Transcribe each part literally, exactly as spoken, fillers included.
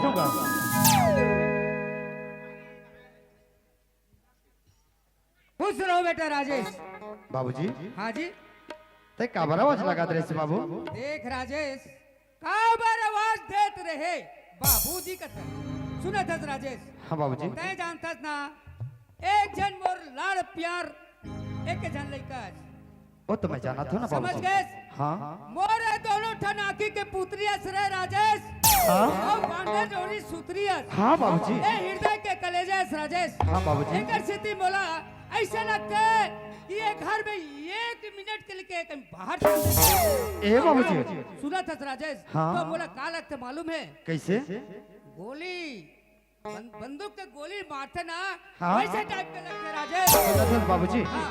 दूंगा। खुश रहो बेटा राजेश। बाबूजी। हाँ जी। तैं काबर आवाज लगात रहे बाबू? देख राजेश, काबर आवाज देत रहे बाबूजी कथे। सुनत हस राजेश? हाँ बाबूजी। तैं जानत हस ना, एक झन मोर लाड़ प्यार, एक झन लइका हे। ओ तो मैं जानत हूँ ना समझ बाबूजी। गए? हाँ। मोर ए दोनों ठन आँखी के पुतरी अस रे राजेश। हाँ। अउ बांधे डोरी सुतरी अस। हाँ बाबूजी। ए हृदय के कलेजा अस राजेश। हाँ बाबूजी। एकर सेती मोला अइसे लगथे कि ए घर में एक मिनट के लिए कहीं बाहर चल दे। ए बाबूजी। सुनत हस राजेश? हाँ। तो मोला का लगथे मालूम हे? कइसे? गोली, बं-, बंदूक के गोली मारथे ना, हाँ। वइसे टाइप के लगथे राजेश। सुनत हस बाबूजी? हाँ।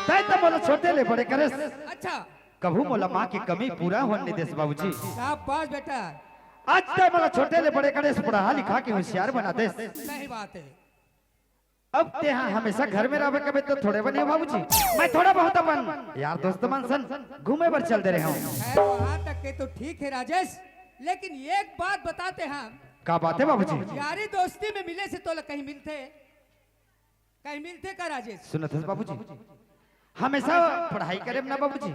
तैं तो मोला छोटे ले बड़े करेस। अच्छा। कभू मोला माँ के कमी पूरा होन नइ देस बाबूजी। शाबाश बेटा। आज तैं मोला छोटे ले बड़े करेस, पढ़ा लिखा के होशियार बना देस। सही बात हे। अब तैं हा हमेशा घर में रहबे कबे तो थोड़े बने बाबूजी। मैं थोड़ा बहुत अपन यार दोस्त मन सन घूमे बर चल दे रहे हूँ। खैर, वहाँ तक के तो ठीक हे राजेश, लेकिन एक बात बताते हम। का बात हे बाबूजी? यारी दोस्ती में मिले से तोला कहीं मिलथे, कहीं मिलथे का राजेश? सुनत हस बाबूजी, हमेशा पढ़ाई करे में ना बाबूजी,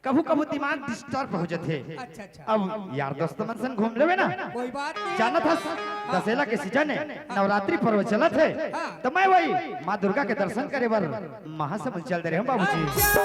कभू कभू दिमाग डिस्टर्ब हो जाथे। अच्छा, अच्छा। अब यार दोस्त मन सन घूम लेबे ना। कोई बात नहीं। जानत हस, हाँ। दसेला के सीजन हे, हाँ। नवरात्रि पर्व चलत हे, हाँ। त मैं वही माँ दुर्गा के दर्शन करे बर महासमुंद चल दे रहे हूँ बाबूजी। अच्छा,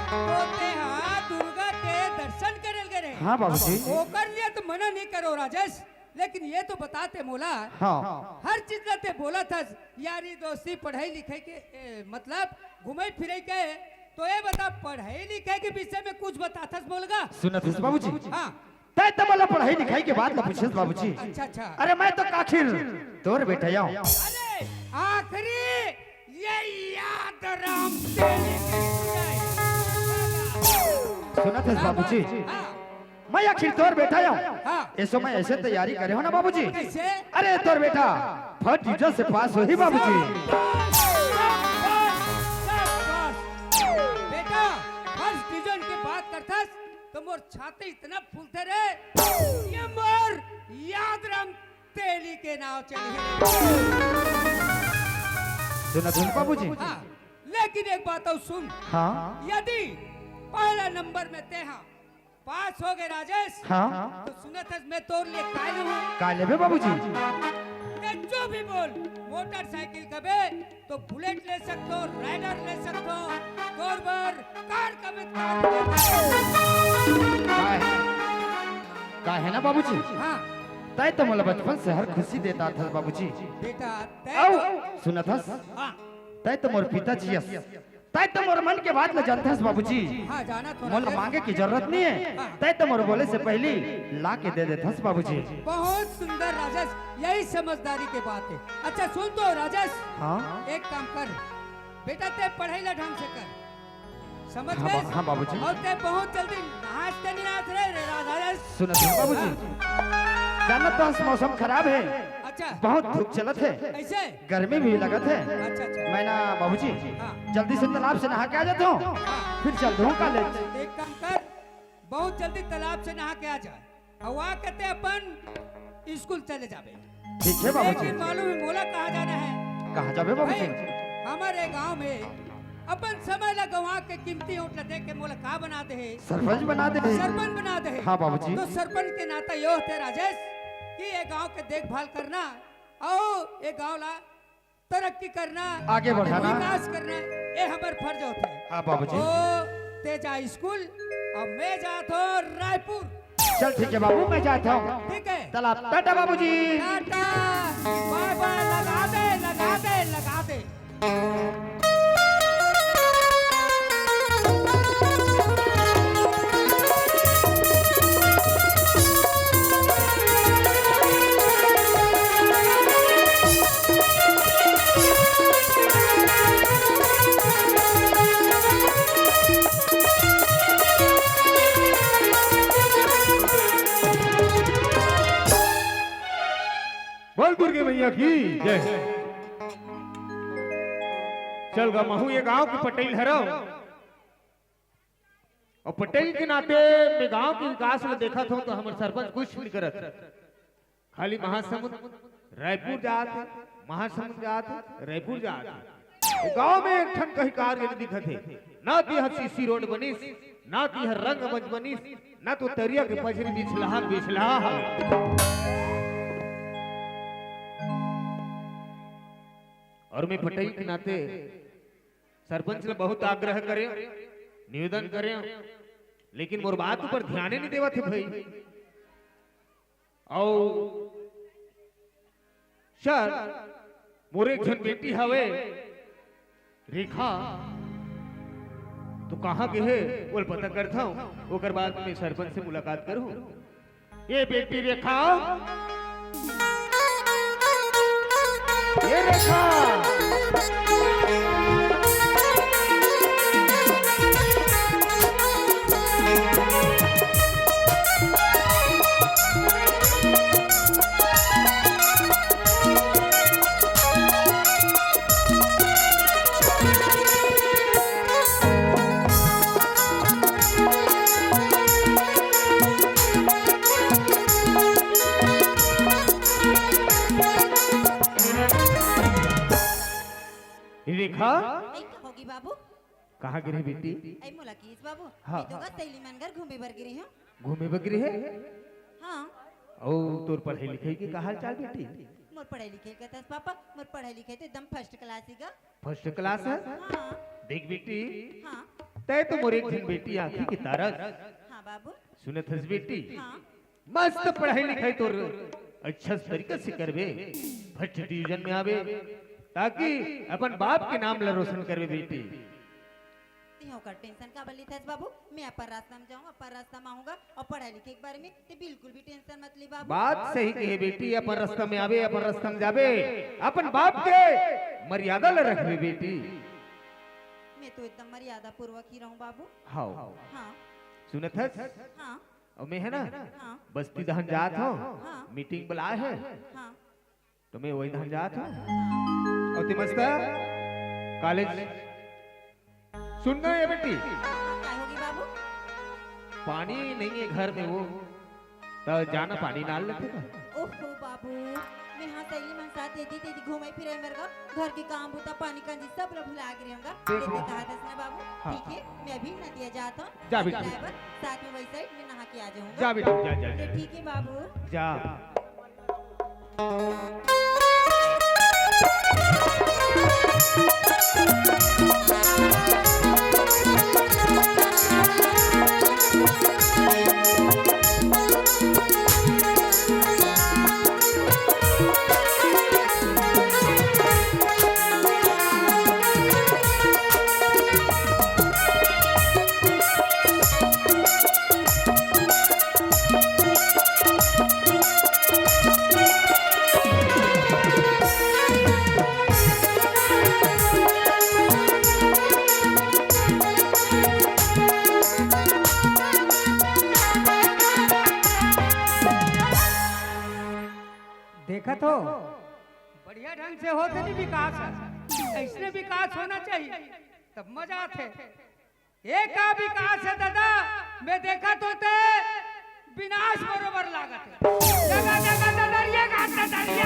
तो तैं हा दुर्गा के दर्शन करे गे रहे? हाँ बाबूजी। ओकर लिए तो मना नहीं करो राजेश, लेकिन ये तो बता तैं मोला, हाँ। हर चीज ला तैं बोलत हस, यारी दोस्ती, पढ़ाई लिखाई के, ए, मतलब घूमे फिरे के, तो ये बता, पढ़ाई लिखाई के विषय में कुछ बताथस मोला गा? सुनत हस बाबूजी? हाँ। तैं तो मोला पढ़ाई लिखाई के बात ला पूछेस बाबूजी। अच्छा, अच्छा। अरे मैं तो आखिर तोर बेटा आंव। अरे आखिरी ये याद राम तेरी के सुनाई। सुनत हस बाबूजी? हाँ। मैं आखिर तोर बेटा आंव। हाँ। ए समय अइसे तैयारी करे हों ना बाबूजी। कइसे? अरे तोर बेटा फर्स्ट डिवीजन से पास होही बाबूजी। शाबाश, शाबाश, शाबाश। बेटा फर्स्ट डिवीजन के बात करथस तो मोर छाती इतना फूलथे रे। ये मोर याद राम तेली के नाव चलही। सुनत हस बाबूजी? हाँ, लेकिन एक बात अउ सुन। हाँ। यदि पहला नंबर में तैं हा पास हो गे राजेश, हाँ। तो सुनत हस मैं तोर लिए काय लूँ? काय लेबे बाबूजी? तैं जो भी बोल, मोटरसाइकिल कबे तो बुलेट ले सकथों, राइडर ले सकथों, तोर बर कार कबे तो कार ले सकथों। काय? काय हे ना बाबूजी? हाँ। तैं तो मोला बचपन से हर खुशी देत आथस बाबूजी। बेटा, तैं अउ तो सुनत हस? हाँ। तैं तो मोर पिताजी अस। तैं तो मोर मन के बात ल जानथस बाबूजी। हाँ, जानत हों मोला राजेश। मांगे के जरूरत नइ हे। हाँ। तैं तो मोर बोले से पहिली ला के दे देथस बाबूजी। बहुत सुंदर राजेश, यही समझदारी के बात हे। अच्छा सुन तो राजेश, हाँ? एक काम कर, बेटा तैं पढ़ाई ला ढंग से कर, समझ हाँ, गए? बा-, हाँ, बाबूजी। अउ तैं बहुत जल्दी नहास ते नइ नहास रे, रे, रा-, राजेश। सुनत हस बाबूजी? हाँ। जानत हस मौसम खराब हे। अच्छा। बहुत धूप चलत हे। कइसे? गर्मी भी लगत हे। अच्छा, अच्छा। मैं ना बाबूजी, हाँ। जल्दी से तालाब से नहा के आ जात हूँ, हाँ। फिर चल दूँ कॉलेज। एक काम कर, बहुत जल्दी तालाब से नहा के आ जा, अउ आके तैं अपन स्कूल चले जाबे। ठीक हे बाबूजी। लेकिन मालूम हे मोला कहाँ जाना हे? कहाँ जाबे बाबूजी? भाई, हमर ए गांव में अपन समय ला गंवा के कीमती वोट ला दे के मोला का बना दे हे? सरपंच बना दे हे। सरपंच बना दे हे। हाँ बाबूजी। तो सरपंच के नाता यो होथे राजेश कि ए गांव के देखभाल करना अउ ए गांव ला तरक्की करना, आगे बढ़ाना। विकास करना, ये हमर फर्ज होथे। हाँ बाबूजी। ओ, तैं जा स्कूल, अउ मैं जात हों रायपुर। चल ठीक हे बाबू, मैं जात हूँ। ठीक हे। चला, टाटा बाबूजी। टाटा, बाय बाय, लगा दे, लगा दे, लगा दे। बोल दुर्गे मैया की जय। चल गा, महू ये गांव के पटेल हरव, अउ पटेल के नाते मैं गांव के विकास ल देखत हों, तो हमर सरपंच कुछ नइ करत। खाली महासमुंद रायपुर जात हे, महासमुंद जात हे, रायपुर जात हे। गांव में एक ठन कहीं कार्य नहीं दिखत हे। ना तिहा सीसी रोड बनिस, ना तिहा रंग मंच बनिस, ना तो तरिया के पचरी बिछलहा बिछलहा हवे। और मैं पटेल के नाते सरपंच ले बहुत आग्रह करे, निवेदन करे, लेकिन मोर बात ऊपर ध्यान ही नहीं देवत हे भाई। अउ सर, मोर एक झन बेटी हवे रेखा, तो कहाँ गे हे, ओला पता करथंव, ओकर बाद में सरपंच से मुलाकात करहूँ। ये बेटी रेखा, ये रेखा। रेखा। नहीं कहोगी बाबू। कहाँ गे रहे बेटी? ऐ मोला किस बाबू? हाँ। मैं तो गा सहेली मन घर घूमे बर गे रहे हंव। घूमे बर गे रहे? हाँ। अउ तोर पढ़ाई लिखाई के का हाल चाल बेटी? मोर पढ़ाई लिखाई के कथस पापा, मोर पढ़ाई लिखाई तो एकदम first class हे गा। First class हे? हाँ। देख बेटी, हाँ। तैं तो मोर एक झन बेटी आँखी के तारा अस। हाँ बाबू। सुनत हस बेटी? हाँ। मस्त पढ़ाई लिखाई तोर अच्छा तरीका से करबे, first division में आबे, ताकि अपन बाप के नाम ला रोशन करबे बेटी। तें ओकर tension काबर लेथस बाबू? मैं अपन रास्ता में जाहूँ, अपन रास्ता में आहूँ गा, अउ पढ़ाई लिखाई के बारे में तें बिल्कुल भी tension मत ले बाबू। बात सही कहे बेटी, अपन रास्ता में आबे, अपन रास्ता में जाबे, अपन बाप के मर्यादा ला रखबे बेटी। मैं तो एकदम मर्यादा पूर्वक ही रहूँ बाबू। हाँ। हाँ। सुनत हस? हाँ। अउ मैं हे ना, हाँ। बस्ती डहन जात हंव, हाँ। Meeting बुलाए हे, हाँ। तो मैं वही डहन जात हंव। हाँ। अउ तें मस्त college सुनना हे बेटी। हाँ, का होगे बाबू? पानी नहीं हे घर में, वो तो जाना पानी डाल लेथे का? ओहो बाबू, मैं हाँ सहेली मन साथ एती तेती घूमे फिरे बर गा, घर के काम बूता पानी कांजी सब ला भुला गे रहेंव गा। देखो। ये कहा दस ना बाबू, हाँ। ठीक हे, मैं अभी नदिया जात हंव। जा बेटी। नहाए बर, साथ में वही side में नहा के आ जाहूँ गा। जा बेटी, जा, जा, जा। ठीक हे बाबू। जा। देखत हो, बढ़िया ढंग से होत नहीं विकास हे। अइसने विकास होना चाहिए, तब मजा आथे। ये का विकास हे दादा? मैं देखत हों ते विनाश बरोबर लागत हे। जगह जगह ददरिया का ददरिया,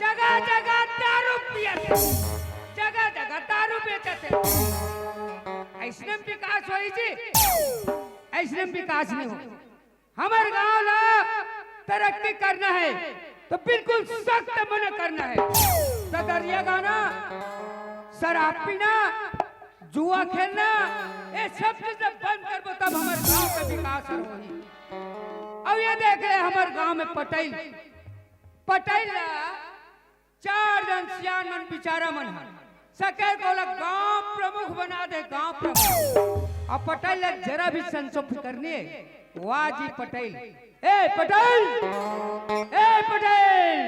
जगह जगह दारू पियत हे, जगह जगह दारू बेचत हे। अइसने में विकास होही जी? अइसने में विकास नहीं हो। हमर गांव ला तरक्की करना हे, तो बिल्कुल सख्त मना करना हे। ददरिया गाना, शराब पीना, जुआ खेलना, ये सब चीज जब बंद करबो, तब हमर गांव के विकास होही। अब ये देख ले, हमर गांव में पटेल, पटेल ला चार झन सियान मन बिचारा मन ह सकेल के ओला गांव प्रमुख बना दे, गांव प्रमुख। अउ पटेल ला जरा भी संसो फिकर नहीं हे। वाह जी पटेल, ए पटेल, ए पटेल।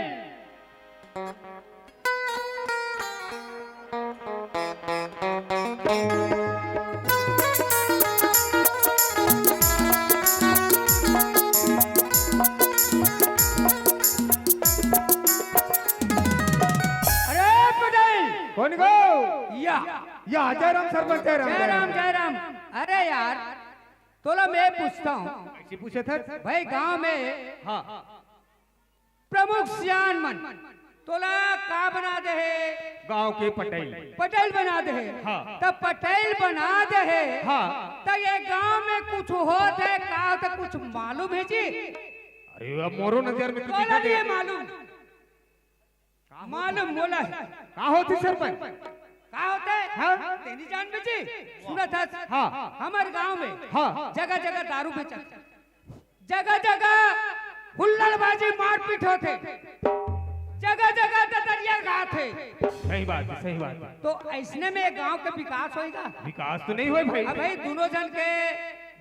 अरे पटेल! कोन गो? या। या, जय राम सरपंच, जय राम, जय राम, जय राम। अरे यार, तोला मैं पूछता हूँ, कइसे पूछत हस? भाई, गांव में हाँ। प्रमुख सियान मन तोला का बना दे हे? गांव के पटेल। पटेल बना दे हे। हाँ। त पटेल बना दे हे। हाँ। त ये गांव में कुछ होत हे का, त कुछ मालूम हे जी? अरे, अब मोरो नजर में तो तोला दिखत नहीं हे। मालूम? का होत मालूम हे? मोला हे। का होत हे सरपंच? का होत हे? हाँ? तेनी जान में जी? सुनत हस? हाँ। हमर गांव में हाँ। जगह जगह दारू बेचत, जगह जगह हुल्लड़बाजी मारपीट होथे, जगह जगह ददरिया गाथे। सही बात हे, सही बात हे। तो अइसने में गांव के विकास होइगा? विकास तो नहीं होय भाई। अब भाई, दोनों झन के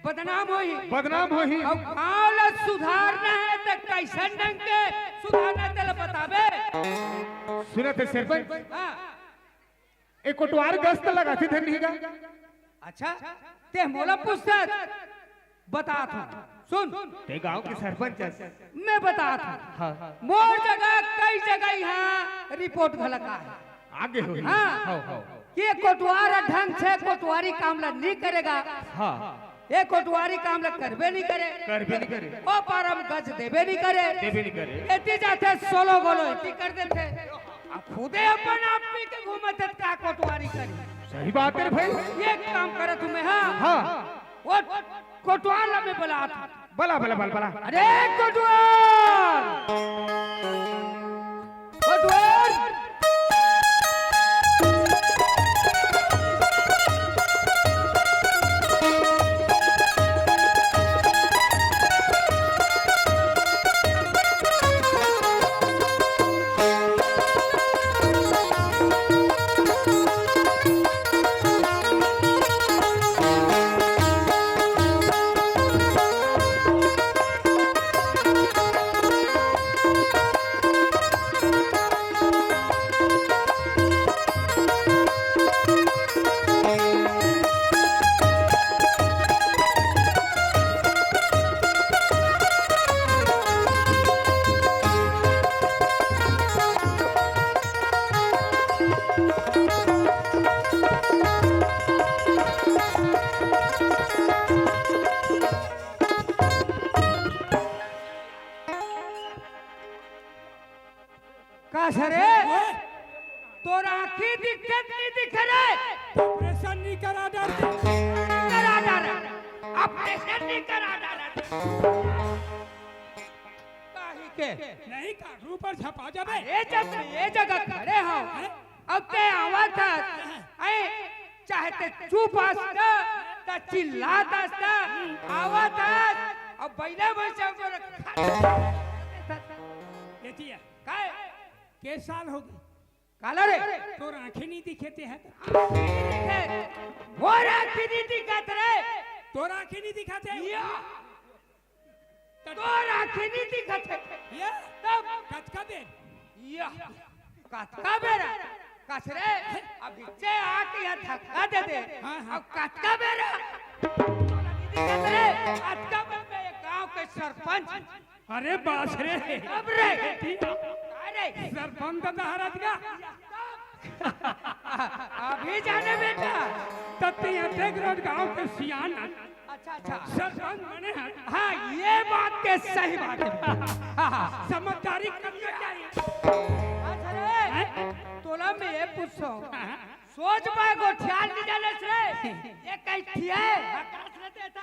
बदनाम होही। बदनाम होही। अब गांव ला सुधारना हे त कइसन ढंग के सुधारना हे तेला बताबे? सुनत हस सरपंच? हाँ। ए कोटवार गश्त लगाथे धन नहीं गा। अच्छा, ते मोला पूछत? बतात हूँ, सुन। ते गांव के सरपंच हस। मैं बतात हूँ। हाँ। मोर जगह कई जगह यहाँ रिपोर्ट घलक आहे। आगे होही। हाँ। हाँ, हाँ। कि ये कोटवार ढंग से कोटवारी काम ला नहीं करेगा। हाँ। ये कोटवारी काम ला करबे नहीं करे। करबे नहीं करे। ओ पारम गज देबे नहीं करे। देबे नहीं करे। एती जाथे सोलो गोलो एती कर देथे। अब खुदे अपन आप पी के घूमत हे, का कोटवारी करी? सही बात हे भाई। ये काम करत हूँ मैं, हाँ। हाँ। वो कोटवार ला मैं बलात हूँ। बला, बला, बला, बला। अरे कोटवार! कोटवार! का सरे? ओए! तोर आँखी दिखत नहीं दिखे रे? ऑपरेशन नहीं करा डारते। करा डारे। ऑपरेशन नहीं करा डारे। काहे के? नहीं काटू पर झपा जाबे। ये जब ये जगह खड़े हो, हैं? अब ते आवत हस, ऐ, चाहे ते चुप हस त, त चिल्लात हस त, आवत हस, अब बैले बैसे हमको रखा। एतिया। काय? के साल होगे? काला रे? तोर आँखी नहीं दिखे ते हे? मोर आँखी नहीं दिखत रे। तोर आँखी नहीं दिखत हे? या। तोर आँखी नहीं दिखत हे। ये? तब? कतका बेर? या। कतका बेर? कस रे? अभी जे आके यहाँ धक्का दे दे। हाँ, हाँ। अब कतका बेर? दिखत रे? अतका बेर में ये गांव के सरपंच। अरे बास रे। अब रे। अरे। सरपंच तो हरत का? अभी जाने बेटा। तब ते यहाँ देख रहे गांव के सियान। अच्छा, अच्छा। सरपंच बने हैं। हाँ, ये बात के सही बात हे। हाँ, हाँ। समझदारी करना चाहिए। अच्छा रे, हैं? तोला मैं ये पूछूं। हाँ, हाँ। सोच पाए गोठियार नहीं जाने से। ये कहीं थिए? आकाश में देता।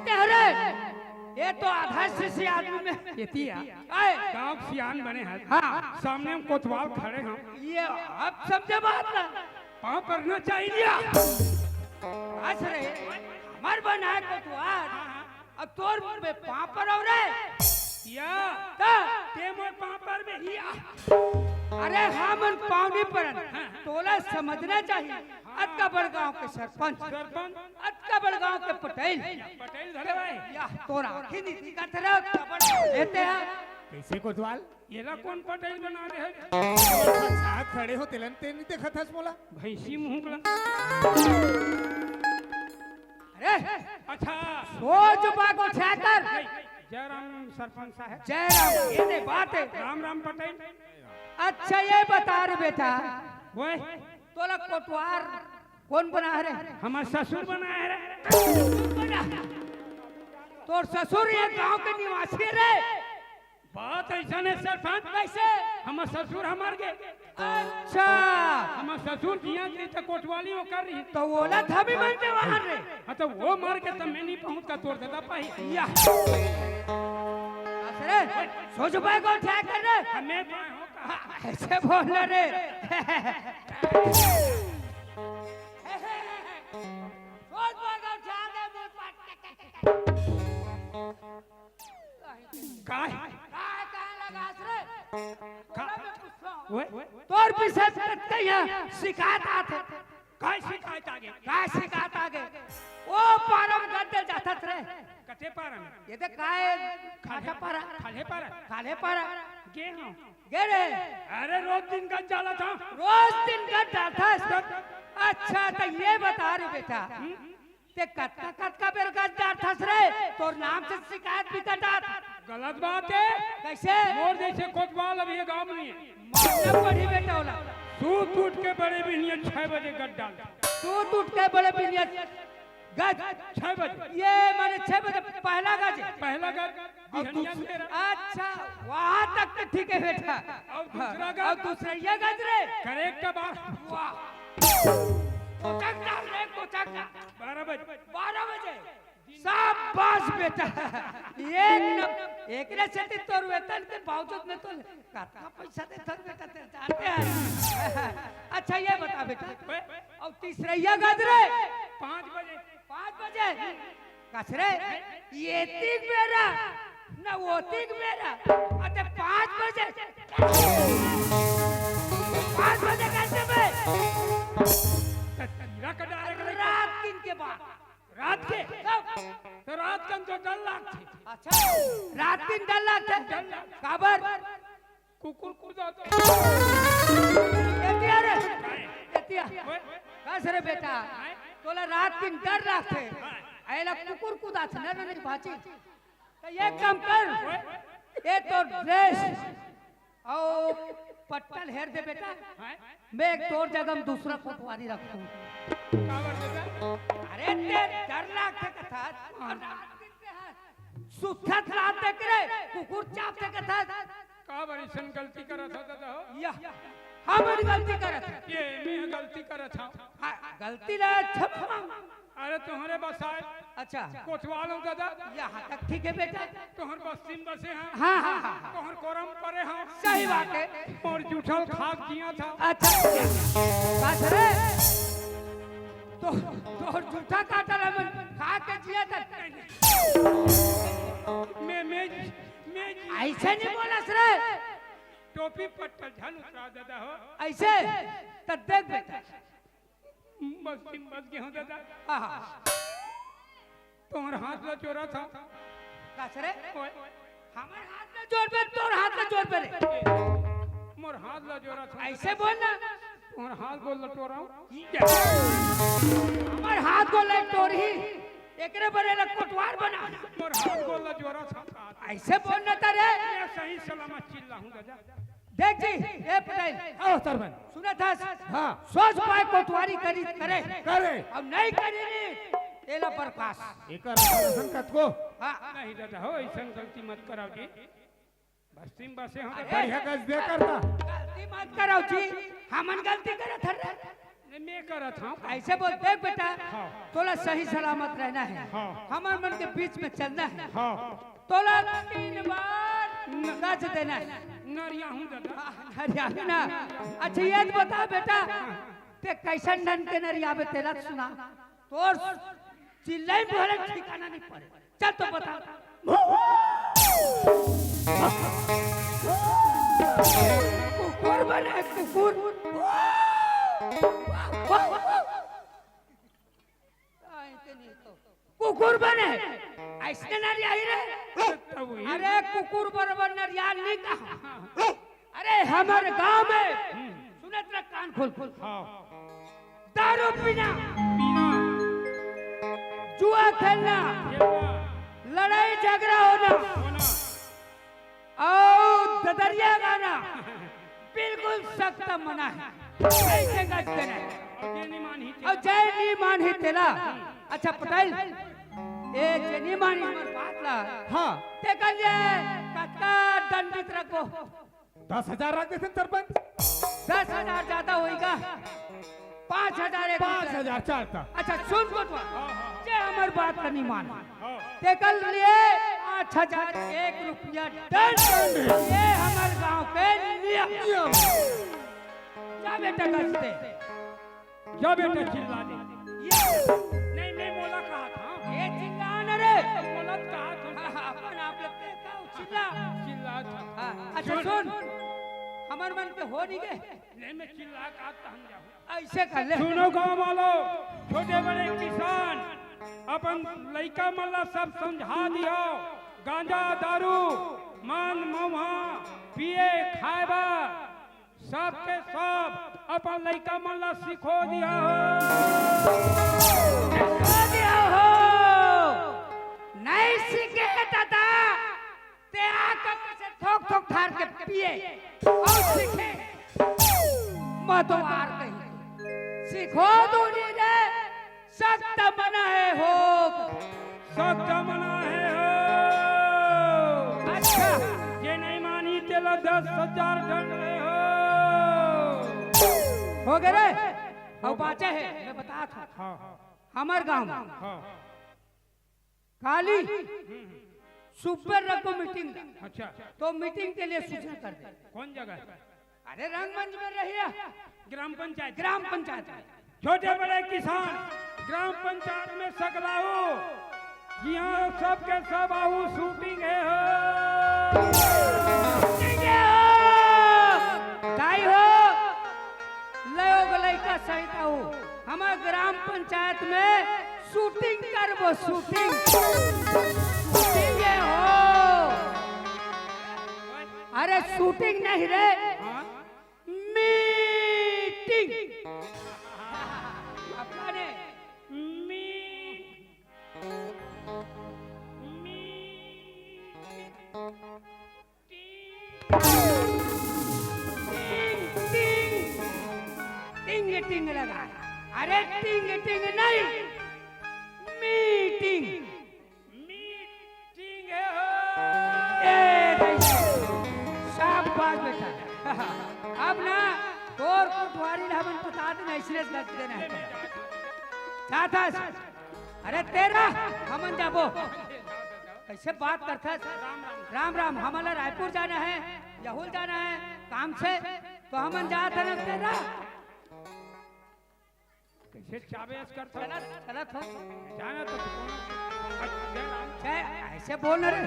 ते हरे, ये तो आधा शीशी आदमी में। एतिया। आए। गांव के सियान बने हैं। हाँ। सामने हम कोतवाल खड़े हैं। ये अब समझे बात ना। पाँव पड़ना चाहिए। हंस रे, हमर बनाए कोतवाल। अब तोर में पाँव परव रे। या। त? ते मोर पाँव परबे हिया। अरे हमन पाँव नहीं परन। हाँ, हाँ। तोला समझना चाहिए। अतका बड़ गांव के सरपंच। सरपंच। अतका बड़ गांव के पटेल। पटेल धरे भाई। या, तोर आँखी नहीं दिखत रे, अतका बड़ एते हे। कइसे कोतवाल? एला कोन पटेल बना दे हे? साथ खड़े हो, तेलन ते नहीं देखत हस मोला? भैंसी मुंह का। अरे, अच्छा। सोच बागो छाकर। जय राम सरपंच साहब। जय राम, ये दे बात हे। राम राम पटेल। अच्छा, ये बता रे बेटा। ओए। तोला कोटवार कोन बनाय हे रे? हमर ससुर बनाय हे रे। बना। तोर ससुर ये गांव के निवासी हे रे। बात अइसन हे सरपंच। कइसे? हमर ससुर ह मर गे। अच्छा। हमर ससुर जियत रहिस त कोटवाली ओकर रहिस। त ओला धमी मन के वहां रे। हां, त ओ मर गे त मैं नइ पहुंच का तोर ददा पाही। या। अस रे, सोच पाय गोठिया कर रे। हमें पाए हो का? हां, अइसे बोल ना रे। सोच पाय गोठिया दे, मुंह पाट। काय? काय, काय लगास रे? का? ओए? तोर पीछे कतका शिकायत आथे। काय शिकायत आगे? काय शिकायत आगे? ओ पारम गद्दे जाथस रे। कते पारम? ये दे काय? खाल्हे पारा। खाल्हे पारा? खाल्हे पारा। गे हंव। गे रे। अरे रोज दिन गद्दा डालथंव। रोज दिन गद्दा डालथस। अच्छा, त ये बता रे बेटा। हम्म? ते कतका, कतका बेर गद्दा डारथस रे? तोर नाम से शिकायत बिकट आत। गलत बात हे। कइसे? मोर जइसे कोतवाल अभी ये गांव में नइ हे। मारना पड़ही बेटा ओला। सूत उठ के बड़े बिहनिया छह बजे गद्दा डाल। सूत उठ के बड़े बिहनिया गद्दा। छह बजे। ये माने छह बजे पहला गद्दा। पहला गद्दा। अउ बिहनिया दूस-, तेरा। अच्छा, वहां तक तो ठीक हे बेटा। अउ दूसरा गद्दा। अउ दूसरा ये गद्दा रे। करेक्ट बात। वाह। कोचक डाल रे, कोचक डाल। बारह बजे। बारह बजे। शाबाश बेटा। एक नंबर। एकरे सेती तोर वेतन के बावजूद में तो कतका पइसा देथस बेटा, ते जानते हस। अच्छा, ये बता बेटा। ओए। अउ तीसरइया गद्दा रे? पाँच बजे। पाँच बजे? कस रे? ये तीक बेरा, न वो तीक बेरा। अते पाँच बजे। पाँच बजे कइसे बे? त कीरा का डारे के लइका। रात तीन के बाद। रात के? तब? त रात कन तो डर लागथे। अच्छा, रात दिन डर लागथे? डर लागथे। काबर? कुकुर कूदथे। एतिया रे, एतिया। ओए। कस रे बेटा, ओए। तोला रात दिन डर लागथे। ओए। अइला कुकुर कूदथे, न, न, नहीं भाजी। त एक काम कर, ओए। ये तो ड्रेस अउ पट्टा ल हेर दे बेटा, हैं? मैं तोर जगह में दूसरा कोटवारी रखहूं। काबर बेटा? अरे ते डर लागथे कथस, अउ रात दिन ते ह सुतत रात देख रे, कुकुर चाबथे कथस। काबर अइसन गलती करत हस ददा हो? या, हमन गलती करत हन। ये मैं गलती करत हंव। हां, गलती ला क्षमा मांग। अरे तोहरे बस आय। अच्छा। कोतवाल हंव ददा। यहां तक ठीक हे बेटा। तोहर बस्ती में बसे हंव। हां, हां, हां। तोहर कोरा में परे हंव। सही बात हे। मोर जूठा ल खा के जियत हंव। अच्छा। बस रे। तो, तोर जूठा काटा ला मन खा के जियत हंव। मैं, मैं, मैं जी- अइसे नइ बोलस रे। टोपी पट्टा झन उतार ददा हो। अइसे? त देख बेटा। बस्ती में बस गे हंव ददा। आहा। तोर हाथ ला जोरत हंव। कस रे? ओए। हमर हाथ ला जोरबे, तोर हाथ ला जोरबे रे। मोर हाथ ला जोरत हंव। अइसे बोल ना। तोर हाथ गोड़ ला टोरहूं। हमर हाथ गोड़ ला टोरही। एकरे बर एला कोटवार बना। मोर हाथ गोड़ ला जोरत हंव। अइसे बोल ना त रे। मैं सही सलामत चिल्लाहूं ददा। देख जी, ए पटेल। हां, सरपंच। सुनत हस? हां। सोच पाय कोटवारी करी, करे। करे। अउ नइ करी नी, एला बर्खास्त। एकर असन कतको। हां। नहीं ददा हो, अइसन गलती मत करव जी। बस्ती में बसे हंव त अरे, बढ़िया गज दे करता। गलती मत करव जी, हमन गलती करत हन रे। नहीं, मैं करत हंव। अइसे बोल, देख बेटा, हां। तोला सही सलामत रहना हे। हां। हमर मन के बीच में चलना हे। हां। तोला तीन बार न- गज देना हे। नरियाहूं ददा। हां, नरियाहूं ना। अच्छा, ये तो बता बेटा, ते कइसन ढंग के नरियाबे, तेला सुना। तोर चिल्लई में भले ठिकाना नइ परे। चल तो बता। कुकुर बने, कुकुर। कुकुर बने। अइसने नरियाही रे। अरे कुकुर बरोबर नरियाही नइ कहा। अरे हमर गांव में, सुनत रह कान खोल खोल। हां। दारू पीना, पीना। जुआ खेलना, खेलना। लड़ाई झगड़ा होना, होना। अउ ददरिया गाना बिल्कुल सख्त मना हे। कइसे गज देना हे? अउ जे नइ मानही ते। अउ जय नी मानही तेला। अच्छा पटेल, ए जे नी मानही हमर बात ला, हाँ। तेकर लिए कतका दंडित रखबो? दस हजार रख देते सरपंच। दस हजार ज्यादा होइगा, पाँच हजार एक पाँच हजार चार था। अच्छा सुन कोटवार, हाँ, हाँ। जे हमर बात ला नी मान, हाँ। तेकर लिए पाँच हजार एक रुपया दंड। दंड। ये हमर गांव के नियम। नियम। जा बेटा गज दे। जा बेटा चिल्ला दे। ये नहीं, नहीं, मोला कहा था। ये चिल्ला न रे। मोला कहा था। हाँ, हाँ, अपन आप लोग के का चिल्ला। चिल्ला था। हाँ, अच्छा सुन। सुन, हमर मन के हो नहीं गए। नहीं, मैं चिल्ला का तहन जाऊँ। ऐसे कर ले। सुनो गांव वालों, छोटे बड़े किसान, अपन लइका मन ला सब समझा दियो, गांजा दारू, मांस महुआ पिए खाए बर सबके सब अपन लइका मन ला सिखो दिया हो। सिखो दिया हो। नहीं सीखे दादा, ते आकर से थोक थोक धार के पिए और सीखे। मतवार कहीं सीखो दूनी रे, सख्त मना है हो। सख्त मना है हो। अच्छा। जे नहीं मानी तेला दस हजार दंड है हो। हो गए रे? अब बाँचे है, मैं बता था। हाँ, हाँ। हमार गांव में हाँ। काली सुब्बर रखो मीटिंग। अच्छा। तो मीटिंग के लिए सूचना कर दे। कौन जगह? अरे रंगमंच में रहिया। ग्राम पंचायत। ग्राम पंचायत में। छोटे बड़े किसान ग्राम पंचायत में सकलाऊ, यहाँ सबके सब आहू शूटिंग है हो। शूटिंग है हो। दाई हो, लयो गो लइका सहित आहू। हमार ग्राम पंचायत में शूटिंग करबो, शूटिंग। शूटिंग है हो। अरे शूटिंग नहीं रे, हाँ? मीटिंग। अपना ने मी-, मी-, टिंग, टिंग, टिंग लगा। अरे टिंग, टिंग नहीं, मीटिंग। मीटिंग है हो। ए, शाबाश बेटा। अब ना तोर कोटवारी ला हमन बता देना, इसलिए दस देना है। साथस, अरे तेरा हमन जाबो। कैसे बात करथस? राम राम, हमन ला रायपुर जाना है, यहूल जाना है काम से, तो हमन जात हन तेरा। कैसे चाबे अस करथस? चलत, चलत हो। जाना तो कोनो, जय राम। जय, ऐसे बोल ना रे।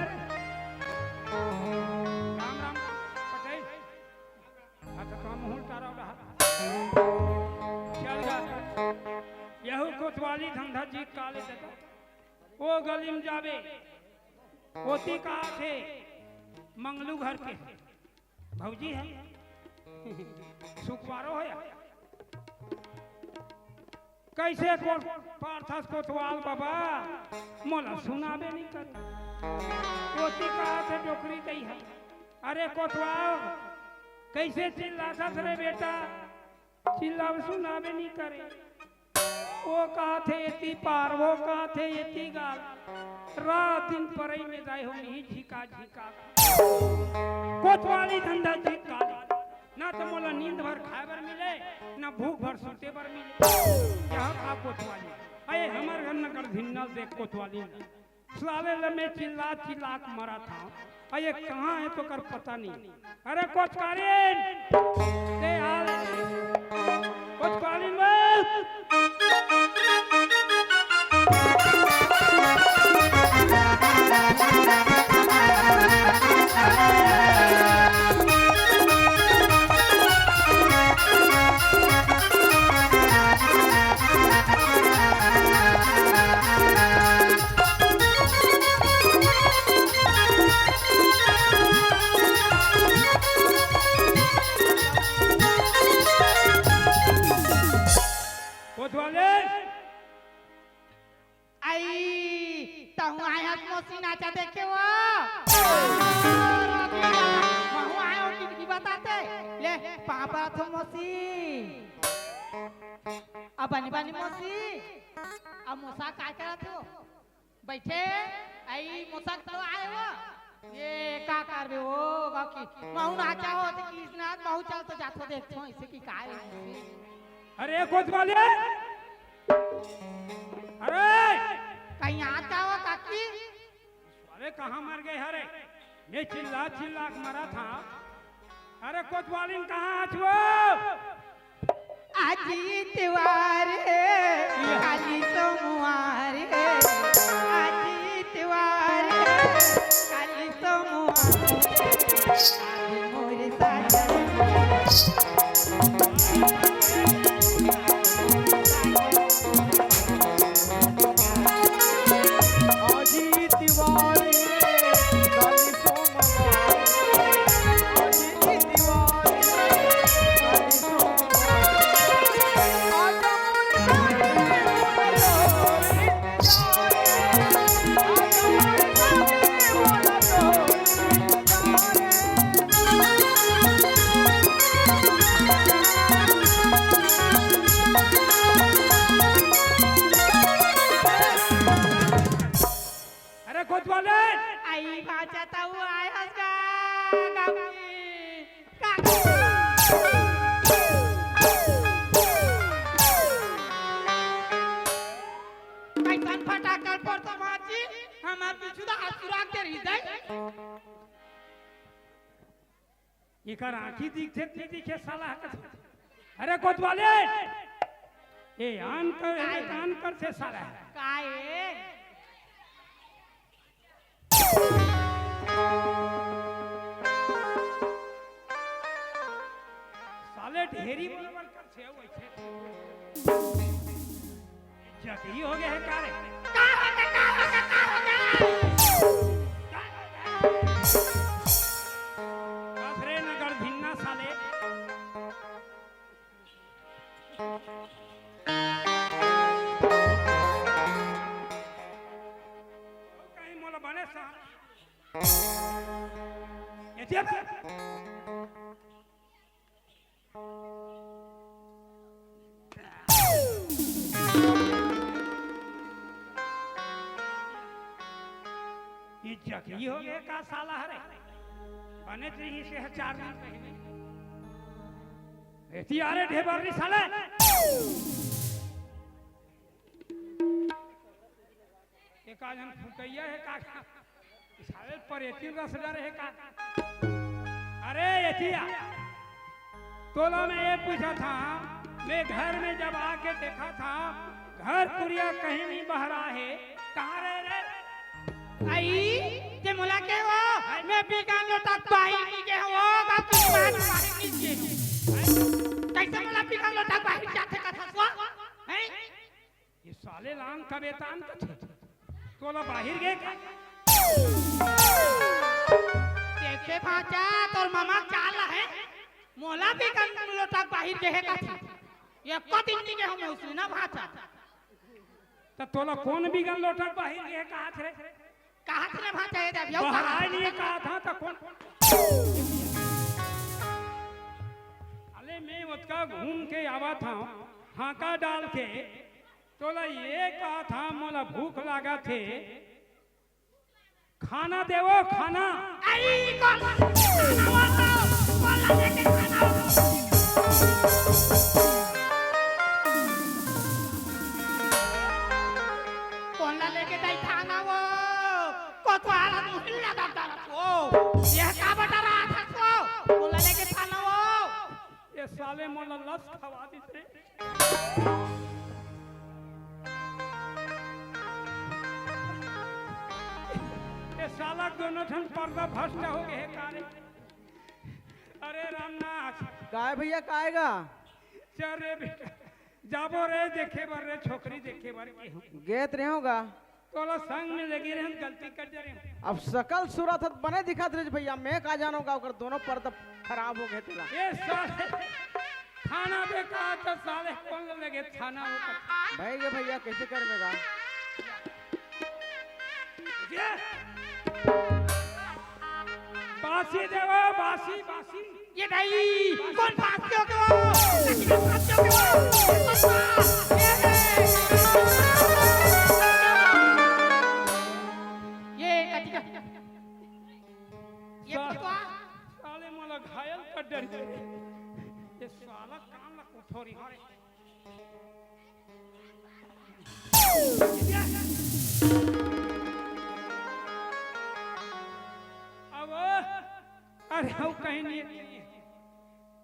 राम राम पटेल। अच्छा, काम हुल तारा उड़ा। चल जा। यहू कोतवाली धंधा जी काले देता। ओ गली में जाबे। ओती का थे मंगलू घर के। भौजी है। सुखवारो है। कैसे को-, पार्थस कोतवाल बाबा, मोला सुनाबे नहीं कर। ओती कहा थे डोकरी गई है। अरे कोतवाल, कैसे चिल्लाथस रे बेटा? चिल्लाब सुनाबे नहीं करे। वो कहा थे एती पार, वो कहा थे एती गाल। रात दिन परई में दाई हो नहीं झिका झिका। कोतवाली धंधा झिका। ना तो मोला नींद भर खाए बर मिले, ना भूख भर सूते बर मिले। यहाँ का कोतवाली? अये हमर घर नगर भिन्नल देख कोतवाली। साले ल मैं चिल्ला चिल्ला के मरा था। अये कहाँ है तो कर पता नहीं। अरे कोतवालीन, ते आ ले। कोतवालीन बे। कोतवालीन। आई, तहूँ आए हस मौसी नाचा देखे वो। महूँ आए हो टिटकी बताते। ले, पापा तो मौसी। अब बनी बनी मौसी, अब मौसा काय करत हो? बैठे, आई मौसा तो आए हो। ये का करबे हो, बाकी महू नाचा हो, तो किसनाथ महू चल तो जात हो, देखत हो, ऐसे की काय है? अरे कोतवाली, अरे कहीं आता हो काकी? अरे कहाँ मर गए हरे? मैं चिल्ला चिल्ला के मरा था। अरे कोतवालिन कहाँ आज वो? आज इतवार हे, काली सोमवार हे। आज इतवार हे, काली सोमवार हे। आज मोर साजन अरे कोतवाले, आई भांचा, तहूं आय हस गा, काकी। काकी। कैसन फटाकल फोड़त हस भांची, हमार पीछू दा हाथ सुराग दे रही जाई। एकर आँखी दिखथे, नहीं दिखे साला ह कथे। अरे कोतवाले, ए आन कर, ए कान कर से साला ह। का ए? साले ढेरी बरोबर कर से वैसे। जगी हो गए है का रे? का हो गया, का हो गया, का हो गया? बस रे नगर भिन्ना साले। कहीं मोला बने सा। ये जब ये जगही हो गए का साला हरे? बने रही से चार दिन पहले। एती आ रे ढेबरनी साले। एक आध झन फुकैया हे का? साले परेती रस डरे हे का? अरे एतिया, तोला मैं ये पूछा था, मैं घर में जब आके देखा था, घर कुरिया कहीं नहीं बहरा है, कहाँ रहे रे? आई, ते मोला के हो, मैं बिगन लोटा बाहिर नहीं गए हो, बाप की बात बाहिर नहीं गए। कैसे मोला बिगन लोटा बाहिर जाथे कथा सो? हैं? ये साले लांग कबेतान कथे। तोला बाहिर गे का? देखे भांचा, तोर ममा चाल हे। मोला बिगन लोटा बाहिर गे हे कथे। एको दिन नहीं गे हूँ मैं उसने ना भांचा। त तोला कौन बिगन लोटा बाहिर गे हे कहाथे रे? कहाथे रे भांचा, ये देख, यो बाहर कहाथे। आए नहीं कहा था त कौन? अले मैं ओतका घूम के आवा था, हांका डाल के तोला ये कहा था, मोला भूख लागत हे, खाना देवो, खाना। आई, कौन ला लेके खाना हो? कौन ला लेके खाना हो? कौन ला लेके जाई खाना हो? कोतवाल मुहिल लगा डालत हो। ये का बता रहा था तो? कौन ला लेके खाना हो? ये साले मोला लस खवा दिस रे। ये साला दोनों ठन पर्दा भ्रष्ट हो गए हे का रे? अरे रामनाथ। काय भैया, काय गा? चल रे बेटा, जाबो रे देखे बर रे, छोकरी देखे बर के हूँ। गेत रहे होगा। तोला संग में लगे रहे, गलती कर दे रहे। अब सकल सूरत हत बने दिखत रहे भैया, मैं का जानों का ओकर दोनों पर्दा खराब हो गए तेला। ये साले खाना दे कहा तो साले कौन लगे खाना होता। भाई ये भैया कैसे कर देगा? ये बासी देवो, बासी, बासी। ये भाई, कौन बासी हो गया? कौन बासी हो गया? अलग कान ला कोठोरी हरे। अब अरे, हऊ कहीं नहीं।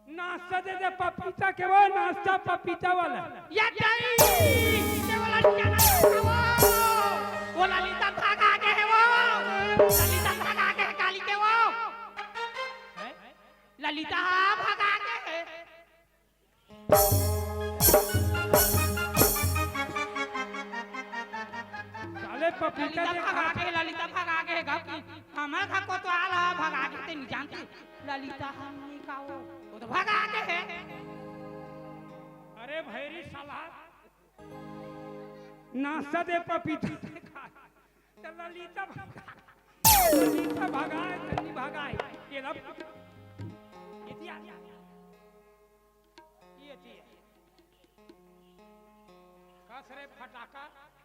नाश्ता दे दे पपीता के, वो नाश्ता पपीता वाला। ये तेरी, ये वाला क्या नाश्ता वो? वो ललिता भगा के है वो। ललिता भगा के है काली के वो। हैं? ललिता भगा के है। साले पपीता ललिता दे भगा खा के, ललिता भगा के है, गाँव की। हमर घर कोतवाल भगा के, ते नहीं जानते। ललिता हम नहीं खाओ, वो तो भगा के है। अरे भैरी साला, नाश्ता दे पपीता दे खा, तो ललिता भगा, ललिता भगाए, तन्नी भगाए। ये लब, ये दिया, ये दिया। कस रे फटाका।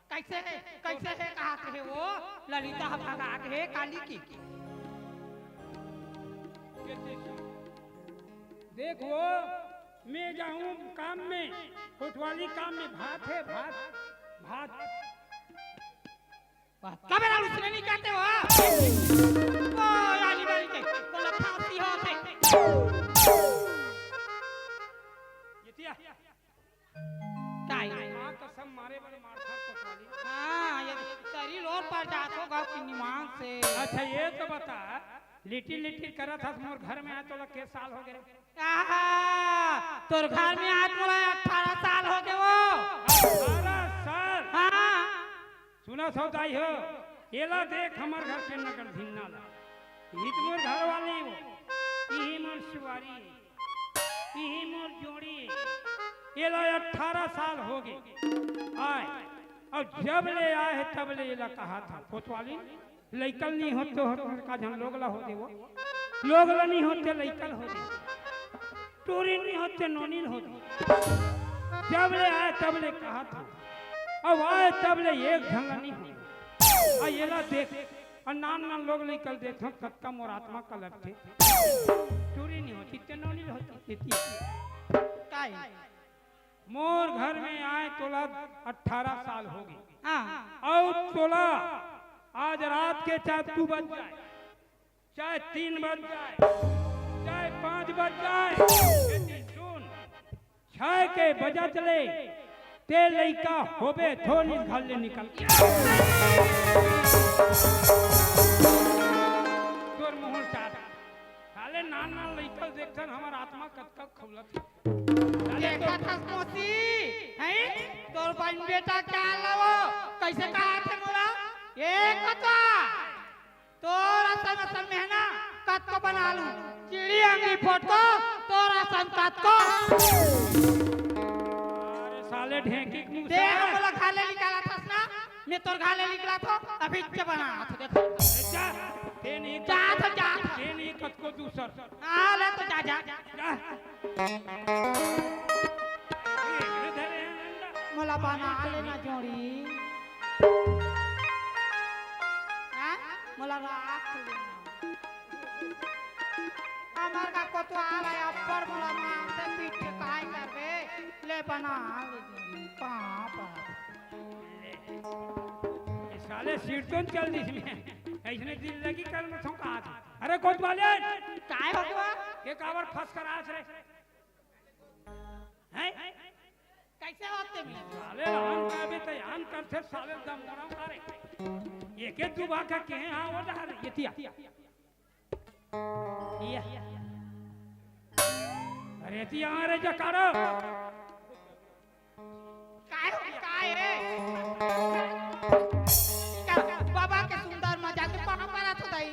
कैसे है, कैसे है, कहा के है वो? ललिता ह भगा के है काली की। देख वो, मैं जाऊं काम में, कोतवाली काम में, भात है, भात, भात। वाह, कबे ला उसने नहीं कहते हो? ओ, लाली बाली के, बोला फांसी होते। ये दिया। काय? माँ कसम मारे बड़े मारथार कोतवाली। हाँ, ये शरीर और पर जात हो गाँव की निमान से। अच्छा, ये तो बता, लिटिर लिटिर करत हस मोर घर में आए तोला के साल हो गए? आहा, तोर घर में आए तोला अठारह साल हो गए वो। अठारह साल? हाँ। सुना सौदाई हो, एला देख हमर घर के नगर धिन्ना ला। इही तो मोर घर वाली वो, इही मोर सुवारी, इही मोर जोड़ी। एला अठारह साल हो गए आए, अउ जब ले आए हे तब ले एला कहा था कोतवाली, लइकल नहीं होते हो तो का झन लोग ला हो देवो, लोग ला नहीं होते लइकल हो देवो, टूरी नहीं होते नोनी ला हो देवो। जब ले आए तब ले कहा था, अब आए तब ले एक झन ला नहीं हो। आ एला देख, आ नान नान लोग लइकल देख, हम कतका मोर आत्मा कलप थे। टूरी नहीं होती, ते नोनी ला होती, ते ती। काय? मोर घर में आए तोला अठारह साल हो गए। हाँ। अउ तोला आज रात के चाहे दू बज जाए, चाहे तीन बज जाए, चाहे पाँच बज जाए, लेकिन सुन, छह के बजत ले ते लइका होबे धोनी घर ले निकल। तोर मुंह चाट। साले नान नान लइका देखथन, हमर आत्मा कतका खौलत। साले देखत हस मौसी, हैं? तोर बहिन बेटा क्या लावो? कैसे कहा थे मोला? ए कतवा? तोर असन असन में है ना, कतको बना लूं। चिड़ी अंगली फोटको, तोर असन कतको। अरे साले ढेंकी के मुंह दे, से। हम बोला घर ले निकाला था ना, मैं तोर घर ले निकला था, अभी के बना था, देखो। ए, जा, ते नहीं जा, कतको, जा, जा। ते नहीं कतको दूसर। हाँ, ले तो जा, जा। जा। ए, इधर है अंडा। मोला बना लेना जोड़ी। हाँ? मोला राख लेना। हमर का कोतवाल है, अब्बड़ मोला मारथे, पीटथे, काय करबे? ले बना ले जोड़ी, पाप। ये साले सिरतोन चल दिस में। ऐसने दिल लगी कर में ठोंका। अरे कोतवाले! काय हो गया? ये काबर फंस कर आस रे? हैं? कैसे होते भी? साले राम का भी तो यान करते साले दम गरम करे। ये के दुबा का के हैं? हाँ, वो डहा रे, ये तिया। ये। अरे तिया रे जकारो। काय हो, काय है? का बाबा के सुंदर मजा के पाँव परा तो दई।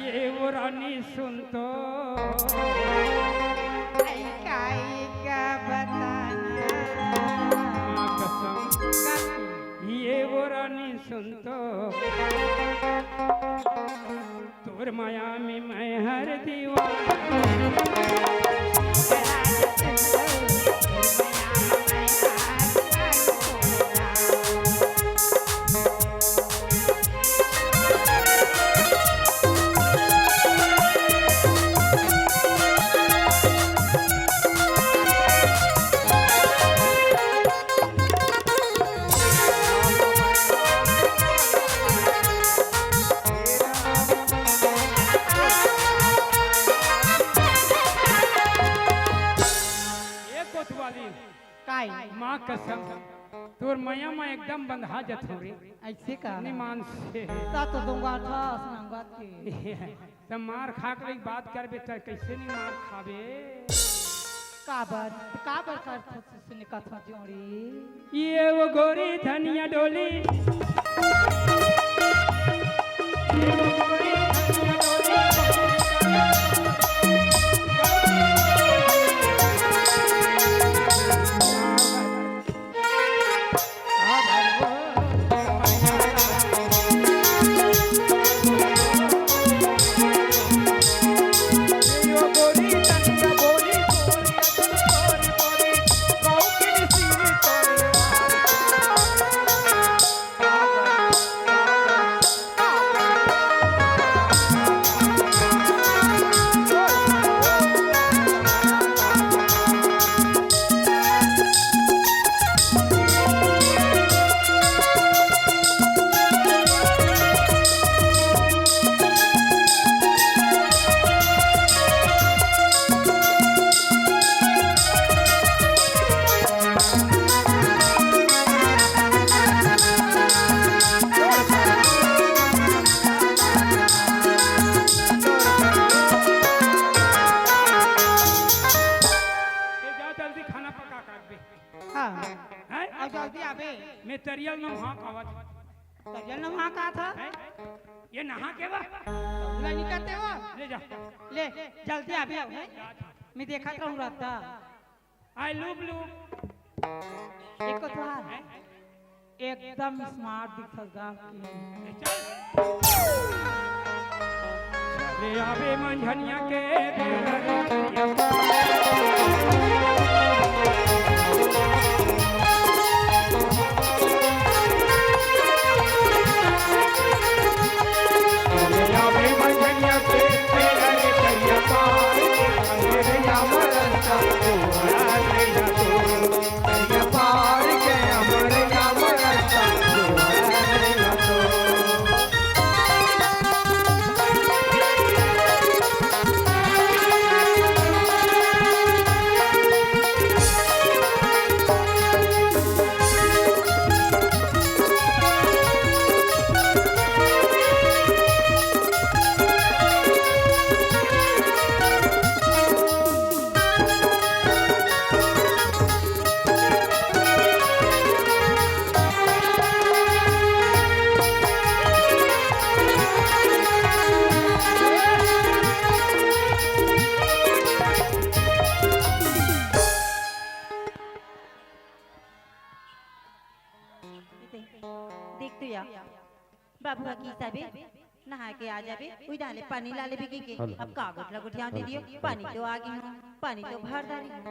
ये वो रानी सुन तो। आई काई का बताना। माँ कसम। ये वो रानी सुन तो। तोर माया में मैं हर दीवाना। माँ कसम, तोर मया म एकदम बंधा जथों रे। अइसे का? निमान से। ता तो दोंगाठा असन अंगत के। त मार खा के बात करबे त कइसे नइ मार खाबे? काबर, काबर करथस अइसने कथों जोड़ी? ये वो गोरी धनिया डोली। ए जा, जल्दी खाना पका के रख दे। हाँ। हैं? अउ जल्दी आबे। मैं तरियल नहा के आवत। तरियल नहा के आवत? हैं? ये नहा के बा? तौला निकलते हो? ले जा। ले, जल्दी आबे, हैं? मैं देखत रहूं रहता। आई लुब लुब। एको तो हाल। हैं? एकदम smart दिखत गा। ले चल। चले आबे मंझनिया के देख तो या, बाबू हा कहिस हे, नहा के आ जाबे, उही डाहर ले पानी ला लेबे कहिके। अब का गोठ ला गोठियावंव दीदी, पानी तो आ गे हंव, पानी तो भर डारे हंव।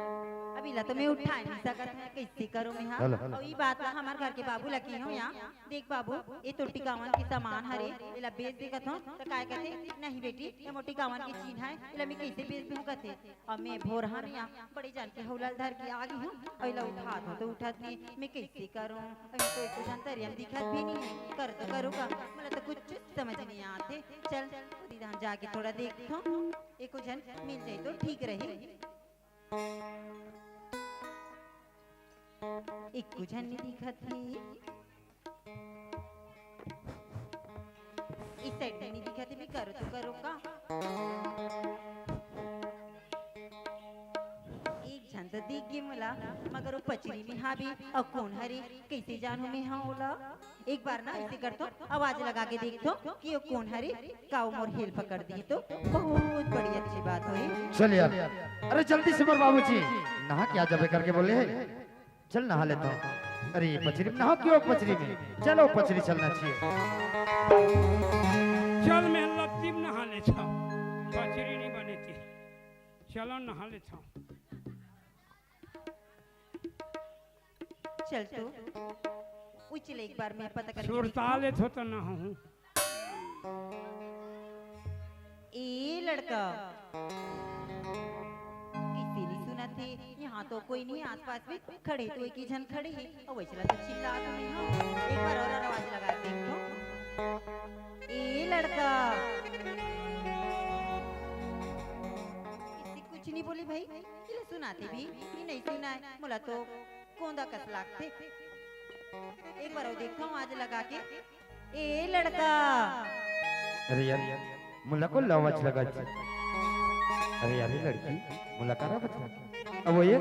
अब इला तो मैं उठा नइ सकत हंव, कइसे करंव मैं हा? अउ ई बात ला हमर घर के बाबू ला कहे हंव या, देख बाबू, ए तोर टिकावन के समान हरे, एला बेच दे कथंव, त काय कथे, नहीं बेटी, ए मोर टिकावन के चीज हे, एला मैं कइसे बेच दूं कथे। अब मैं भोरहा में या बड़े जान के हौला ल धर के आ गे हंव, अउ एला उठात हंव त उठत नइ हे, मैं कइसे करंव? अभी तो एको झन तरिया म दिखत भी नइ हे, करंव त करंव का, मोला तो कुछ समझ नइ आत हे। चल, ओती डाहर जाके थोड़ा देखथंव, एको झन मिल जाही तो ठीक रही। एको झन नइ दिखत हे। इस side में नइ दिखत हे, मैं करंव तो करंव का? एक झन तो दिख गे मोला, मगर ओ पचरी में हाबे, अउ कोन हरे, कइसे जानहूं मैं हा ओला? एक बार ना अइसे करथंव, आवाज लगा के देखथंव कि ओ कोन हरे, का ओ मोर हेल्प कर दिही तो बहुत बड़ी अच्छी बात होही। चल यार, अरे जल्दी से मोर बाबूजी, नहा के आ जाबे करके बोले हे। चल नहा लेथंव। अरे पचरी में नहा, क्यों पचरी में? चलो पचरी चलना चाहिए। चल मैं लत्ती में नहा लेथंव, पचरी नइ बने ती। चलो नहा लेथंव। चल तो, उही ले एक बार मैं पता करके सुरता देखथंव। लेथंव त नहाहूं। ए लड़का, कइसे नइ सुनत हे? इहां तो कोई नइ हे आसपास में, खड़े तो एक ही झन खड़े हे, अउ वइसला तो चिल्लात नइ हे। एक बार अउ आवाज लगा के देखथंव। ए लड़का, कइसे कुछ नइ बोले भई, एला सुनात हे भी, ये नइ सुनाय, मोला तो कोंदा कस लागथे। एक बार अउ देखथंव आवाज लगा के। ए लड़का। अरे यार, मोला कोन ला आवाज लगाथे? अरे यार, ए लड़की, मोला काबर बता? अब वो ये,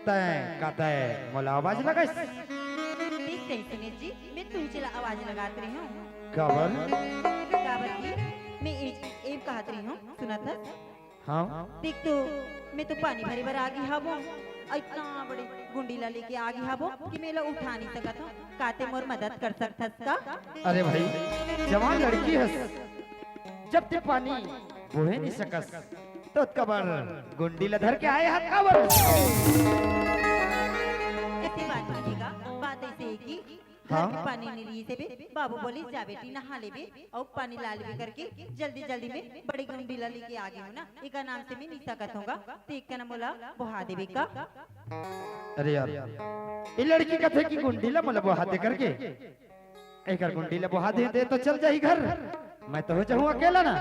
तैं का तैं मोला आवाज लगाइस? ठीक कहिस सुनील जी, मैं तुही ला आवाज लगात रहे हंव। काबर? काबर कि मैं ए, ए कहत रहे हंव, सुनत हस? हाँ। देख तो, मैं तो पानी भरे बर आगे हवंव, अउ इतना बड़े गुंडी ला लेके आगे हवंव कि मैं एला उठा नइ सकत हंव। का तैं मोर मदद कर सकथस का? अरे भाई, जवान लड़की हस, जब तैं पानी बोहे नइ सकस, त ओतका बड़ गुंडी ला धर के आए हस काबर? अइसे बात नइ हे गा, बात अइसे हे कि घर में हाँ। पानी नइ रहिस हे बे। बाबू बोलिस, "जा बेटी, नहा लेबे अउ पानी ला लेबे," करके जल्दी जल्दी में बड़े गुंडी ला लेके आगे हंव ना, एकर नाम से मैं नइ सकत हंव गा, त एकर नाम मोला बोहा देबे का? अरे यार, ए लड़की कथे कि गुंडी ला मोला बोहा दे करके, एकर गुंडी ला बोहा दे दे तो चल जाही घर, मैं तो हो जाहूं अकेला ना।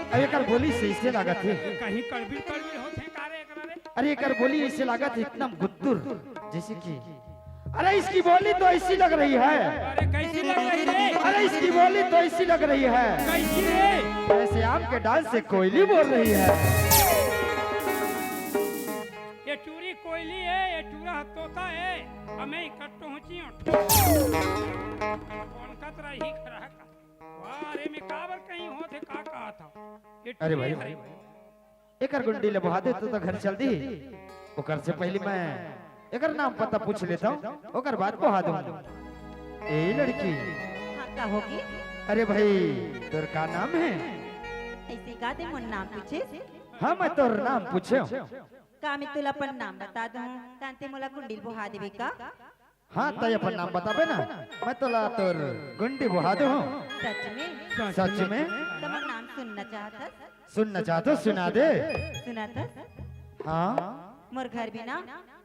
अब एकर बोली से अइसे लागत हे। कहीं कड़बिड़ कड़बिड़ होथे का रे एकरा रे? अरे एकर बोली अइसे लागत हे एकदम गुद्दुर, जइसे कि अरे इसकी बोली तो ऐसी लग रही है। अरे कैसी लग रही रे? अरे इसकी बोली तो ऐसी लग रही है। कैसी रे? जैसे आम के डाल से कोयली बोल रही है। ये टूरी कोयली हे, ये टूरा तोता हे, अउ मैं इकट्ठो होची हूँ। कौन कतरा ही खरा का? वाह रे, मैं काबर कहीं होथे का कहा था? ये अरे टूरी भाई, है। एकर गुंडी ले बोहा दे, तो, तो घर चल दी। ओकर से पहले मैं एकर नाम पता पूछ लेता हूँ, ओकर बाद बोहा दूँ। ए लड़की। हाँ, का होगे? अरे भाई, तोर का नाम हे? अइसे का तैं मोर नाम पूछे? हाँ, मैं तोर नाम पूछे हूँ। का मैं तोला अपन नाम बता दूँ, तहन तैं मोला गुंडी ल बोहा देबे का? हाँ, तैं अपन नाम बताबे ना, मैं तोला तोर गुंडी बोहा दूँ। सच में? सच में? त मोर नाम सुनना चाहत हस? सुनना चाहत हस, सुना दे। सुनत हस? हाँ। मोर घर बिना,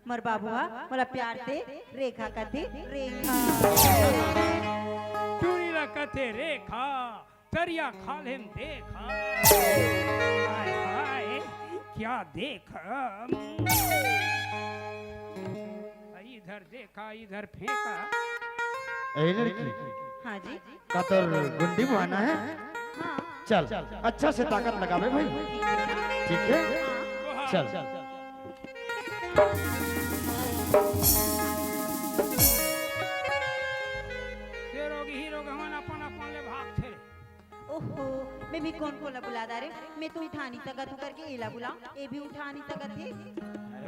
मोर बाबू हा मोला प्यार से रेखा कथे, रेखा। टूरी ला कथे रेखा। तरिया खाल्हे म देखा। हाय, हाय, क्या देखा? इधर देखा, इधर फेंका। ए लड़की। हाँ जी। का तोर गुंडी बोहाना हे? हाँ। चल, अच्छा से ताकत लगाबे भाई। ठीक हे? हाँ। चल। ये रोगही रोगहवन अपन अपन ले भागथे। ओहो, मैं भी कोन कोन ला बुला डारेंव, मैं तो उठा नइ सकत हँव करके एला बुलाओ, ए भी उठा नइ सकत हे।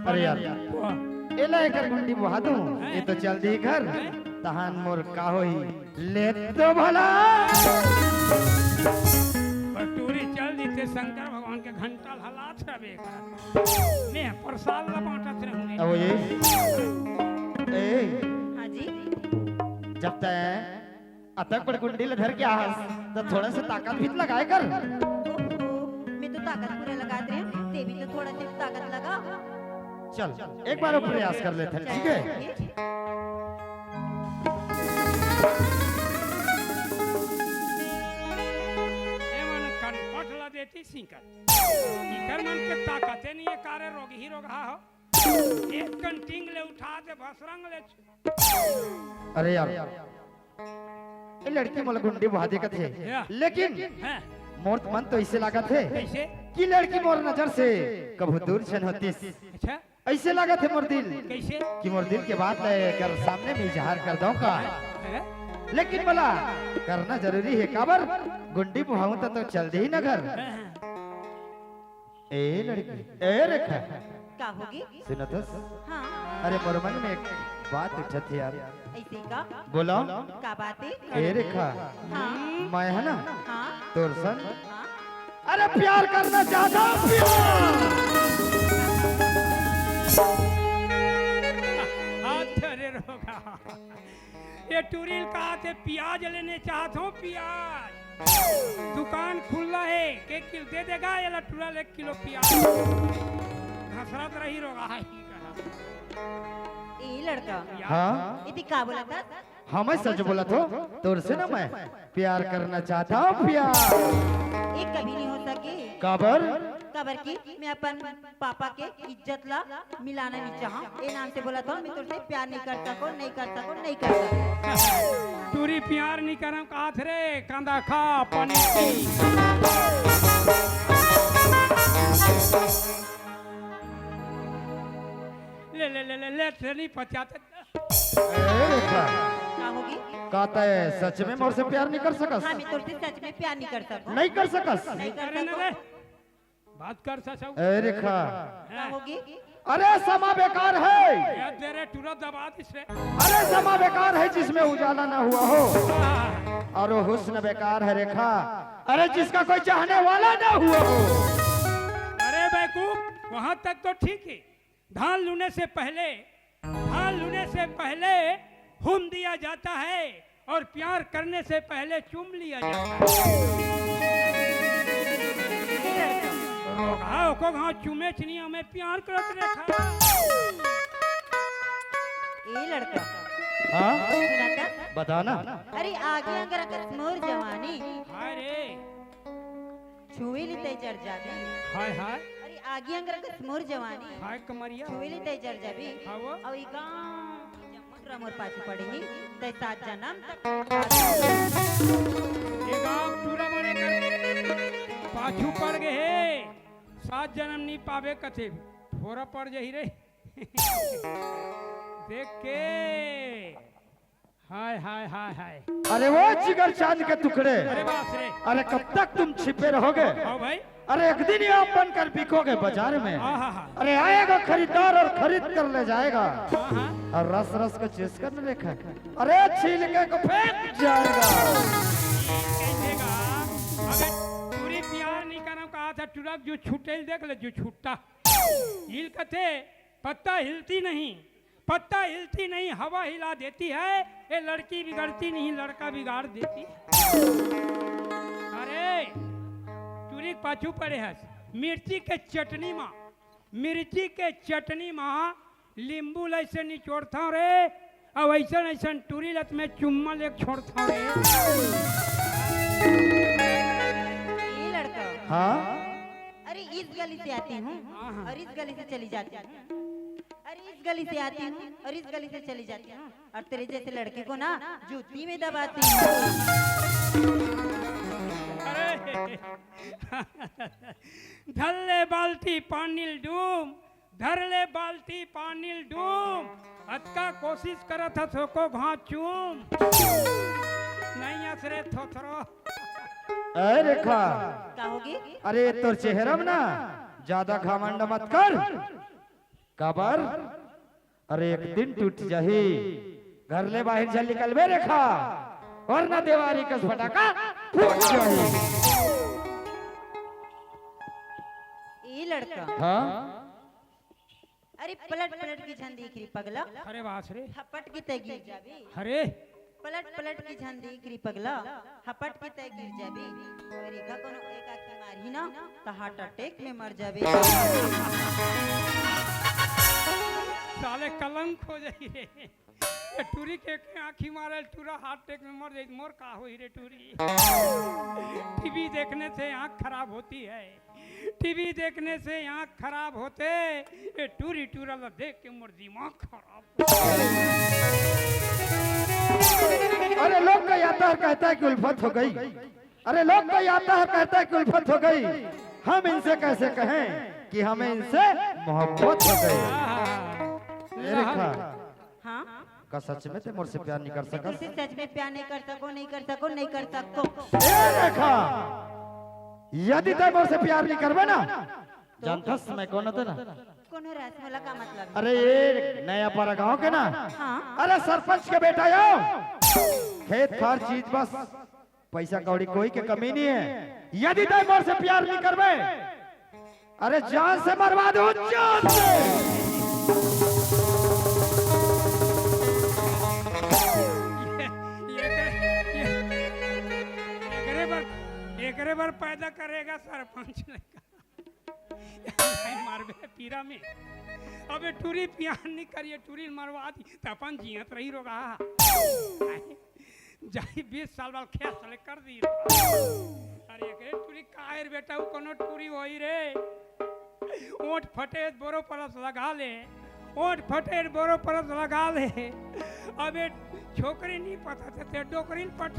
अरे यार, एला एकर गुंडी बोहा दूँ, ए तो चल दी घर, तहन मोर का होही, ले तो भला। पर टूरी चल दी ते शंकर भगवान के घंटा हलात रहे बेकार। मैं प्रसाद ला बाँटत रहूँ। अब ये, ए, हाँ जी। जब तक अतक बड़ गुंडी ल धर के आहस, त थोड़ा से ताकत भी त लगाए कर। ओहो, मैं तो ताकत पूरा लगात रहेंव, तें भी तो थोड़ा से ताकत लगा। चल, एक बार अउ प्रयास कर लेथन, ठीक हे? ए मन कनपट ला देती सिंकर। इकर मन के ताकते नइ हे, कारे रोगही रोगहा हो। एक कन टींग ले उठा दे, भसरंग ले। अरे यार, ए लड़की मोला गुंडी बोहा दे कथे, या। लेकिन हाँ। मोर मन तो अइसे लागत हे कइसे? कि लड़की मोर नजर से कभू दूर झन होतिस। अच्छा। अइसे लागत हे मोर दिल कइसे? कि मोर दिल के बात ला एकर सामने में इजहार कर दंव का। हाँ। लेकिन मोला करना जरूरी हे, काबर गुंडी बोहाहूँ त, तो चल देही ना घर। हाँ, हाँ। ए लड़की, ए रेखा। का होगे? सुनत हस? हाँ। अरे मोर मन में एक बात उठत हे यार। अइसे का? बोलो। का बात हे? ए रेखा। हाँ। मैं हे ना? हाँ। तोर सन। हाँ। अरे प्यार करना चाहत हँव, प्यार। हाथ धरे रोगहा। ए टूरी ल कहाथे प्याज लेने चाहत हँव, प्याज। दुकान खुल्ला हे, के किलो दे देगा, एला टूरा ले एक किलो प्याज। घसरत रही रोगहा ही कहा। ए लड़का। हाँ? एती का बोलत हस? हाँ, मैं सच बोलत हँव, तोर से ना मैं प्यार करना चाहत हँव, प्यार। ए कभी नइ हो सके। काबर? काबर कि मैं अपन पापा के इज्जत ला मिलाना नहीं चाहूँ। ए नाम से बोलत हँव, मैं तोर से प्यार नहीं कर सकों, नहीं कर सकों, नहीं कर सकों। टूरी प्यार नहीं करँव काहथे रे, कांदा खा, पानी पी। ले, ले, ले, ले, ले, से नहीं पचाते। ए, रेखा, का होगे? का तैं सच में मोर से प्यार नहीं कर सकस? हाँ, मैं तोर से सच में प्यार नहीं कर सकों। नहीं कर सकस? नहीं कर अरे ना सकों। रे, बात कर सकस। ए, रेखा। का होगे? अरे, समा बेकार है। ये तेरे टूरा दबा दिस रे। अरे, समा बेकार है जिसमें उजाला ना हुआ हो, हाँ। और वो हुस्न बेकार है, रेखा, अरे, जिसका कोई चाहने वाला ना हुआ हो। अरे बेवकूफ, वहां तक तो ठीक है। धान लूने से पहले, धान लूने से पहले हूम दिया जाता है और प्यार करने से पहले चूम लिया जाता है। रोगहा ओको घाव चूमे च नहीं, हमें प्यार करत रेखा। ए लड़का, हाँ? सुना था? बता ना। अरे आगी अंगारा कस मोर जवानी। हाय रे। छुए ले तैं जर जाबे। हाय, हाय। अरे आगी अंगारा कस मोर जवानी। हाय कमरिया। छुए ले तैं जर जाबे। हाँ वो। अउ ई गाँव के जम्मो टूरा मोर पाछू पड़े ही, तैं सात जनम तक। ये गाँव टूरा मोर कर पाछू पड़ गे हे। सात जनम नहीं पाबे कथे। फोरा पड़ जाही रे। देख के। हाय, हाय, हाय, हाय। अरे वो जिगर चांद के टुकड़े। अरे बाप रे। अरे कब तक तुम छिपे रहोगे? हाँ भाई। अरे एक दिन ये आप बनकर बिकोगे बाजार में। हाँ, हाँ, हाँ। अरे आएगा खरीदार और खरीद कर ले जाएगा। हाँ, हाँ। और रस रस को चूस कर न देखा। अरे छील के को फेंक जाएगा। कैसे का? अबे टूरी प्यार नहीं करँव काहथे टूरा जो छूटे ल देख ले जो छूटता। हिल कथे, पत्ता हिलती नहीं, पत्ता हिलती नहीं, हवा हिला देती है। ये लड़की बिगड़ती नहीं, लड़का बिगाड़ देती है। अरे, टूरी के पाछू पड़े हस, मिर्ची के चटनी मा, मिर्ची के चटनी मा नींबू ल अइसे निचोड़थँव रे, अउ अइसन अइसन टूरी ल त मैं चुम्मा ले छोड़थँव रे। ए लड़का। हाँ? अरे इस गली से आती हूँ हाँ, हाँ। और इस गली से चली जाती हूँ। अरे इस गली से आती हूँ और इस गली से चली जाती हूँ, और तेरे जैसे लड़के को ना जूती में दबाती हूँ। अरे धर ले बाल्टी पानी ल डूम, धर ले बाल्टी पानी ल डूम, अतका कोशिश करत हस ओको घाव चूम। नहीं अस रे थोथरो। अरे रेखा। का होगे? अरे तोर चेहरा में ना ज्यादा घमंड मत कर। काबर? अरे एक दिन टूट जाही। घर ले बाहिर झन निकलबे रेखा, वरना देवारी कस फटाका फूट जाही। ए लड़का। हाँ? अरे पलट पलट के झन देख रे पगला। अरे बाप रे। हपट के तैं गिर जाबे। अरे। पलट पलट के झन देख रे पगला, हपट के तैं गिर जाबे। अउ रेखा कोनो एक आँखी मारही ना, त heart attack में मर जाबे। साले कलंक हो जाही रे। ये टूरी के, के आँखी मारे, टूरा heart attack में मर जाही, मोर का होही रे टूरी? टीवी देखने से आँख खराब होती है। टीवी देखने से आँख खराब होथे, ये टूरी टूरा ला देख के मोर दिमाग खराब। अरे लोग कई आता है कहता है कि उल्फत हो गई। अरे लोग कई आता है कहता है कि उल्फत हो गई। हम इनसे कैसे कहें कि हमें इनसे मोहब्बत हो गई। ए रेखा, हाँ? का सच में तैं मोर से प्यार नहीं कर सकस? तोर से सच में प्यार नहीं कर सकों, नहीं कर सकों, नहीं कर सकों। ए रेखा, यदि तैं मोर से प्यार नहीं करबे ना, जानथस मैं कोन होथों ना? कोन हरस, मोला का मतलब? अरे ये नया पारा गांव के ना। हाँ। अरे सरपंच के बेटा हो। खेत खार चीज बस, पैसा कौड़ी कोई के कमी नहीं है। यदि तैं मोर से प्यार नहीं करबे, अरे जान से मरवा दूं, जान से। ये, ये, ये, एकरे बर, एकरे बर पैदा करेगा सरपंच लइका। मारबे पीरा में। अबे टूरी प्यार नहीं करिए, टूरी मरवा दी, त अपन जियत रही रोगहा। जाही बीस साल बाद खेत साले कर दी। अरे एकरे टूरी काहे रे बेटा, उ कोनो टूरी होही रे। ओंठ फटे बोरो परस लगा ले, ओंठ फटे बोरो परस लगा ले। अबे छोकरी नहीं पता थे, ते डोकरी पट।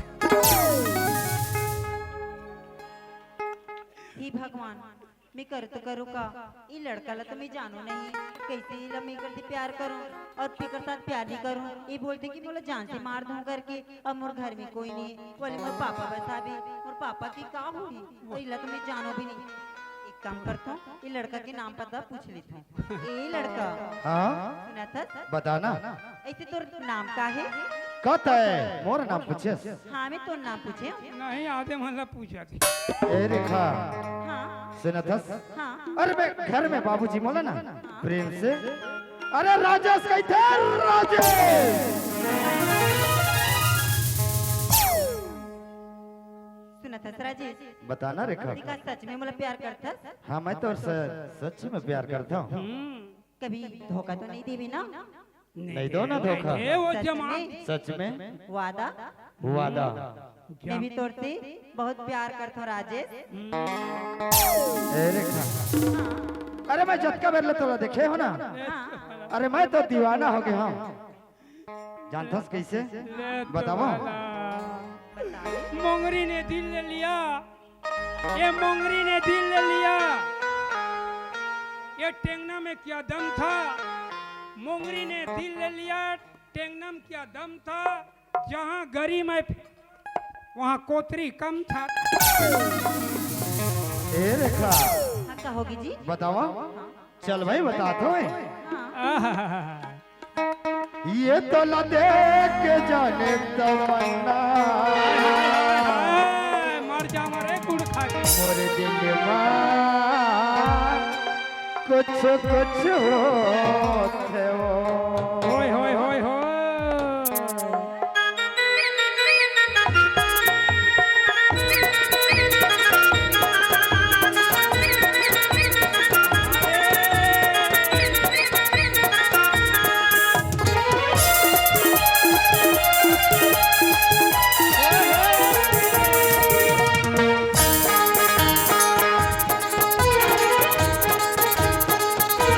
हे भगवान, मैं कर तो करूँ का? ये लड़का ला तो मैं जानू नहीं, कैसे ये ला मैं कर दी प्यार करूँ और तेकर साथ प्यार नहीं करूँ। ये बोलते कि मोला जान से मार दूँ करके, अब मोर घर में कोई नहीं, बोले मोर पापा बस आबे, मोर पापा की का होही? और इला तो मैं जानो भी नहीं। एक काम करता हूँ, ये लड़का के नाम पता पूछ लेता हूँ। ए लड़का, हाँ? सुना था? बताना। ऐसे तोर नाम का है? का तय? मोर नाम पूछे? हाँ, मैं तोर नाम पूछे। नहीं, आधे मन ला पूछा थी। ए रेखा, हाँ। सुना था? हाँ। अरे मैं घर में बाबूजी बोला ना, प्रेम से, अरे राजेश कहते हैं, राजेश। सुना था राजेश? बताना रेखा। तें का सच में मोला प्यार करथस? हाँ, मैं तो स-, सच में प्यार करता हूँ। हम्म। कभी धोखा तो नहीं देवे ना? नहीं दो ना धोखा। नहीं, वो सच जमा- में? सच में? वादा? वादा। मैं भी तोर से बहुत प्यार करता हूँ राजेश। हम्म। ए रेखा। हाँ। अरे मैं जतका बेर ले तोला देखे हो ना? हाँ। अरे मैं तो दीवाना हो गया हूँ। जानथस कैसे? ले तो बतावा। वाला। मोंगरी ने दिल ले लिया, ये मोंगरी ने दिल ले लिया। ये टेंगना में क्या दम था? मोंगरी ने दिल ले लिया, टेंगना में क्या दम था? जहाँ गरी मैं, वहाँ कोतरी कम था। ए रेखा। हाँ, का होगी जी? बतावा। हाँ। चल भाई, बता तो। हाँ। आहा। ये तो ला देख के जाने तमन्ना। हाय, मर जावा रे गुड़ खा के। मोर दिल मा कुछ कुछ होथे वो। होय, होय, होय, होय।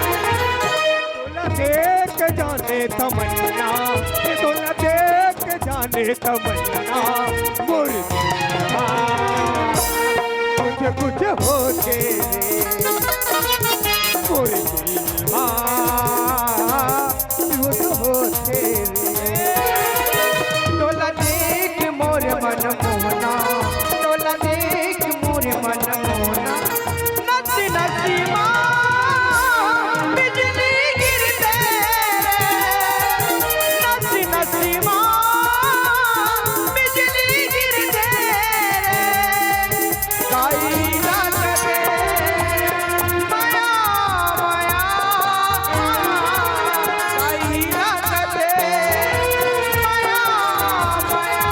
तोला देख जाने तमन्ना, ये तोला देख जाने तमन्ना, मोर दिल मा कुछ कुछ होथे रे, मोर दिल मा कुछ होथे रे। तोला देख मोर मन मोहना, तोला देख मोर मन मोहना, नस नस मा बिजली गिरथे रे, नस नस मा बिजली गिरथे रे। काई रात दे मया मया, काई रात दे मया मया।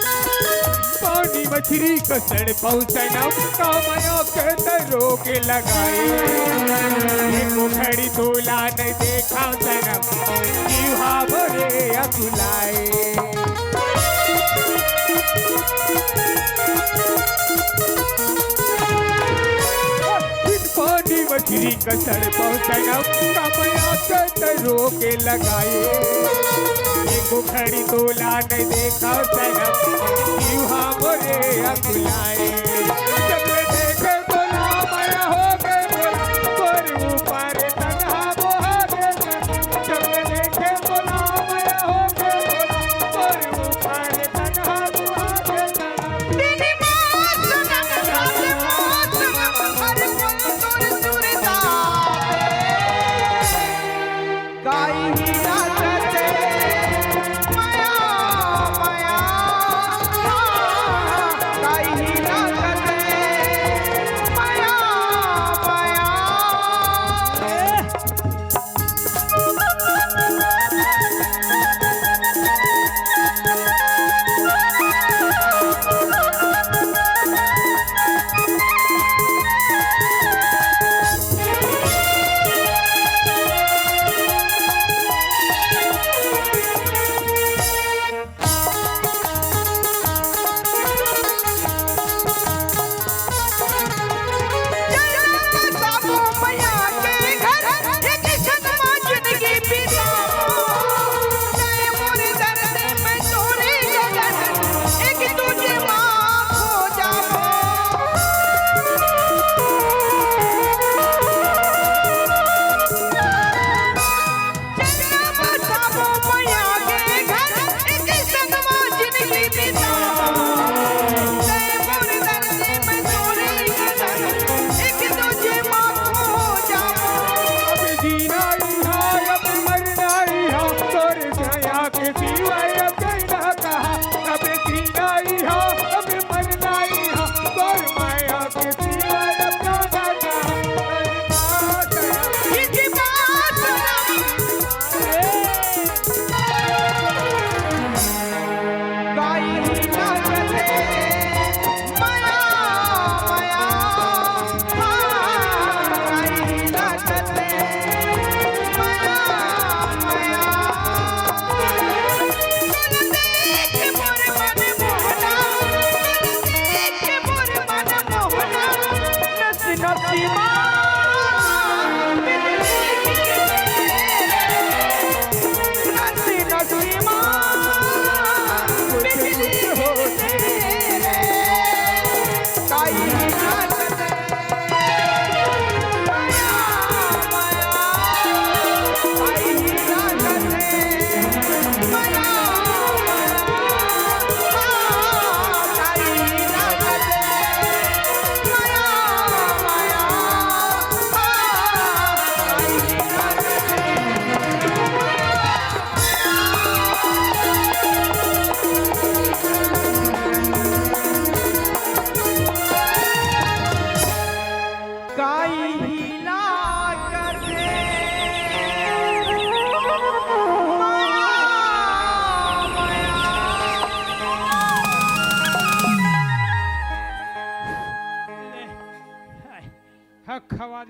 पानी मछरी कस तड़पाऊं सनम, का मया के त रोग लगाए। एको घड़ी तोला नहीं देखा सनम, जीवा मोरे अकुलाए। पानी मछरी कस तड़पाऊं सनम, का मया के त रोग लगाए। एको घड़ी तोला नहीं देखा सनम, जीवा मोरे अकुलाए। जब ले देखे तोला मया हो गए मोर, तोर ऊपर तन्हा मोहा गए सनम। जब ले देखे तोला मया हो गए मोर, तोर ऊपर तन्हा मोहा गए सनम।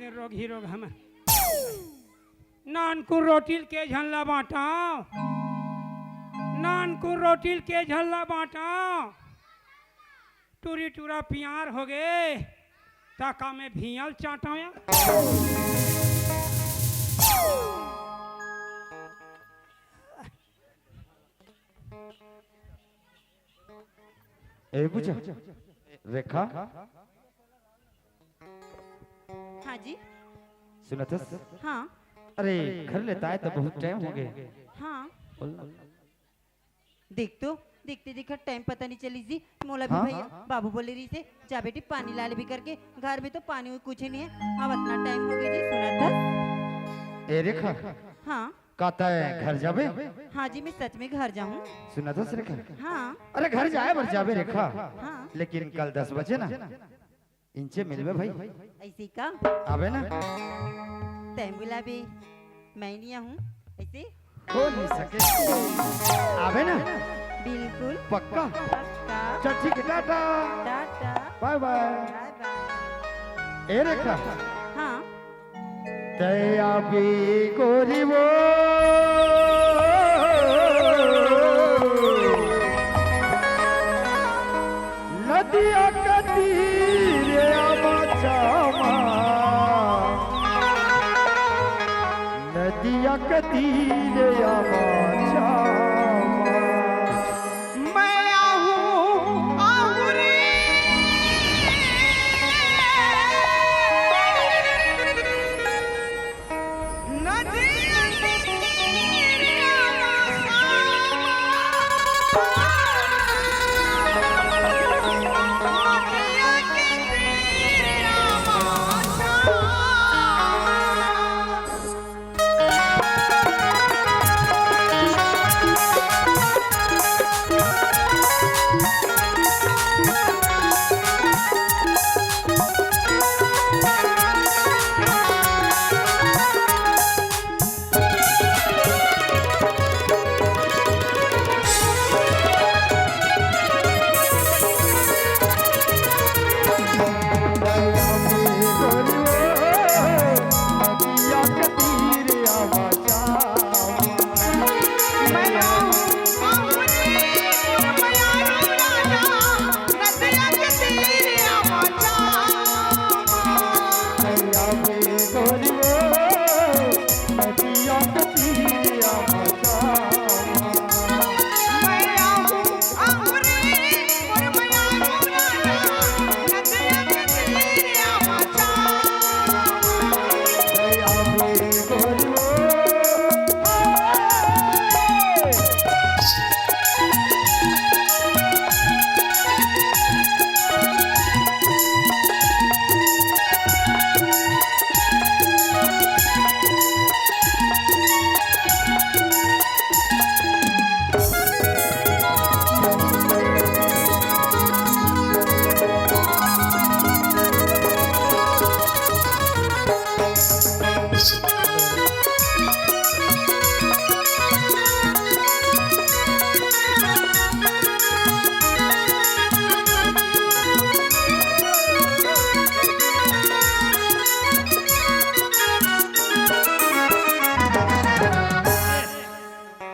रोगही रोग हम। नानकुन रोटी ल के झन ला बांटव, नानकुन रोटी ल के झन ला बांटव। टूरी टूरा पियार हो गे, त का मैं भियाल चांटव या? ए पूजा, रेखा। हाँ जी। सुनत हस? हाँ। अरे, घर ले त आए त बहुत टाइम हो गे। हाँ। बोल ना। देख तो, देखते देखत टाइम पता नहीं चलिस जी। मोला भी हाँ? भैया, बाबू बोले रहिसे, "जा बेटी, पानी ला लेबे करके, घर में तो पानी कुछ नहीं है।" अब अतना टाइम हो गे जी, सुनत हस? ए रेखा। हाँ। का तैं घर जाबे? हाँ जी, मैं सच में घर जाहूँ। सुनत हस रेखा? हाँ। अरे घर जाए बर जाबे रेखा। हाँ। लेकिन कल दस बजे ना इनसे मिलबे भाई। ऐसे का? आबे ना। तैं बुलाबे, मैं नहीं आहूँ। ऐसे? हो नहीं सके। आबे ना। बिल्कुल। पक्का? पक्का। चल ठीक है, टाटा। टाटा। बाय बाय। बाय बाय। ए रेखा। हाँ। तैं आबे गोरी वो नदिया के तीरे आवा चामा, नदिया के तीरे आवा चामा। मैं आहूँ, आहूँ रे।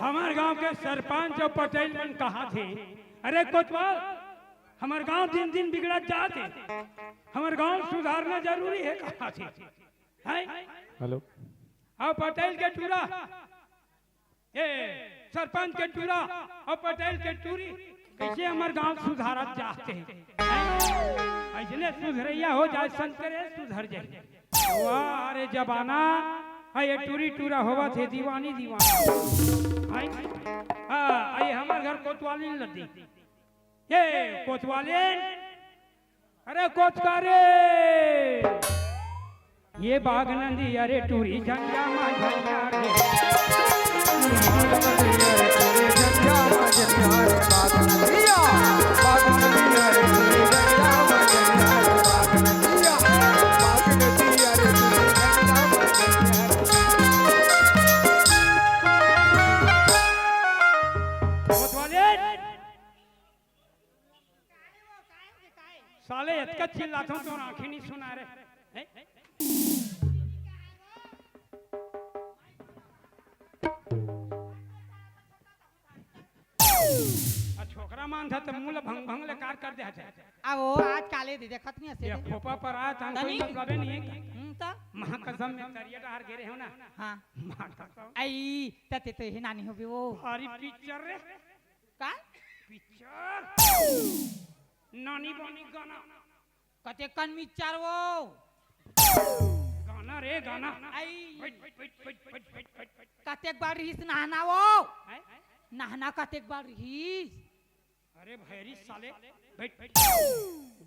हमर गांव के सरपंच अउ पटेल मन कहाथे, "अरे कोतवाल, हमर गांव दिन दिन बिगड़त जात हे, हमर गांव सुधारना जरूरी हे," कहाथे। हैं? हेलो। अउ पटेल के टूरा, ए, सरपंच के टूरा अउ पटेल के टूरी, कइसे हमर गांव सुधारत जात हे? हैं? अइसने सुधरइया हो जाए, संत करे सुधर जाए। वाह रे जमाना, हाय ये टूरी टूरा होवत हे, दीवानी दीवाना। हाय, हाँ, ये हमर घर कोतवालिन लदी। ये कोतवालिन, अरे कोचका रे, ये बाग नंदी, अरे टूरी झंझा मा झंझा रे। साले अतका चिल्लाथों, तोर आंखें नहीं सुना रे। हैं? अउ छोकरा मानथे त मुंह ल भंग भंग ले कार कर दे हथे। अब वो आज काले दे देखत नहीं हसे ये दे। खोपा पर आय त कोई तनी? मतलब नहीं है। हम्म, त? महाकसम में तरिया डहार गिरे हो ना। हाँ। महाकसम। आई, त ते तो हे नानी होबे वो। भारी पिक्चर रे। का? पिक्चर। नानी बानी गाना। कतेक कन मिक्चर वो। गाना रे, गाना। आई। बैठ, बैठ, बैठ। कतेक बार रहिस नहाना वो। हैं? नहाना कतेक बार रहिस। अरे भैरी साले, बैठ, बैठ।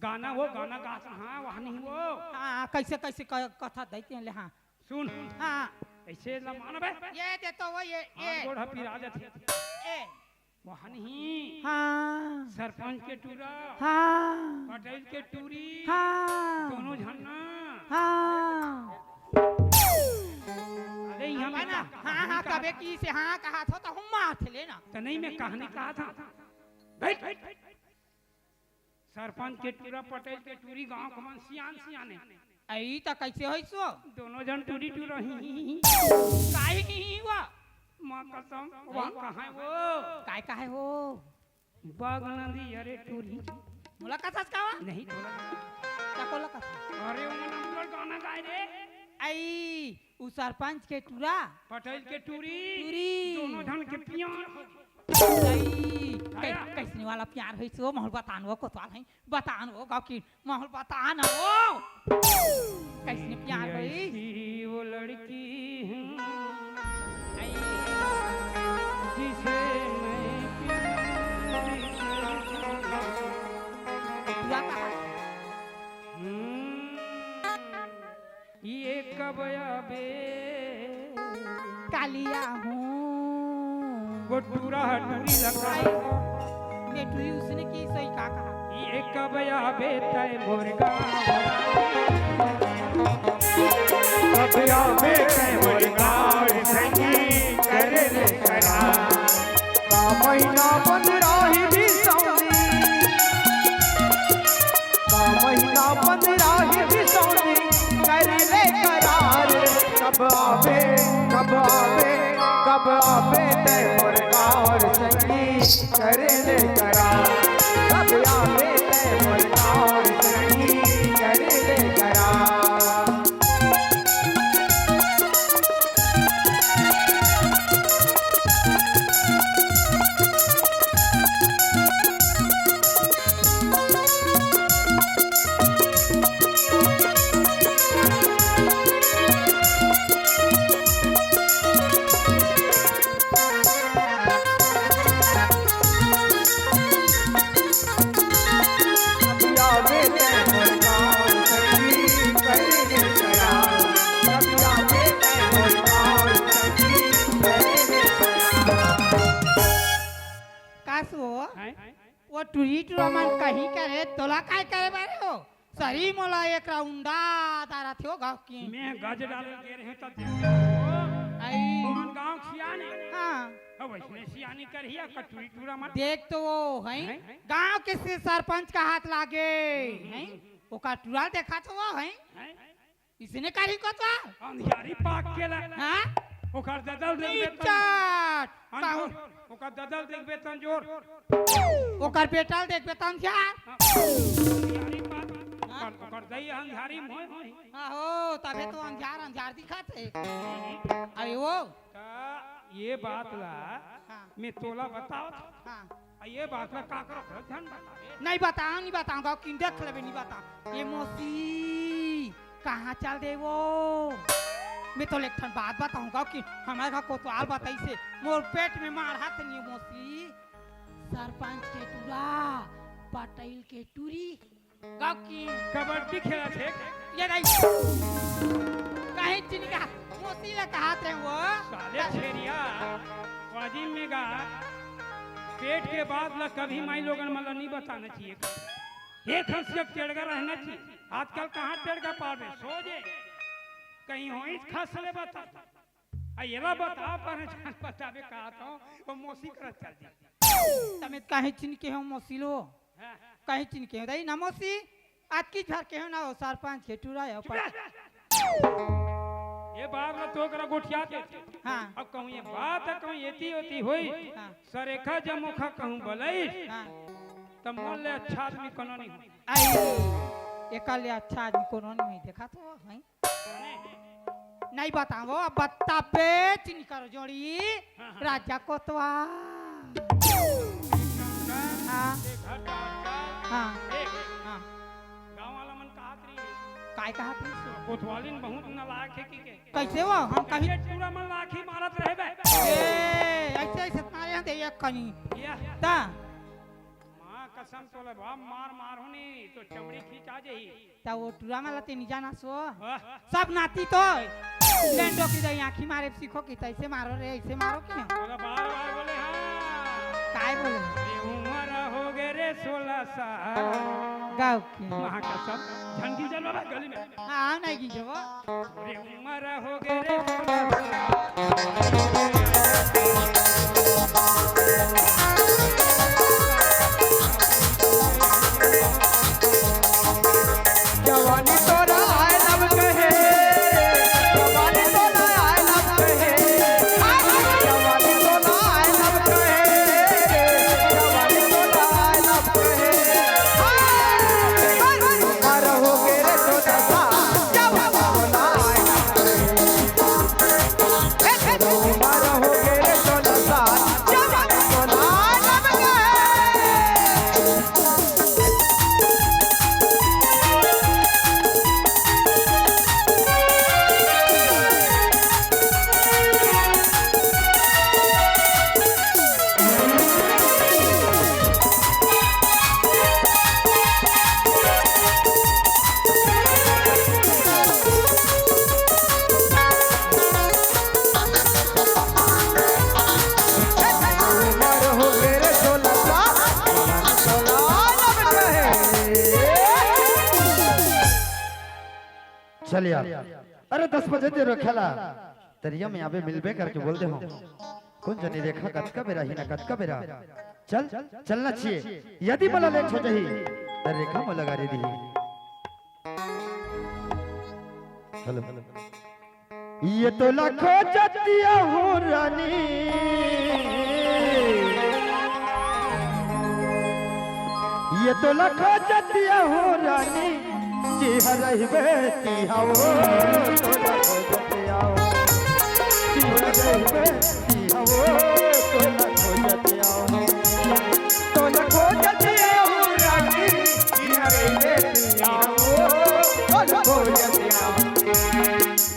गाना वो, गाना गा, हाँ, वहाँ नहीं वो। हाँ, कैसे, कैसे क-, कथा दैते हैं ले, हाँ। सुन। हाँ। ऐसे ला मान बे। ये दे तो वो, ये, हाथ ये। गोड़ ह पिरा जाथे। ए। वहाँ नहीं। हाँ। सरपंच के टूरा। हाँ। पटेल के टूरी। हाँ। दोनों झन ना। हाँ। अरे, यहाँ में है ना? का-, हाँ, हाँ, कहानी कबे कहा की से हाँ कहा था तो हम मार थे लेना। तो नहीं, मैं कहानी कहा था। बैठ, बैठ, बैठ। सरपंच के टूरा, पटेल के टूरी, गांव के मन सियान सियाने। अई त कैसे होइस वो? दोनों झन टूरी टूरा ही। काहे नहीं हुआ? माँ कसम, वहाँ कहाँ है वो? काय कहाँ है वो? बाग नदी, अरे टूरी। मोला कथस का वा? नहीं, बोला। क्या कोला कथस? अरे, वो नंबर गाना गाए रे। आई, उ सरपंच के टूरा। पटेल के टूरी। टूरी। दोनों झन के पियान। आई, कै-, आया। कैसने वाला प्यार होइस वो, महूँ ल बतान वो, कोतवाल है, बतान वो, गाँव की महूँ ल बतान वो। कैसने प्यार होइस? ऐसी वो लड़की है, आई। जिसे मैं प्यार करता हूँ। पूरा कहा। हम्म। ये कब आबे? कालिया हूँ। वो टूरा ह, टूरी लगा। आई, मैं टूरी उसने की सही का कहा। ये कब आबे तय मोर गाँव? कब आबे तय मोर गाँव रे संगी करे ले करा। का महीना बन रही भी सौनी। का महीना बन रही भी सौनी, कर ले करार। कब आबे, कब आबे, कब आबे तय मोर गाँव रे संगी, कर ले करार। कब आबे तय मोर गाँव रे संगी, कर ले करार। कास वो? हैं? वो टूरी टूरा मन कहीं करे, तोला काय करे बारे हो? सरी मोला एक राउंडा दारा थियो गाँव की। मैं गज डाल के रहे तो देखो। आई। ओमन गाँव सियाने। हाँ। अब वैसने सियानी करही या कटुरी टूरा मन। देख तो वो, हैं? हैं? गाँव के से सरपंच का हाथ लागे, हम्म, हैं? हम्म। ओकर टूरा देखा तो वो, हैं? हैं? इसने करी को तो? अंधियारी पाक के ला। हाँ? ओकर ददल देखबे तन। इज्जत। अंजोर। काहू? ओकर ददल देखबे तन जोर। ओकर बेटल देखबे तन ध्यान। हाँ। अंधियारी पाक। हाँ। ओकर, ओकर दई अंधियारी में होय होय। हाँ हो, तबे तो अंधियार, अंधियार दिखत हे। अरे वो। त ये बात ला हाँ। मैं तोला बतावत हँव। हाँ। आ ये बात ला काकरो घर झन बतावे। नहीं बताओं, नहीं बताओं, गाँव किन देख लेबे, नहीं बताओं। ये मौसी, कहाँ चल दे वो? मैं तोला एक ठन बात बताओं, गाँव की हमारे घर कोतवाल बताइसे, मोर पेट में मार हाथ नहीं मौसी। सरपंच के टूरा, पटेल के टूरी, गाँव की। कबड्डी खेलत हे। ये नहीं। कहीं चिन का मौसी ला कहात रहे वो। साले छेरिया, वाजिब में गा, पेट के बात ला कभी माई लोगन मन ला नहीं बताना चाहिए। एक हंसिया टेड़गा रहना चाहिए। आजकल कहाँ टेड़गा पावे? सो जे। कहीं होइस खस ले बता। आ, एला बता, पहचान बताबे कहा तो, वो मौसी करा चल दी। तमे काहे चिन के हो मौसी लो? हाँ। काहे चिन के हो? दई ना मौसी, आज की घर के हो ना, वो सरपंच के टूरा हो। चुप रह। ये बात ला तो करा गोठिया देथे। हाँ। अब कहूँ ये बात है, कहूँ एती ओती होई, हाँ। सरेखा जमोखा कहूँ बलई, हाँ। तब मोर ले अच्छा आदमी कोनो नहीं हो। आई, एकर ले अच्छा आदमी कोनो नहीं होई, देखा तो, हैं? नहीं बताओ, अब बत्ता पे चिन्ह कर जोड़ी, हाँ, हाँ। राजा कोतवाल। हाँ। ये घर का अच्छा। हाँ। एक। हाँ। गाँव वाला मन कहत रही। काय कहत रही? कोतवालिन बहुत नालायक है कि के? कैसे वो? हम कहीं ये टूरा मन लाठी मारत रहे बे। ए, ऐसे, ऐसे मारे हैं, दे एक कनी। या। ता? माँ कसम तोला बाप मार मार होनी, तो चमड़ी खींचा जाही। ता वो टूरा मन ला ते नहीं जाना सो। वाह। सब नाती तो लेंडो की दई आँखी मारे सीखो कि तैसे मारो रे, ऐसे मारो कि। तोला बार बार बोले हाँ। काय बोले? ये उम्र हो गए रे सोलह साल। गाँव की। माँ कसम, झंडी जलवा गली में। हाँ, नहीं गिंजो वो। रे उमर हो गे रे जवानी तोरा I love कहे, जवानी तोरा I love कहे, जवानी तोरा I love कहे, जवानी तोरा I love कहे। उमर हो गे रे सोलह साल, जवानी तोरा I love कहे। चल यार, अरे दस बजे दे रखेला, तरिया में आबे मिलबे करके बोल दे हो। कौन जनी रेखा कतका बेरा ही ना कतका बेरा। चल, चलना चाहिए। यदि मोला लेट हो जाही, त रेखा मोला गारी दिही। हेलो। ये तो लाखों जतिया हूँ रानी, ये तो लाखों जतिया हूँ रानी, जी हरही बेटी हवो, तो लाखों जतिया हूँ, जी हरही बेटी हवो, तो लाखों जतिया हूँ, तो लाखों जतिया हूँ रानी, जी हरही बेटी हवो,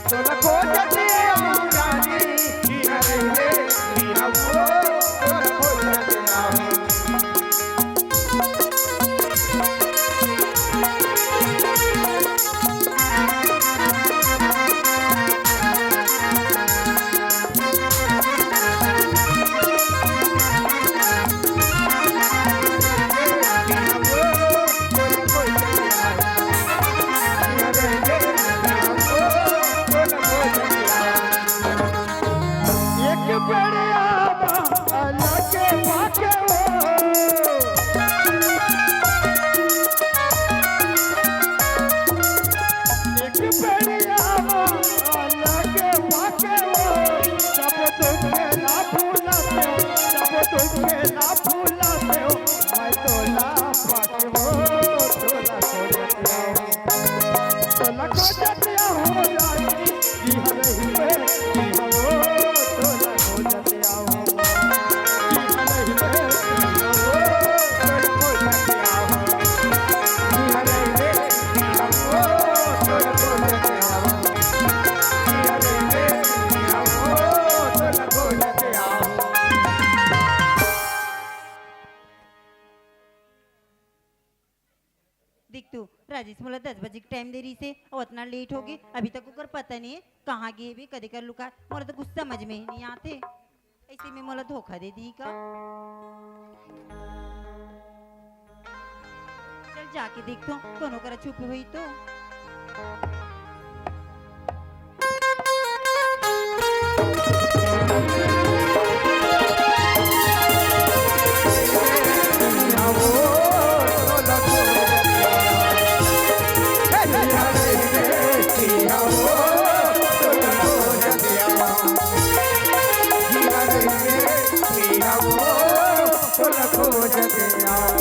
तो लाखों जतिया हूँ। एक बेर आवा अलगे पाके हो। एक बेर आवा अलगे पाके हो। सब दुख ला भूला दे, सब दुख ला भूला दे। मैं तोला पाके हो, तोला खोजत रहो। तोला खोजत रहो रानी, जी हरही पे, जी हवो, तोला खोजत रहो। जी हरही पे, जी हवो, तोला खोजत रहो। जी हरही पे, जी हवो, तोला खोजत रहो। जी हरही पे, जी हवो, तोला खोजत रहो। देख तो, राजेश मोला दस बजे के टाइम दे रहिस हे, अउ अतना लेट हो गे, अभी तक ओकर पता नहीं है, कहाँ गे हे, कदे कर लुका, मोला तो कुछ समझ में ही नहीं आते। ऐसे में मोला धोखा दे दी का? चल जाके देख तो, कोनो करा छुपे होई तो। खोज के आओ।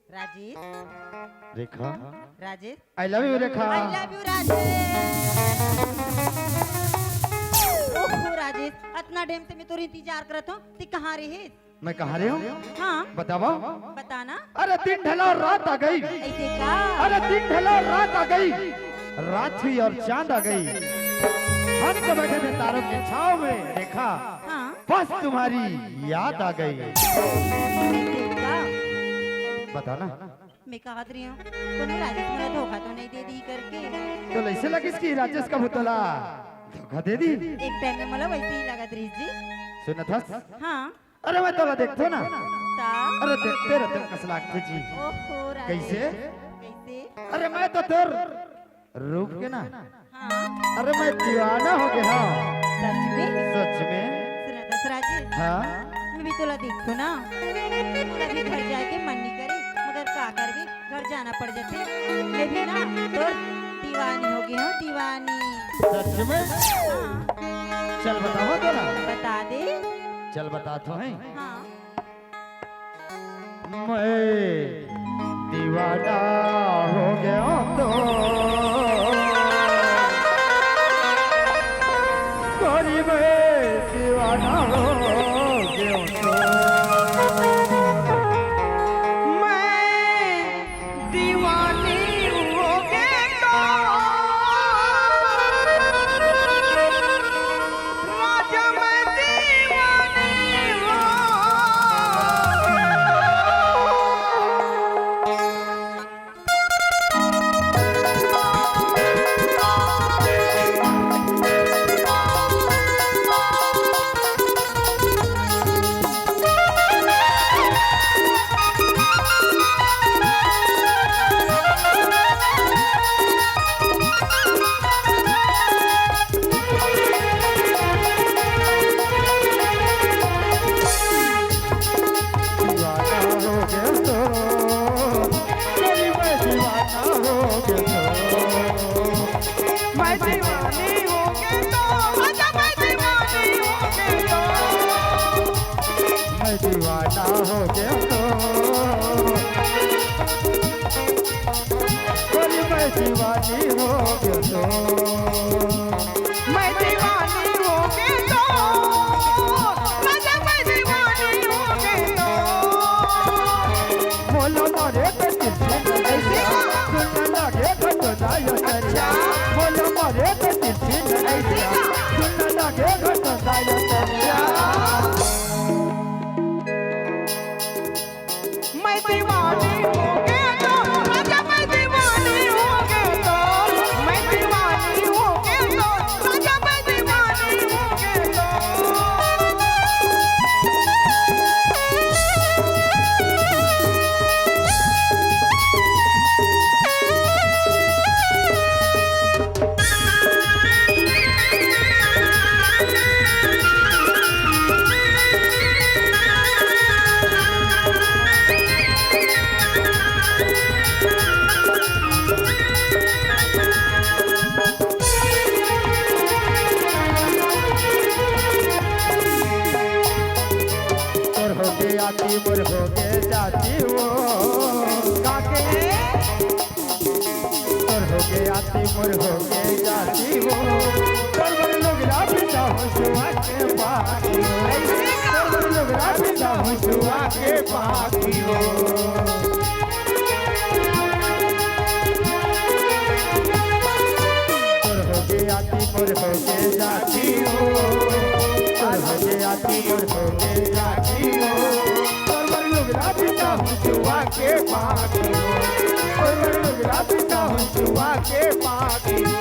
राजेश। रेखा। Rajesh. I love you Rekha. I love you Rajesh. ओहो राजेश, अतना time से मैं तोर इंतजार करत हूँ, ते कहाँ रहे? मैं कहाँ रहे हूँ? हाँ। बतावा। बताना। अरे दिन ढला और रात आ गई। ऐसे का? अरे दिन ढला और रात आ गई, रात हुई और चांद आ गई। हम तो बैठे थे तारों के छाव में, रेखा। हाँ। बस तुम्हारी याद आ गई। ऐसे का? बताना। मैं कहत रही हूँ, कोनो राजेश मोला धोखा तो नहीं दे दी करके। तो ऐसे लगिस कि राजेश का भूतला धोखा दे दी। एक time में मोला वैसे ही लगत रहिस जी। सुनत हस? हाँ। अरे मैं तोला देखथो ना। ता? अरे देखते रहते कस लागथे जी। ओहो राजेश। कैसे? कैसे? अरे मैं तो तोर रूप के ना। हाँ। अरे मैं दीवाना हो गया हूँ। सच में? सच में। सुनत हस राजेश। हाँ। मैं भी तोला देखथो ना। मोला भी घर जाए के मन नहीं करे, मगर का करबे, घर जाना पड़ जाथे। मैं भी ना तोर दीवानी हो गई हूँ, दीवानी। सच में? हाँ। चल बतावा तोला। बता दे। चल बताथो हैं। हाँ। मैं दीवाना हो गया तो, गोरी मैं दीवाना हो गया तो। मैं दीवानी हो गए तो, राजा मैं दीवानी हो। दीवाना हो गया तो, तेरी मैं दीवाना हो गया तो। मैं दीवानी हो गया तो, राजा मैं दीवानी हो गया तो। मैं दीवाना हो गया तो, तेरी मैं दीवानी हो गया तो। मैं दीवानी हो गई तो, राजा मैं दीवानी हो गई तो। बोलो मारे तो तिरछी नजरिया, सुन लगे घटना यो सरिया। बोलो मारे तो तिरछी नजरिया, सुन लगे घटना यो सरिया। मैं दीवानी हो गया तो, राजा मैं दीवानी हो गया तो, मैं दीवानी हो गया तो, राजा मैं दीवानी हो गया तो। तोर होगे आती, मोर होगे जाती वो। काके? तोर होगे आती, मोर होगे जाती वो। तोर बर लुगरा बिछाहूँ सुआ के पाखी हो। तोर बर लुगरा बिछाहूँ सुआ के पाखी हो। तोर होगे आती, मोर होगे जाती हो। तोर होगे आती, मोर होगे जाती हो। तोर बर लुगरा बिछाहूँ सुआ के पाखी हो। तोर बर लुगरा बिछाहूँ सुआ के पाखी हो।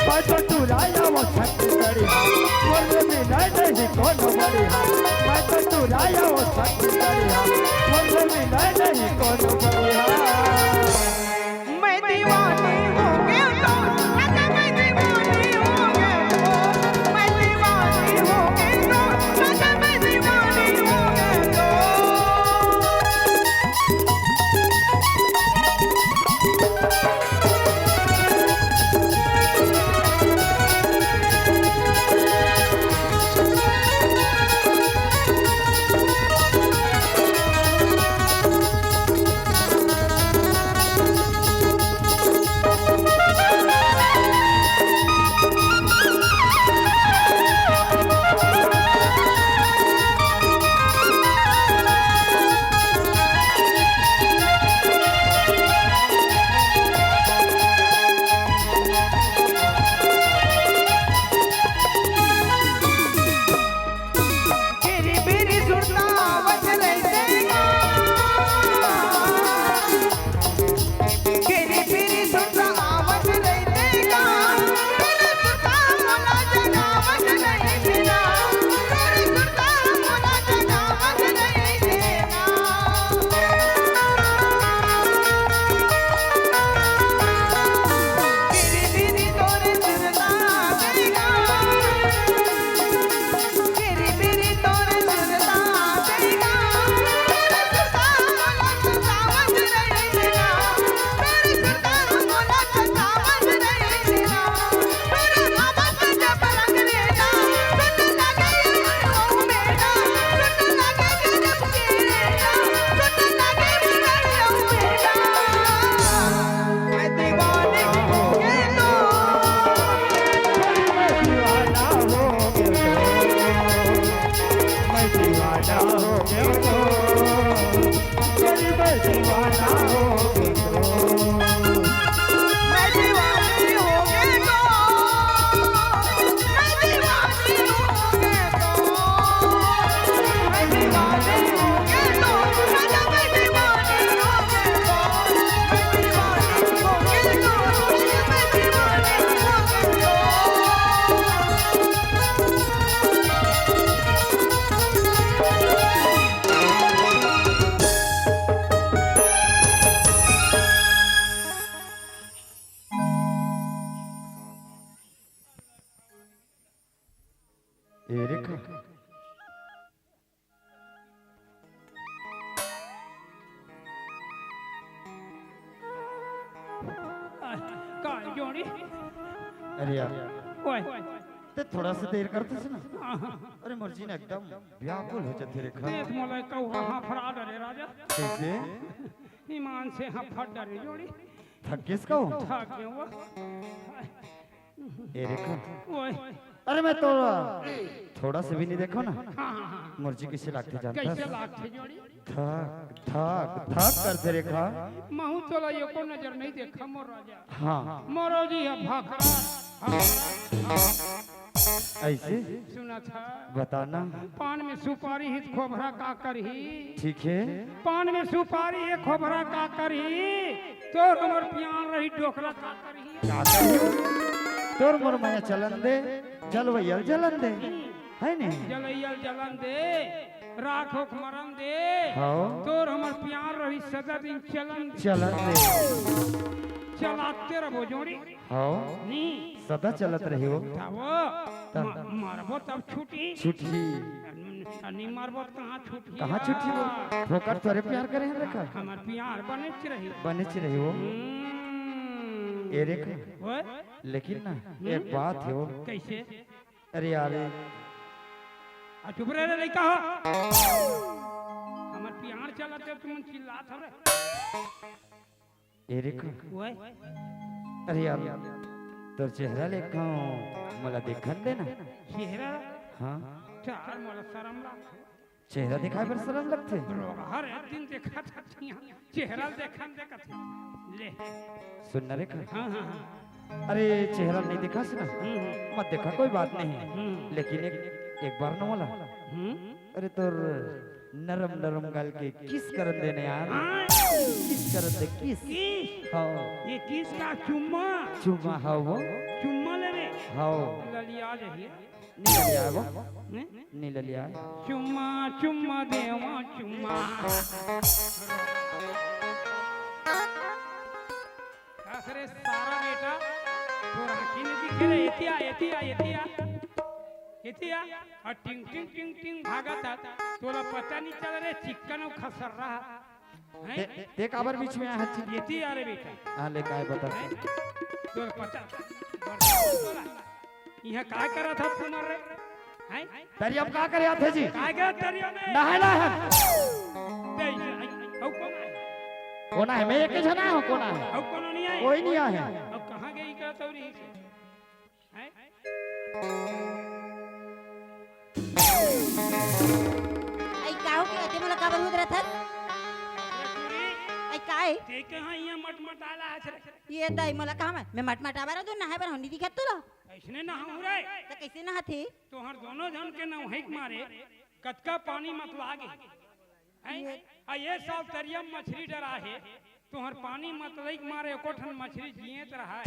बस टुराया वो छत्तीसगढ़िया, मोर में मिले नहीं कोनो बढ़िया। बस टुराया वो छत्तीसगढ़िया, मोर में मिले नहीं कोनो बढ़िया। मैं दीवानी हो गया तो, राजा मैं दीवानी हो गया तो, मैं दीवानी हो गया तो, राजा मैं दीवानी हो गया तो। हो गए तो, गरीब दीवाना हो गए तो। मैं दीवानी हो गए तो, मैं दीवानी हो गए तो, मैं दीवानी हो गए तो, राजा मैं दीवानी हो गए तो, मैं दीवानी हो गए तो, मैं दीवानी हो गए तो। ए रेखा। का जोड़ी? अरे यार, ओए। ते थोड़ा सा देर करते से ना। हाँ, हाँ। अरे मोर जी ना एकदम व्याकुल हो जाथे रेखा। ते मोला कहूँ हाँ फरा डरे राजा। कैसे? ईमान से हाँ फट डरे जोड़ी। थक गेस का हो? थक गया वो। ए रेखा। ओए। अरे मैं तो थोड़ा से भी नहीं देखो ना। हाँ, हाँ, हाँ। मोर जी कैसे लागथे जानता? कैसे लागथे जोड़ी? धक धक धक करथे रेखा। महू तोला एको नजर नहीं देखा मोर राजा। हाँ। मोरो जी है भाखरा। ऐसे? सुना था। बताना। पान में सुपारी ही खोभरा का करही? ठीक है। पान में सुपारी है खोभरा का करही? तोर हमर पियान रही डोकरा का करही? का करही? तोर मोर मया चलन दे, जलवैयल जलन दे, है ने? जलैयल जलन दे, राख होख मरन दे। हाँ। तोर हमर पियान रही सदा दिन चलन दे। चलन दे। चलाते रहो जोड़ी। हाँ। नी। सदा चलत रही हो। तब तब। म-, मरबो तब छुटी। छुटी। अन-, अनी मरबो त कहाँ छुटी? कहाँ छुटी हो? फोकट तोरे प्यार करे हैं रेखा। हमर प्यार बनेच रही। बनेच रही हो। हम्म। ए रेखा। ओए? लेकिन ना, हम्म? एक बात है वो। कैसे? अरे यार। आ चुप रहे रे लइका हो। हमर प्यार चलत है, तुमन चिल्लात हो रे। ए रेखा। ओए। अरे यार, तोर चेहरा लेखा मोला देखन दे ना। चेहरा? हाँ। चार मोला शरम लागथे। चेहरा दिखाए बर शरम लगथे? रोगहा रे, दिन देखा था चिया, चेहरा देखन दे कथे। ले। सुन ना रेखा। हाँ, हाँ, हाँ। अरे चेहरा नहीं दिखास ना, हम्म, हम्म। मत देखा, कोई बात नहीं। हम्म। लेकिन एक, एक बार ना मोला। हम्म। अरे तोर नरम नरम गाल के किस करन दे ना यार। हाँ। किस करन दे, किस। किस? हाँ। ये किस का चुम्मा? चुम्मा, हाँ वो। चुम्मा ले रे। हाँ। ललिया जहिया। नी ललिया वो। हम्म? नी ललिया। चुम्मा चुम्मा देवा चुम्मा। का रे सारा बेटा, तोर आँखी नहीं दिखे रे, एती आ, एती आ, एती आ। एती आ, अउ टिंग, टिंग, टिंग, टिंग भागत हे। तोला पता नहीं चल रे, चिक्कन अउ खसर्रा। हैं? ते, ते काबर बीच में आए हस? एती आ रे बेटा। हाँ, ले काय बता। हैं? तोला पता, तोला। इहाँ काय करत हस तुमन रे? हैं? तरिया में का करे आथे जी? काय करत तरिया में? नहाय ला हे। ते, अउ कोन आय? कोन आय? मैं एके झन आय हँव, कोन आय? अउ कोनो नहीं आय? कोई नहीं आय हे। अउ कहाँ गे करत हस रे? हैं? आई का हो के एती मोला काबर हुदरत हस? अरे टूरी, आई का हे? ते कहाँ इहाँ मटमटाय ला हस रे? ये दाई मोला कहाँ मैं, मैं मटमटाय बर हँव, नहाय बर हँव, नहीं दिखत तोला? अइसने नहाहूँ रे। त कइसे नहाथे? तोहर दोनों झन के नहाय के मारे कतका पानी मतला गे। हैं? ये आ ये साल तरिया म मछरी डरा हे, तुँहर पानी मतलई के मारे एको ठन मछरी जियत रहय।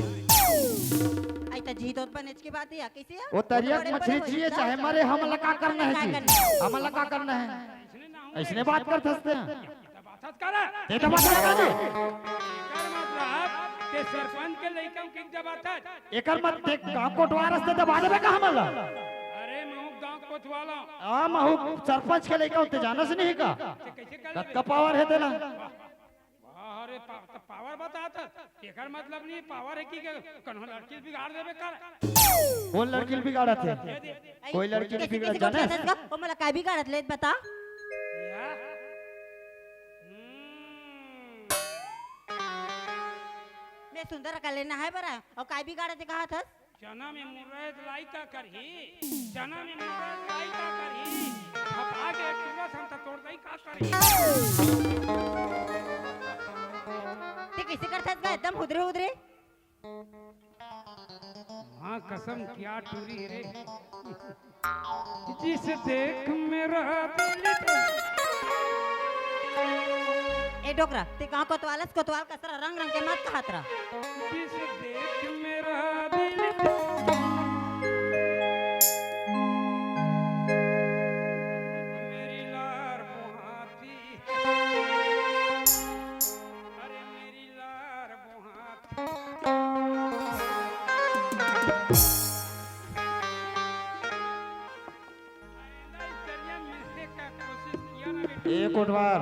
आई त जी तो बनेच के बात हे, कइसे हे? वो तरिया के मछरी जिए चाहे मरे, हमन ला का करना हे जी? हमन ला का करना हे? अइसने बात करथस ते। बात करे। ते तो बात लगा दे। एकर मतलब ते सरपंच के लइका के दबाथस। एकर मत देख, गाँव कोटवार हस ते दबा देबे का हमन ला? अरे महूँ गाँव कोटवार हँव। आ, महूँ सरपंच के लइका हँव, ते जानस नहीं का? ते कइसे कर लेबे? कतका पावर हे तेला? वाह रे, पा-, त पावर बताथस। एकर मतलब नहीं पावर हे कि के-, कोनो लड़की बिगाड़ देबे का? कोन लड़की बिगाड़त हे? ये दे। कोई लड़की नहीं बिगड़त, जानस? ओ मोला काय बिगाड़त ले बता? या? हम्म। मैं सुंदर अकन ले नहाय बर आय हँव, अउ काय बिगाड़त हे कहत हस? चना में मुर्रा हे त लाई का करही? चना में मुर्रा हे त लाई का करही? फफा के टूरा ते कइसे करथस गा एकदम हुदरे हुदरे? हाँ, कसम क्या टूरी रे। जिस देख मेरा दिल। ए डोकरा, ते कहाँ कोतवालस, कोतवाल कसरा रंग रंग के मत कहत रह। जिस देख मेरा दिल। मेरी लार बुहाती। अरे मेरी लार बुहाती। ए कोटवार,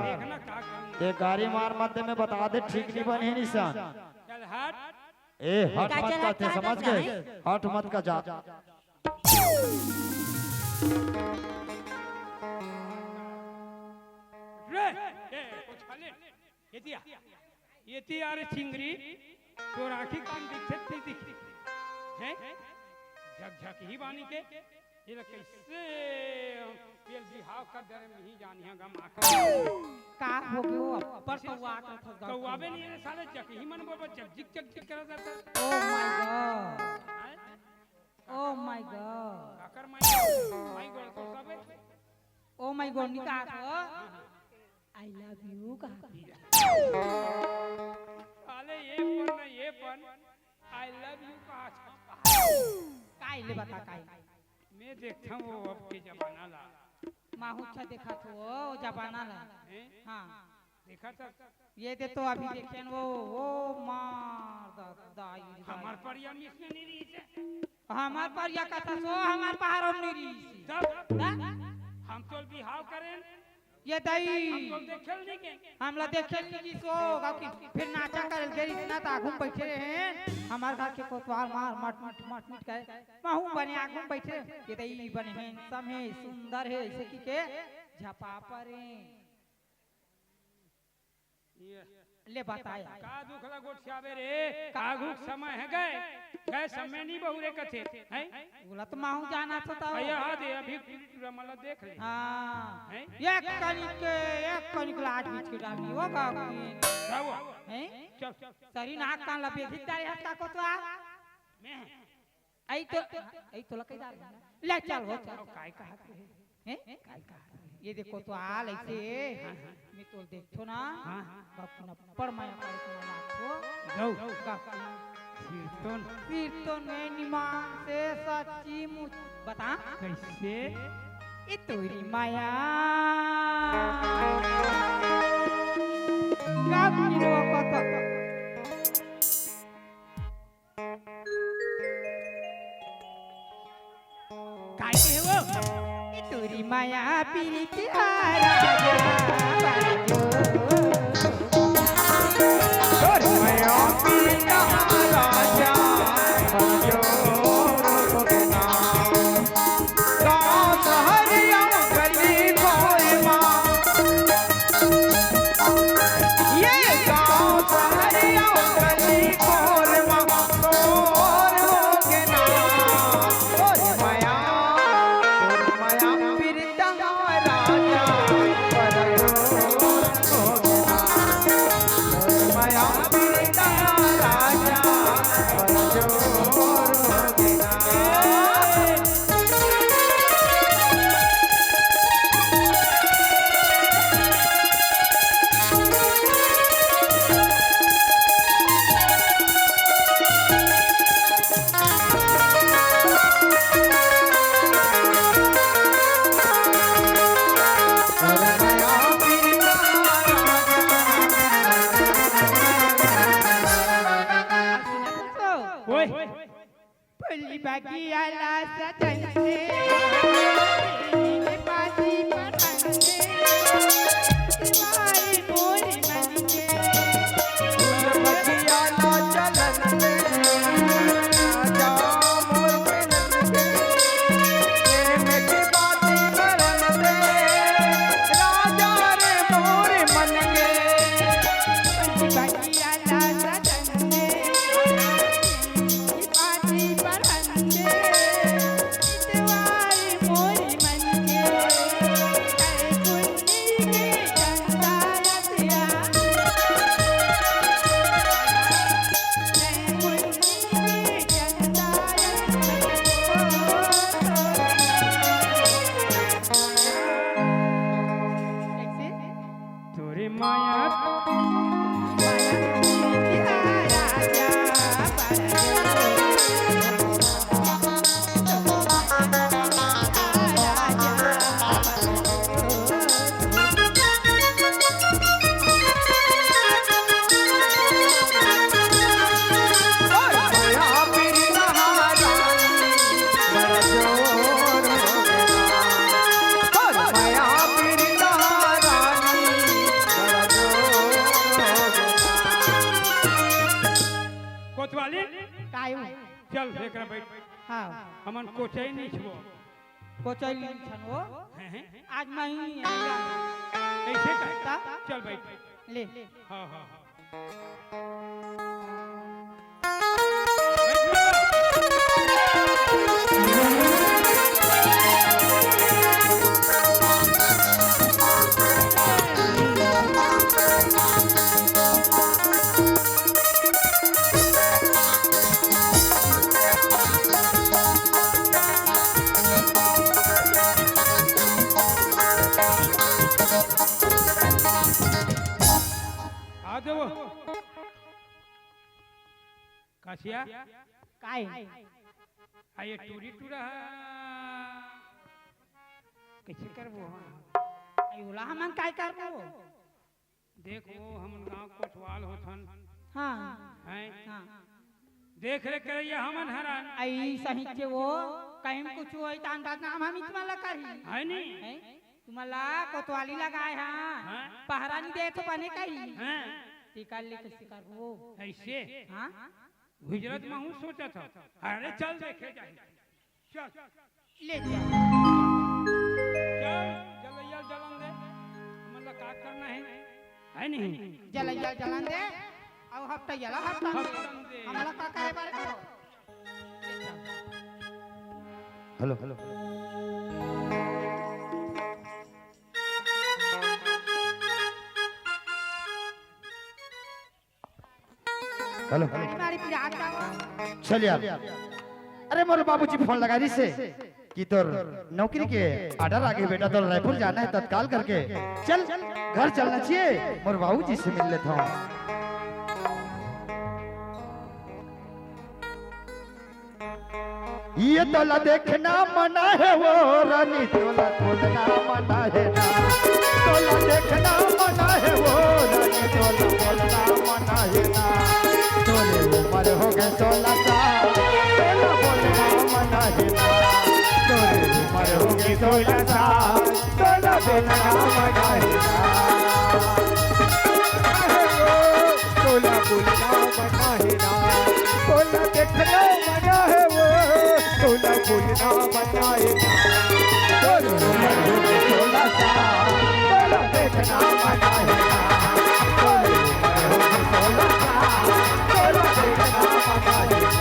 ते गारी मार मत दे, मैं बता दे, ठीक नहीं बने निशान। चल हट। ए हट मत का, ते समझ गए? हट मत का जा। रे, ए, कुछ खा ले। ये दिया। ये ती यार चिंगरी, तोर आँखी कान दिखथे, ती दिखी। हैं? झकझक ही बानी के, ये ला कैसे हम पेल बिहाव कर दे रहे, नहीं जानिया गम आँख। का हो गयो? अब्बड़ कौआ आत रथस गा। कौआ बे नहीं रे साले, जकही मन बोबा जगजिग जगजिग करत रथस। Oh my God। हैं? Oh my God। काकर my God? My God तो सबे। Oh my God, नहीं कहा तो? I love you कहा। साले ये पण ना, ये पण I love you कहा था। काई ले बता काई? मैं देखता हूँ वो अब के जमाना ला। माहू अच्छा देखा तो वो जमाना ला। हैं? हाँ। देखा था? ये दे तो अभी देखे न वो, वो मार दा, दाई, दाई। हमार परिया मिस में नहीं रही से। हमार परिया कथा सो, हमार पहाड़ों नहीं रही से। तब? दा? हम तो बिहाव करें। ये दाई। हम तो देखे नहीं के। हमला देखे नहीं कि सो, गाँव की फिर नाचा कर गई इतना तो आगू में बैठे रहे। हमार घर के कोतवाल मार, मट, मट, मट, मट करे। महू बने आगू में बैठे। ये दाई बने हैं, सम है, सुंदर है, ऐसे की के झपा परे। ये ले बताया। का दुख ला गोठियाबे रे? का आगू के समय है गए, गए समय नहीं बहुरे कथे, हैं? बोला तो माहू जाना तो था। अरे हाँ दे, अभी टूरी टूरा मला देख ले। हाँ। हैं? एक कनिक, एक कनिक लाज बीच के डालनी होगा की। क्या हुआ? हैं? चल। सरी नाक कान ला बेधिक डाले हाथ का कोतवाल। मैं आई तो, आई तो लकई डाल। ले चल हो, चल। अब काय कहत रहे? हैं? काय कहत रहे? ये देखो तो आल ऐसे। हाँ, हाँ। मैं तो देखो ना। हाँ, हाँ। बाप न पड़ माया करे तो ना को। गौ। बाप न। कीर्तन। कीर्तन में निमान से सच्ची मुच-, बता। कैसे? ये तोरी माया। का किलो को तो। काय के हो? तोरी माया पीरितिया राजा बाजो। तोरी माया पीरितिया राजा बाजो। गाँव सहरिया गली खोर मा। ये गाँव सहरिया गली खोर मा। खोर हो के ना। तोर मया, तोर मया पीरिता राजा, परजोर हो गया। तोर मया पीरिता राजा, परजोर हो गया। ओए। फूल बगिया ला सजन दे, पाती पसंद दे, तुम्हारी मोरी मन के। फूल बगिया ला चलन दे, राजा मोर मिलन दे, प्रेम की बात करन दे, राजा रे मोर मन के। फूल बगिया ला सजन दे, चल, एकरा बैठ। हाँ। हमन कोचई नइ छुबो। कोचई नइ छुबो। हैं, हैं। आज मैं ही नहीं आऊंगा। ऐसे का? ता? चल बैठ। ले। हाँ, हाँ, हाँ। आ जाओ। काशिया? काय? आ ये टूरी टूरा ह। कइसे करबो? हाँ। अई ओला हमन काय करबो? देख वो हमन गांव कोतवाल होथन। हाँ। हैं? हाँ। देख रेख करइया हमन हरन। अई सही के वो कहीं कुछ होई त अंदाज ना हम, हम इतना ला कही। है नी? हैं? तुमन ला कोतवाली लगाए हा। हाँ। पहरा नइ देत हो बने कही। हाँ। टीका ले कइसे करबो? ऐसे? हाँ। गुजरात में हूँ सोचत हूँ। अरे चल देखे जाए। चल। ले जा। चल, जलैया जलन दे। हमन ला का करना है? है नहीं? जलैया जलन दे। अउ हफ्ता जला हफ्ता दे। हफ्ता दे। हमन ला का करे बारे करो? ले जा। हेलो। हेलो। चल यार। अरे मोर बाबूजी फोन लगा रहिसे कि तोर नौकरी के ऑर्डर आगे बेटा, तोर रायपुर जाना है तत्काल करके। चल, घर चलना चाहिए, मोर बाबूजी से मिल लेता हूँ। ये तोला देखना मना है वो रानी, तोला बोलना मना है ना। तोला देखना मना है वो रानी, तोला बोलना मना है ना। तोरे उमर हो गे सोला साल, तोला बोलना मना है ना। तोरे उमर हो गे सोला साल, तोला बोलना मना है ना। तोला बोलना मना है ना, तोला देखना मना है वो, तोला बोलना मना है ना। तोला बोलना मना है ना, तोला देखना मना है ना। तोला बोलना मना है ना।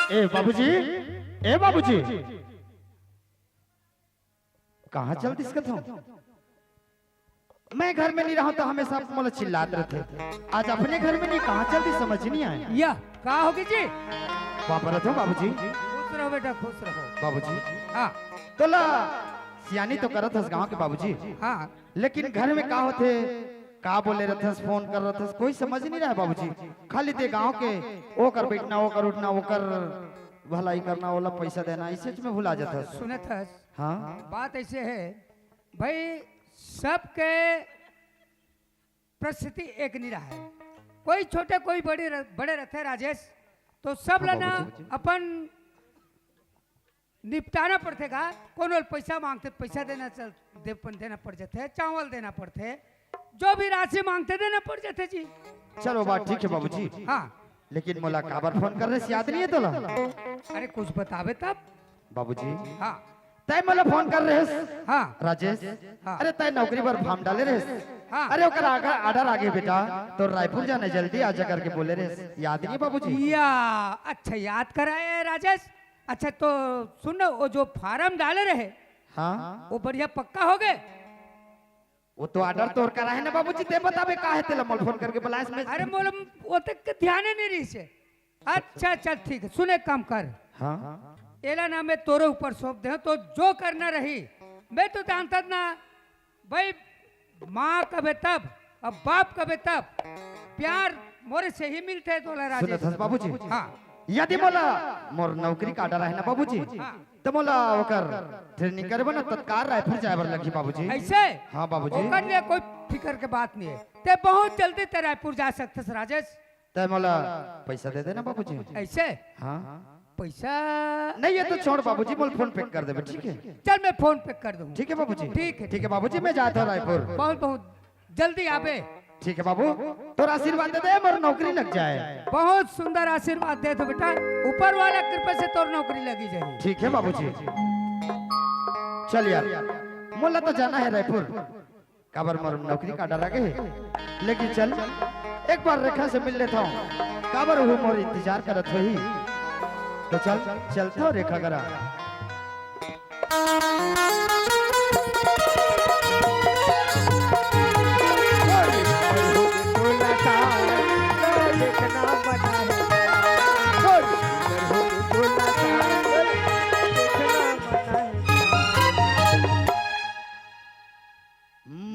ए बाबूजी, ए बाबूजी, कहाँ चल दिस कथों? मैं घर में नहीं रहूं तो हमेशा मोला चिल्लात रहथे। आज अपने घर में नहीं, कहाँ चल दिस, समझ नहीं आया। या, का होगे जी? वाह, बरत हो बाबूजी। खुश रहो बेटा, खुश रहो। बाबूजी। हाँ। तोला सियानी तो करत हस गांव के बाबूजी। हाँ। लेकिन घर में का होथे, का बोले रहथस, फोन कर रहथस, कोई समझ नहीं रहा बाबूजी। खाली ते गांव के ओकर बैठना, ओकर उठना, ओकर भलाई करना, ओला पैसा देना, इसे में भुला जाथस। सुनत हस? हाँ। बात ऐसे है भाई, सबके परिस्थिति एक नहीं रहा है। कोई छोटे, कोई बड़े रह-, बड़े रहते हैं राजेश, तो सब हाँ, ला ना बाबूजी। अपन निपटाना पड़थे का, कोनो ल पैसा मांगथे त पैसा देना चल, दे, देना पड़ जाथे, चावल देना पड़थे, जो भी राशि मांगथे देना पड़ जाथे जी। चलो बात ठीक है बाबूजी। हाँ। लेकिन मोला काबर फोन करे रहिस याद नहीं है तोला? अरे कुछ बताबे तब। बाबूजी। हाँ। तय मोला फोन करे रहिस। हाँ। राजेश। हाँ। अरे तय नौकरी बर फॉर्म डाले रहिस। हाँ। अरे ओकर आगा, ऑर्डर आगे बेटा, तो रायपुर जाना जल्दी आजा करके बोले रहिस। याद नहीं है बाबूजी? या, अच्छा याद कराए राजेश। अच्छा, तो सुन ना, वो जो फार्म डाले रहे, हाँ। वो बढ़िया पक्का हो गए? वो तो ऑर्डर तोर करा है ना बाबूजी, ते बताबे का है, तेला मोल फोन करके बुलाएस मैं। अरे मोल, वो तक के ध्यान ही नहीं रही से। अच्छा, चल ठीक है, सुने काम कर। हाँ। एला ना मैं तोरे ऊपर सौंप दे, तो जो करना रही, मैं तो जानता ना, भाई, माँ कबे तब, अब बाप कबे तब, प्यार मोरे से ही मिलते है तोला राजेश। सुनत हस बाबूजी? हाँ। यदि मोला मोर नौकरी का डर है ना बाबूजी, हाँ। त मोला ओकर training करे बर ना तत्काल रायपुर जाए बर लगही बाबूजी। ऐसे? हाँ बाबूजी। ओकर लिए कोई फिकर के बात नहीं है, ते बहुत जल्दी ते रायपुर जा सकथस राजेश। ते मोला पैसा दे देना बाबूजी। ऐसे? हाँ। पैसा? नहीं, ये तो छोड़ बाबूजी, मोला PhonePe कर देबे, ठीक है? चल, मैं PhonePe कर दूँ। ठीक है बाबूजी। ठीक है। ठीक है बाबूजी, मैं जाता हूँ रायपुर। बहुत बहुत जल्दी आबे। ठीक है बाबू, तोर आशीर्वाद दे दे, मोर नौकरी लग जाए। बहुत सुंदर आशीर्वाद दे दो बेटा, ऊपर वाला कृपा से तोर नौकरी लगी जाए। ठीक है बाबूजी। चल यार, मोला तो जाना है रायपुर, काबर मोर नौकरी का डर लगे है। लेकिन चल, एक बार रेखा से मिल लेता हूँ, काबर वो मोर इंतजार करत होही। तो चल, चलता हूँ रेखा करा।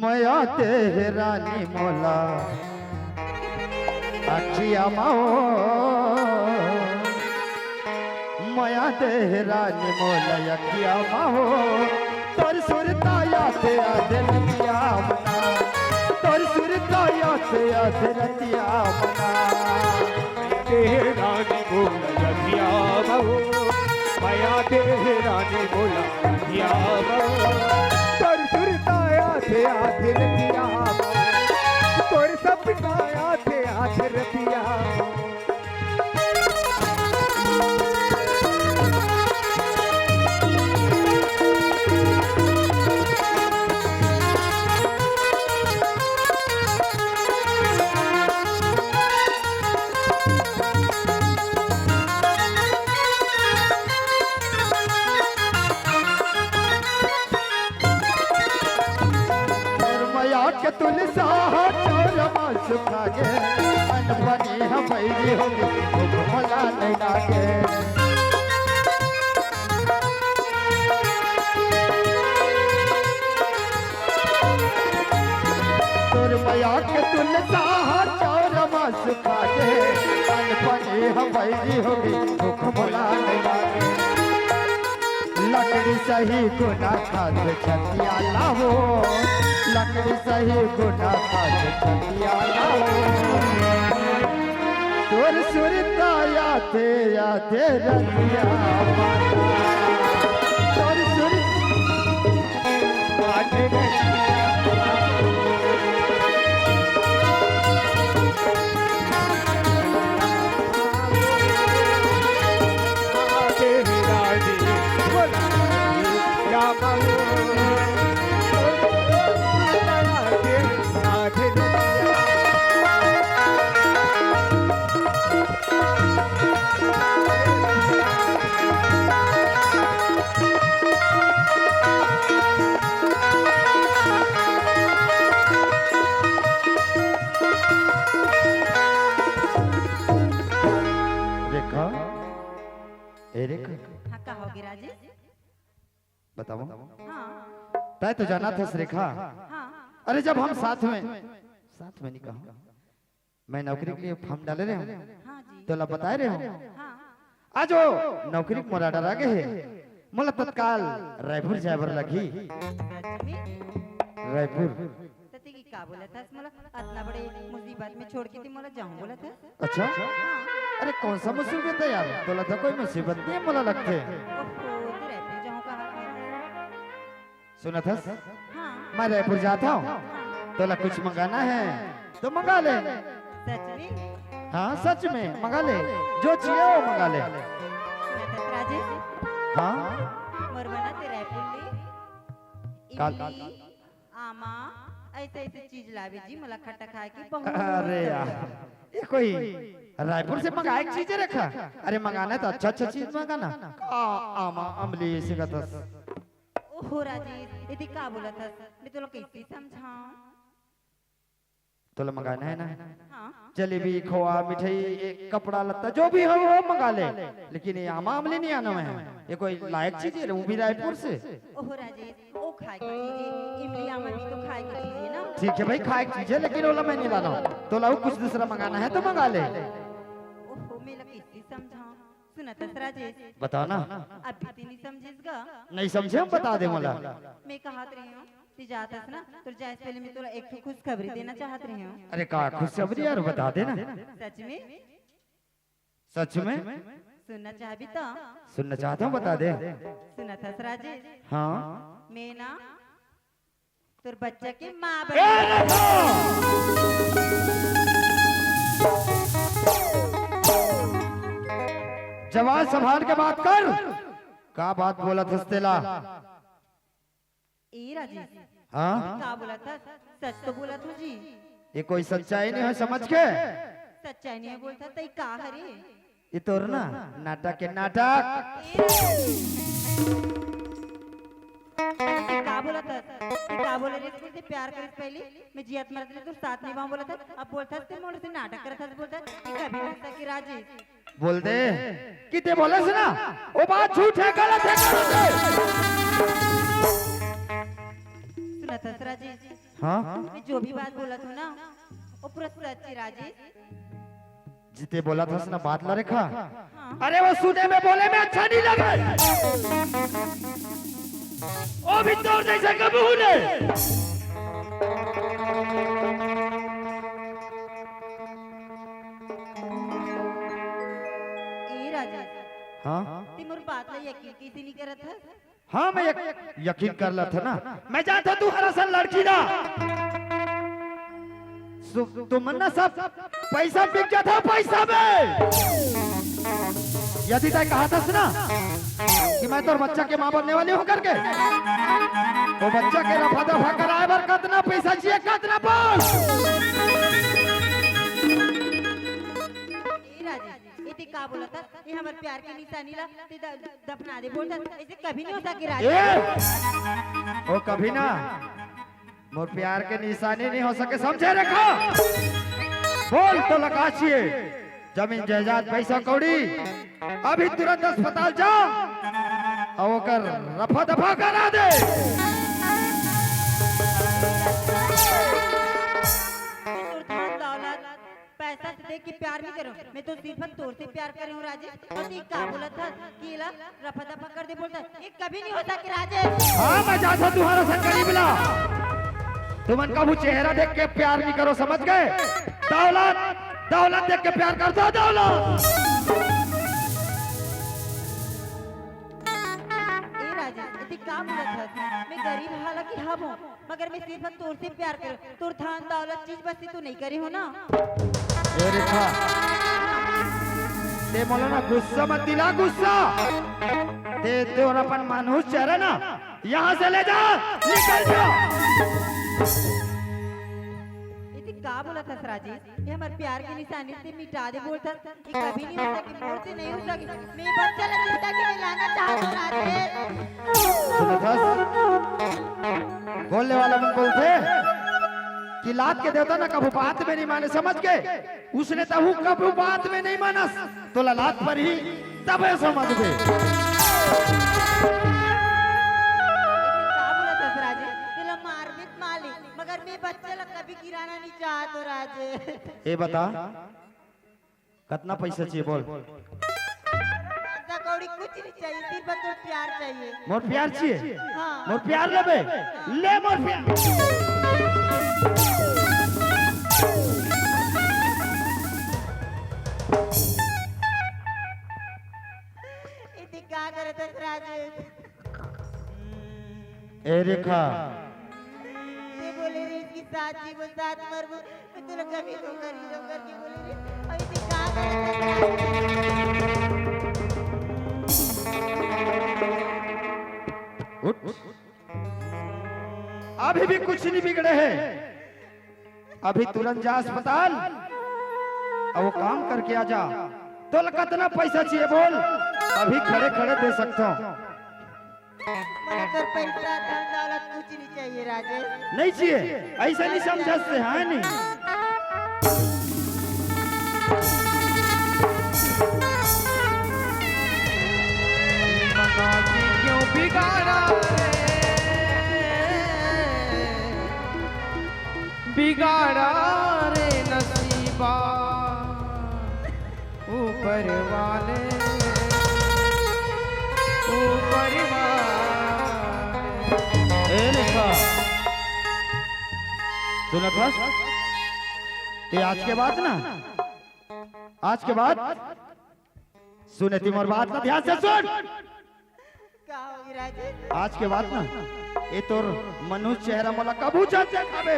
मया दे हे रानी मोला अखिया मा हो, मया दे हे रानी मोला अखिया मा हो, तोर सुरता आथे आथे रतिया मा ना, तोर सुरता आथे आथे रतिया मा ना। दे हे रानी मोला अखिया मा हो, मया दे हे रानी मोला अखिया मा हो, तोर सुरता आथे आथे रतिया मा, तोर सपना आथे आथे रतिया मा। मया के तुलसा चौर मा सुखा गे, अनपनी हम बैरी होगे, भूख मला नहीं लागे। तोर मया के तुलसा चौर मा सुखा गे, अनपनी हम बैरी होगे, भूख मला नहीं लागे। लकड़ी सही गुना खाद छतिया लावो, लकड़ी सही गुना खाद छतिया लावो। तोर सुरता आथे आथे रतिया मा ना, तोर सुर आथे रतिया मा ना। रेखा, ए रेखा। हाँ, का होगे राजेश? बताओ। हाँ। तय तो जाना था रेखा। हाँ। अरे जब हम साथ में, साथ में नहीं कहा, मैं नौकरी के लिए form डाले रहे हूँ, हाँ जी। तोला बताए रहे हूँ। हाँ। आज वो नौकरी के मोला डर लगे हे, मोला तत्काल रायपुर जाए बर लगही। सच में? रायपुर। त तें का बोलत हस मोला? अतना बड़े मुसीबत में छोड़ के तें मोला जाहूँ बोलत हस? अच्छा? हाँ। अरे कौन सा मुसीबत है यार? तोला तो कोई मुसीबत नहीं है मोला लगथे। ओहो, तें रायपुर जाहूँ कहा था। सुनत हस? हाँ। मैं रायपुर जात हूँ। हाँ। तोला कुछ मंगाना है तो मंगा ले। सच में? हाँ, सच में मंगा ले, जो चाहिए वो मंगा ले। सुनत हस राजेश? हाँ। मोर बर ना तें रायपुर ले का? इमली, आमा, ऐसे ऐसे चीज लाबे जी, मोला खट्टा खाए के बहुत शौक हे। अरे यार, ये कोई रायपुर से मंगाए के चीज हे रेखा? अरे मंगाना है तो अच्छा अच्छा चीज मंगाना। आ, आमा, अमली, ऐसे का तो। ओहो राजेश, ये तें का बोलत हस? मैं तोला कैसे समझाऊं? तोला मंगाना है ना? हाँ। जलेबी, खोआ, मिठाई, ये कपड़ा लत्ता जो भी हो वो मंगा ले, लेकिन ये आमा अमली नहीं आना है। ये कोई लायक चीज है, वो भी रायपुर से। ओहो राजेश, ओ खाए के चीज है, इमली आमा भी तो खाए के चीज है ना। ठीक है भाई, खाए के चीज है, लेकिन ओला मैं नहीं लाना हूँ। तोला कुछ दूसरा मंगाना है तो मंगा ले। ओहो, मैं लकी कइसे समझाओं? सुनत हस राजेश? बता ना। अभी ते नइ समझिस गा। नइ समझे, हम बता दे मोला। मैं कहत रहे हूँ, ते जात हस ना, तोर जाए से पहले मैं तोला एक ठो खुशखबरी देना चाहत रहे हूँ। अरे का खुशखबरी यार, बता दे ना। सच में? सच में? सुनना चाहबे त? सुनना चाहत हूँ, बता दे। सुनत हस राजेश? हाँ। मैं ना तोर बच्चा के माँ ए, बन देखो! जबान संभाल के बात कर। का बात बोलत हस तेला? ए राजेश, हाँ? का बोलत हस? सच तो बोलत हूँ जी। ये कोई सच्चाई नहीं है समझ के? सच्चाई नहीं है बोलत हस, त ई का हरे? ये तोर ना नाटक के नाटक। ए राजेश, ये का बोलत हस? ये का बोले रे, स्कूल से प्यार करे से पहले मैं जियत मरत ले तोर साथ निभाऊं बोलत हस, अब बोलत हस ते मोर से नाटक करत हस बोलत हस, ये कभी नहीं हो सके राजेश। बोल दे, कि ते बोलस ना, वो बात झूठ है, गलत है, गलत है। सुनत हस राजेश, हाँ? मैं जो भी बात बोलत हूँ ना, वो पूरा सच है राजेश। जी ते बोलत हस ना बात ला रेखा। हाँ। अरे वो सुने में बोले में अच्छा नहीं लगे। वो भी तोर जैसे कबूल है। ए राजेश, हाँ? ते मोर बात ला यकीन कइसे नहीं करत हस? हाँ, मैं यक-, यकीन कर लेथों ना। मैं जानथों तू हर असन लड़की ना। सु-, तुमन ना सब पैसा बिक जाथो, पैसा में। यदि तैं कहत हस ना कि मैं तोर बच्चा के माँ बनने वाली हूँ करके, वो बच्चा के रफा दफा कराए बर कतना पैसा चाहिए, कतना बोल। ए राजेश, ये ते का बोलत हस? ये हमर प्यार के निशानी ला ते द-, दफना दे बोलत हस। ऐसे कभी नहीं हो सके राजेश। ए! वो कभी ना, मोर प्यार के निशानी नहीं हो सके, समझे रेखा? बोल तोला का चाहिए? जमीन जायदाद, पैसा कौड़ी, अभी तुरंत अस्पताल जा अउ ओकर रफा दफा करा दे। तोर धन दौलत पैसा से देख के प्यार नहीं करो, मैं तो सिर्फ तोर से प्यार करे हूँ राजेश। अउ ते का बोलत हस कि एला रफा दफा कर दे बोलत हस, ये कभी नहीं हो सके राजेश। हाँ, मैं जानथों तुम्हारा संग गरीब ला। तुमन कभू चेहरा देख के प्यार नहीं करो, समझ गए? दौलत, दौलत देख के प्यार करथो, दौलत। ए राजेश, ये ते का बोलत हस? मैं गरीब हालांकि हवों, मगर मैं सिर्फ तोर से प्यार करूँ। तोर धन दौलत चीज बस से तो नहीं करे हूँ ना। ए रेखा, ते मोला ना गुस्सा मत दिला, गुस्सा। ते तोर अपन मानुष चेहरा ना यहाँ से ले जा, निकल जा। ये ते का बोलत हस राजेश? ये हमर प्यार के निशानी से मिटा दे बोलत हस। ये कभी नहीं हो सके, मोर से नहीं हो सके। मैं बच्चा ला जिंदगी में लाना चाहत हूँ राजेश। सुनत हस? बोलने वाला मन बोलथे कि लात के देवता ना कभू बात में नहीं माने, समझ के? उसने तहू कभू बात में नहीं मानस। तोला लात परही तबे समझबे। का बोलत हस राजेश? तेला मारबे त मार ले, मगर मैं बच्चा ला कभी गिराना नहीं चाहत हूँ राजेश। ए बता, कतना पैसा चाहिए बोल? पैसा कौड़ी कुछ नहीं चाहिए, सिर्फ बस तोर प्यार चाहिए। मोर प्यार चाहिए? हाँ। मोर प्यार लेबे? ले मोर प्यार। ये ते का करत हस राजेश? ए रेखा। ते बोले रहिस कि साथ जीबो, साथ मरबो, मैं तोला कभी धोखा नहीं दूंगा करके बोले रहिस। अभी ते का करत हस? उठ। अभी भी कुछ नहीं बिगड़े है। अभी तुरंत जा अस्पताल अउ वो काम करके आ जा। तोला कतना पैसा चाहिए बोल, अभी खड़े खड़े दे सकथों। मोला तोर पैसा, धन, दौलत कुछ नहीं चाहिए राजेश। नहीं चाहिए, ऐसा नहीं समझ से, हाँ नहीं? क्यों बिगाड़ा रे, बिगाड़ा रे नसीबा। ऊपर वाले, ऊपर वाले। ए निशा, सुनत हस? ये आज के बाद ना, आज के बाद सुन, एती मोर बात ला ध्यान से सुन। का होगे राजेश? आज के बाद ना, ये तोर मनहूस चेहरा मोला कभू झन देखाबे।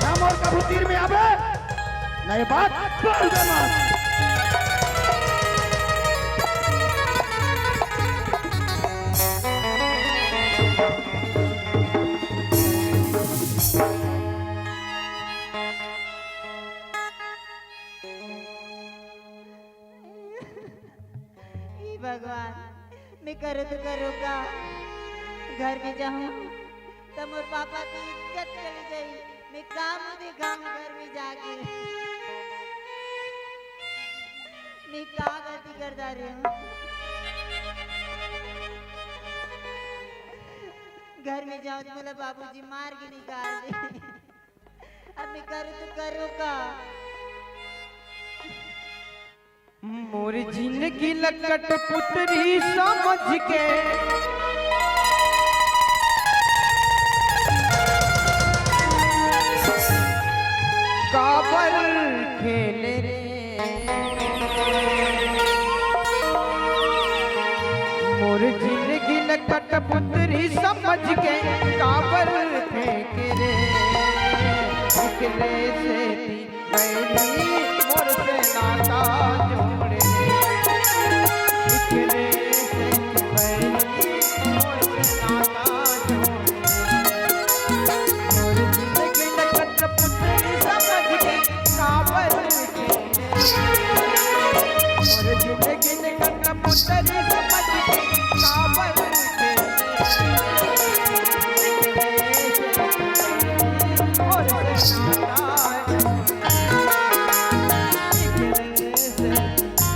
ना मोर कभू तीर में आबे, ना ये बात बोलबे मत। हे भगवान, मैं करूँ तो करूँ का? घर में जाहूँ त मोर पापा के इज्जत चली जाही। मैं का मुँह देखाहूँ घर में जाके? मैं का गलती कर डारे हँव? घर में जाहूँ त मोला बाबूजी मार के निकाल देही। अब मैं करूँ तो करूँ का? मोर जिंदगी ल कठपुतरी समझ के काबर खेले रे? मोर जिंदगी ल कठपुतरी समझ के काबर फेंके रे? एकरे सेती बहिनी मोर से नाता जोड़ ले। एकरे सेती बहिनी मोर से नाता जोड़ ले। मोर जिंदगी ल कठपुतरी समझ के काबर खेले रे? मोर जिंदगी ल कठपुतरी समझ के काबर खेले रे?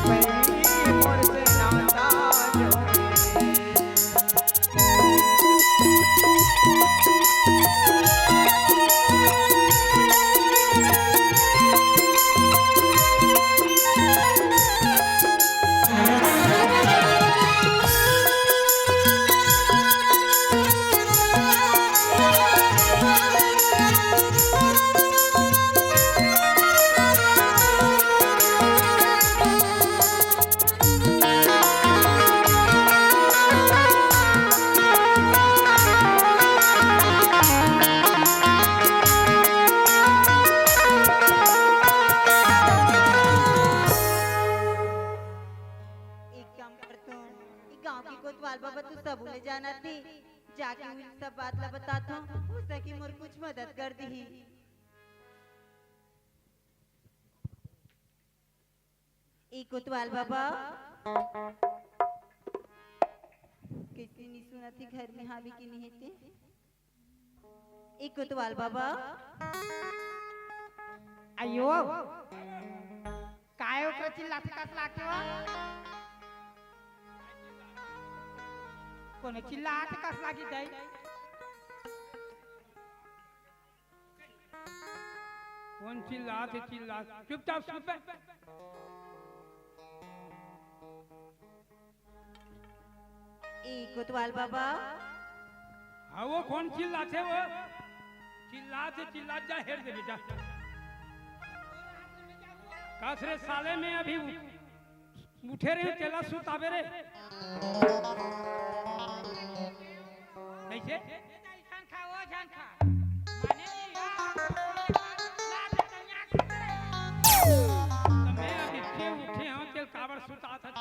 मोर से नाता एक काम करथों, ई गांव के कोतवाल बाबा तो सब ले जानथे, जाके उन सब बात ला बताथों, हो सके मोर कुछ मदद कर दिही। ए कोतवाल बाबा, कइसे नी सुनत हे, घर में हावे कि नहीं हे ते? ए कोतवाल बाबा। अयो, काय ओकरा चिल्लात कस लागथे वो? कोनो चिल्लात कस लागी दाई? कोन चिल्लात हे, चिल्लात? चुपचाप सुन बे। ए कोतवाल बाबा। हाँ, वो कोन चिल्लात हे वो? चिल्लात हे, चिल्लात जा, हेर दे बेटा। कस रे साले, मैं अभी उठे रहेंव, तेला सुताबे रे। कइसे? त मैं अभी उठे हँव, तेला काबर सुतात हस?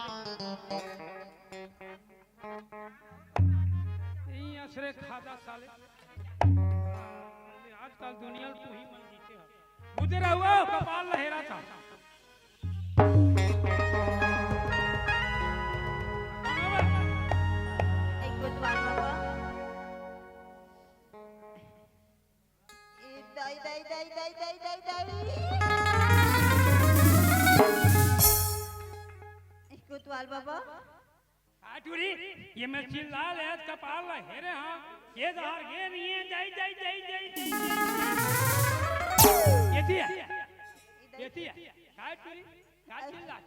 ई असरे खादा साले। आजकल दुनिया ल तुही मन जीते हस। बुझे रहुआ, कपाल लहेरा था। ए कोतवाल बाबा। ए दाई, दाई, दाई। ए कोतवाल बाबा। आ टूरी, ये मैं चिल्ला ले, आज कपाल ला हेरे हाँ, ये दहार ये नहीं है, जाई, जाई, जाई, जाई, जाई। ये दिया, ये दिया, का टूरी? का चिल्ला?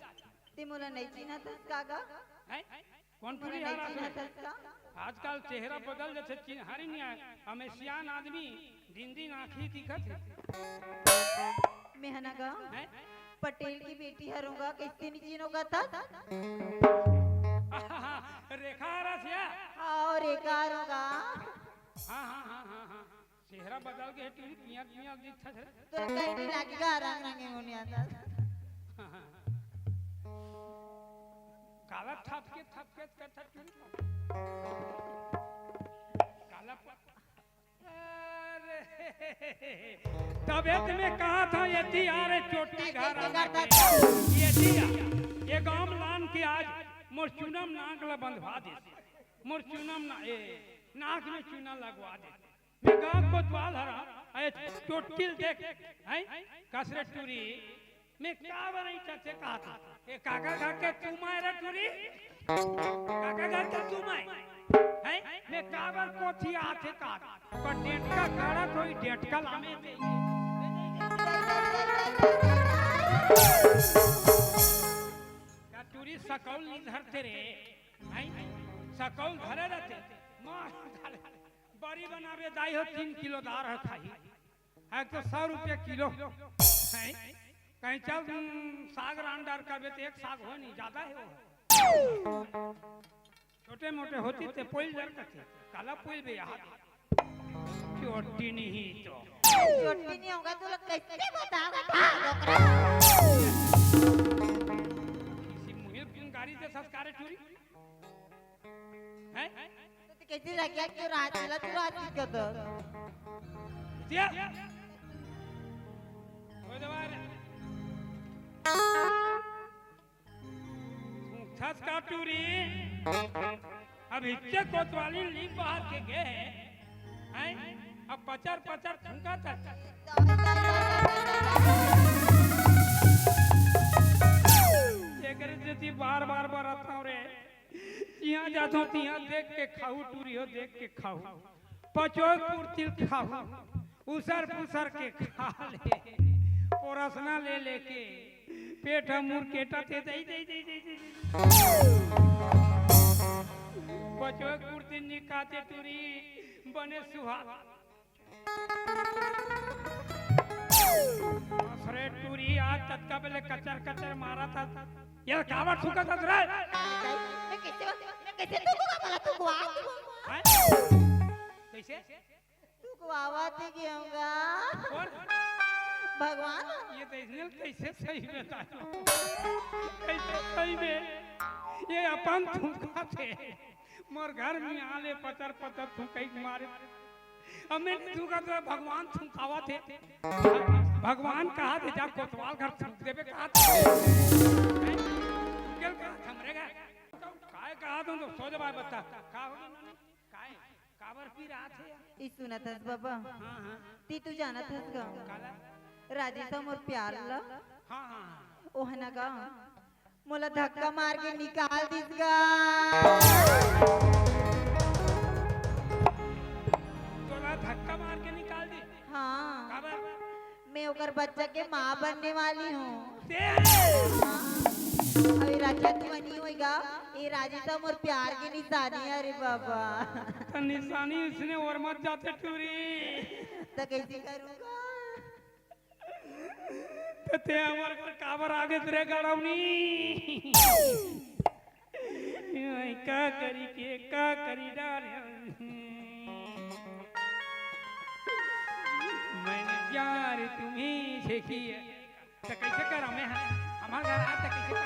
ते मोला नइ चिन्हत हस का गा? हैं? कौन मोला टूरी नइ हरा चिन्हत हस का? आजकल चेहरा बदल जथे, चिन्हारी नइ आय। हमें सियान आदमी दिन दिन आँखी दिखत हे। मैं हना गा? हैं? पटेल की बेटी हरों गा, कइसे नइ चिन्हों गा तस? रेखा हरस या? हाँ, रेखा हरों गा। हाँ, हाँ, हाँ, हाँ, हाँ। चेहरा बदल गे हे टूरी, पियाज, पियाज दिखत हे। तोर कहीं नहीं लागी गा, रंग रंगे होने आता। काला थपके, थपके, थपके, थपके। काला प-, अरे, तबे तो मैं कहा था, ये ती आ रे चोटी घर आना के। ये ती आ, ये गांव लान के आज मोर चूना म नाक ला बंधवा दे, मोर चूना म ना, ए, नाक में चूना लगवा दे। मैं गांव कोतवाल हरा, ए, चोटी ल देख, हैं? कस रे टूरी, मैं काबर नहीं चाहते कहा था। ए, काका घर के तू माय रे टूरी? काका घर के तू माय? हैं? मैं काबर कोठी आथे का? पर डेटका काढ़ा कोई डेटका लामे दे। का टूरी सकौल नहीं धरते रे? हैं? सकौल धरे रहते। मार डाले। बरी बनाबे दाई हो, तीन किलो दार ह खाही। एक तो सौ रुपया किलो। हैं? कहीं चल, हम्म, साग रांध डार करबे तो एक साग हो नहीं, ज्यादा है वो। छोटे मोटे होती ते पोइल डर करते। काला पोइल बे यार। चोटी नहीं तो। चोटी नहीं होगा तो लोग कैसे बताओगा? हाँ, डोकरा। किसी मुहिल की गाड़ी से संस्कार चोरी। हैं? तो कैसे रह गया? क्यों रात मिला तू रात की क्यों तो? दिया। कोई दवा रे। थस का टूरी। अब हिच्चे कोतवाली लीक बाहर के गए हैं। अब पचर पचर थूका था। एकरे सेती बार बार बरत हूँ रे। इहाँ जाथों तिहाँ देख के खाहू टूरी हो, देख के खाहू। पचोय पुरतिल खाहू। उसर पुसर के खा ले। पोरसना ले लेके पेट ह मुरकेटा ते दई, दई, दई, दई, दई। पचोय पुरतिल निकाते टूरी बने सुहा। अरे टूरी आज ततका बेले कचर कचर मारा था। ये काबर थूका था रे? मैं कैसे, मैं कैसे थूकूंगा भला, थूकवा? हैं? कैसे? थूकवावा थे के होगा। कौन? भगवान। ये तो इसने कैसे सही में था? कैसे सही में? ये अपन थूका थे। मोर घर में आले पतर पतर थूकई मारे। अब मैं नहीं थूका तो भगवान थूकावा थे। भगवान कहा थे, जा कोतवाल घर थूक देबे कहा थे। हैं? थूकेल कहा थे हमरे घर। काय कहा तुम तो सोच बाय बता। का हो गया? काय? काबर पी रहा थे? ई सुनत हस बाबा? हाँ, हाँ। ती तू जानत हस गा? काला? राजेश मोर प्यार ला। हाँ, हाँ, हाँ। ओहना गा। मोला धक्का मार के निकाल दिस गा। तोला धक्का मार के निकाल दी? हाँ। काबर? मैं ओकर बच्चा के माँ बनने वाली हूँ। ते? हाँ। अबे राजा तू बनी होएगा, ये राजेश मोर प्यार के निशानी है रे बाबा। तो निशानी इसने और मत जाते टूरी। तो कैसे करूँगा? त ते हमर घर काबर आगे रे गड़ौनी? ओए, का करी के, का करी डार? मैंने प्यार तुम्ही से किया। त कैसे करा मैं? हमार घर आ त कैसे करा?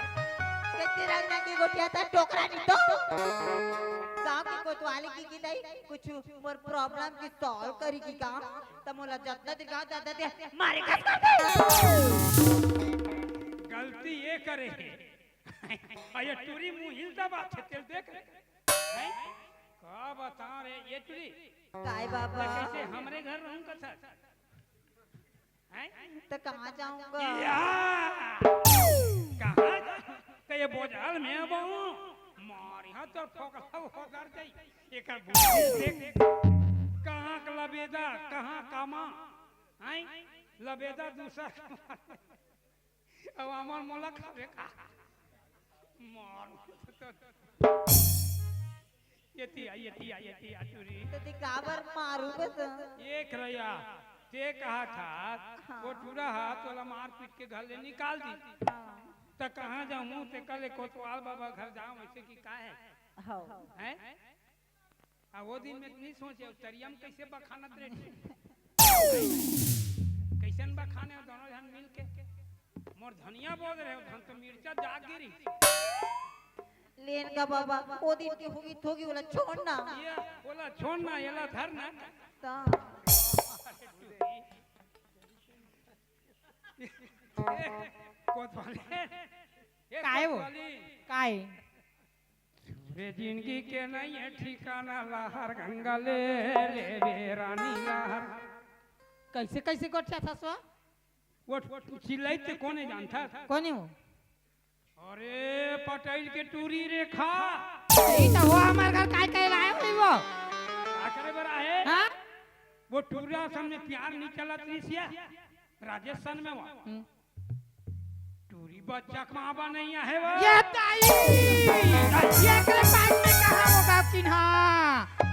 कितनी रंग रंग की गोटियां था, टोकरा नहीं तो। गांव की कोतवाली की, की नहीं, कुछ मोर प्रॉब्लम की सॉल्व करी की का? त मोला जतना दिखा, दादा दे, मारे खस कर दे। गलती ये करे हे। आ ये टूरी मुँह हिलता बात है, तेल देख। हैं? का बता रे, ये टूरी? काय बाबा? कैसे हमरे घर रहूं कथा? हैं? त कहाँ जाऊंगा? या! कहाँ जा-, त ये बोझाल में अब हूँ। मारी हाँ तो ठोकला उधर जाई। एकर बुद्धि देख। कहाँ का लबेदा, कहाँ कामा? हैं? लबेदा दूसरा कामा। अब हमर मोला खाबे का? मार। एती आ, एती आ, एती आ, टूरी। त ते काबर मारू बे त? एक रया, ते कहा था, हाँ। वो टूरा हा, तोला मार पीट के घर ले निकाल दी। हाँ। त कहाँ जाऊँ? ते कले कोतवाल बाबा घर जाऊँ, ऐसे कि का है? हाँ। हैं? आ, वो दिन में नहीं सोचे, तरिया में कैसे बखानत रहे? कैसन बखाने हो दोनों जन मिल के? मोर धनिया बोल रहे हो, धन तो मिर्चा जाग गिरी। लेन का बाबा, वो दिन के होगी थोगी, ओला छोड़ ना। ये, ओला छोड़ ना, एला धर ना। ता। कोतवाली। ए, काय वो? कोतवाली। काय? रे जिंदगी के नहीं है ठिकाना, लहर गंगा ले लेबे रानी लहर। कैसे, कैसे गोठियाथस वो? वो चिल्लाई ते कोने जानता? कोने वो? अरे पटेल के टूरी रेखा। यही तो वो हमारे घर काय काय लाए हुई वो। का करे बर आहे? हाँ? वो टूरा सन में प्यार नहीं चलत रहिस या। राजस्थान में वो। हम्म। टूरी बच्चा कमाबा नहीं आहे वो। ये ताई! ये एकरे पास में कहाँ होगा किन्हा?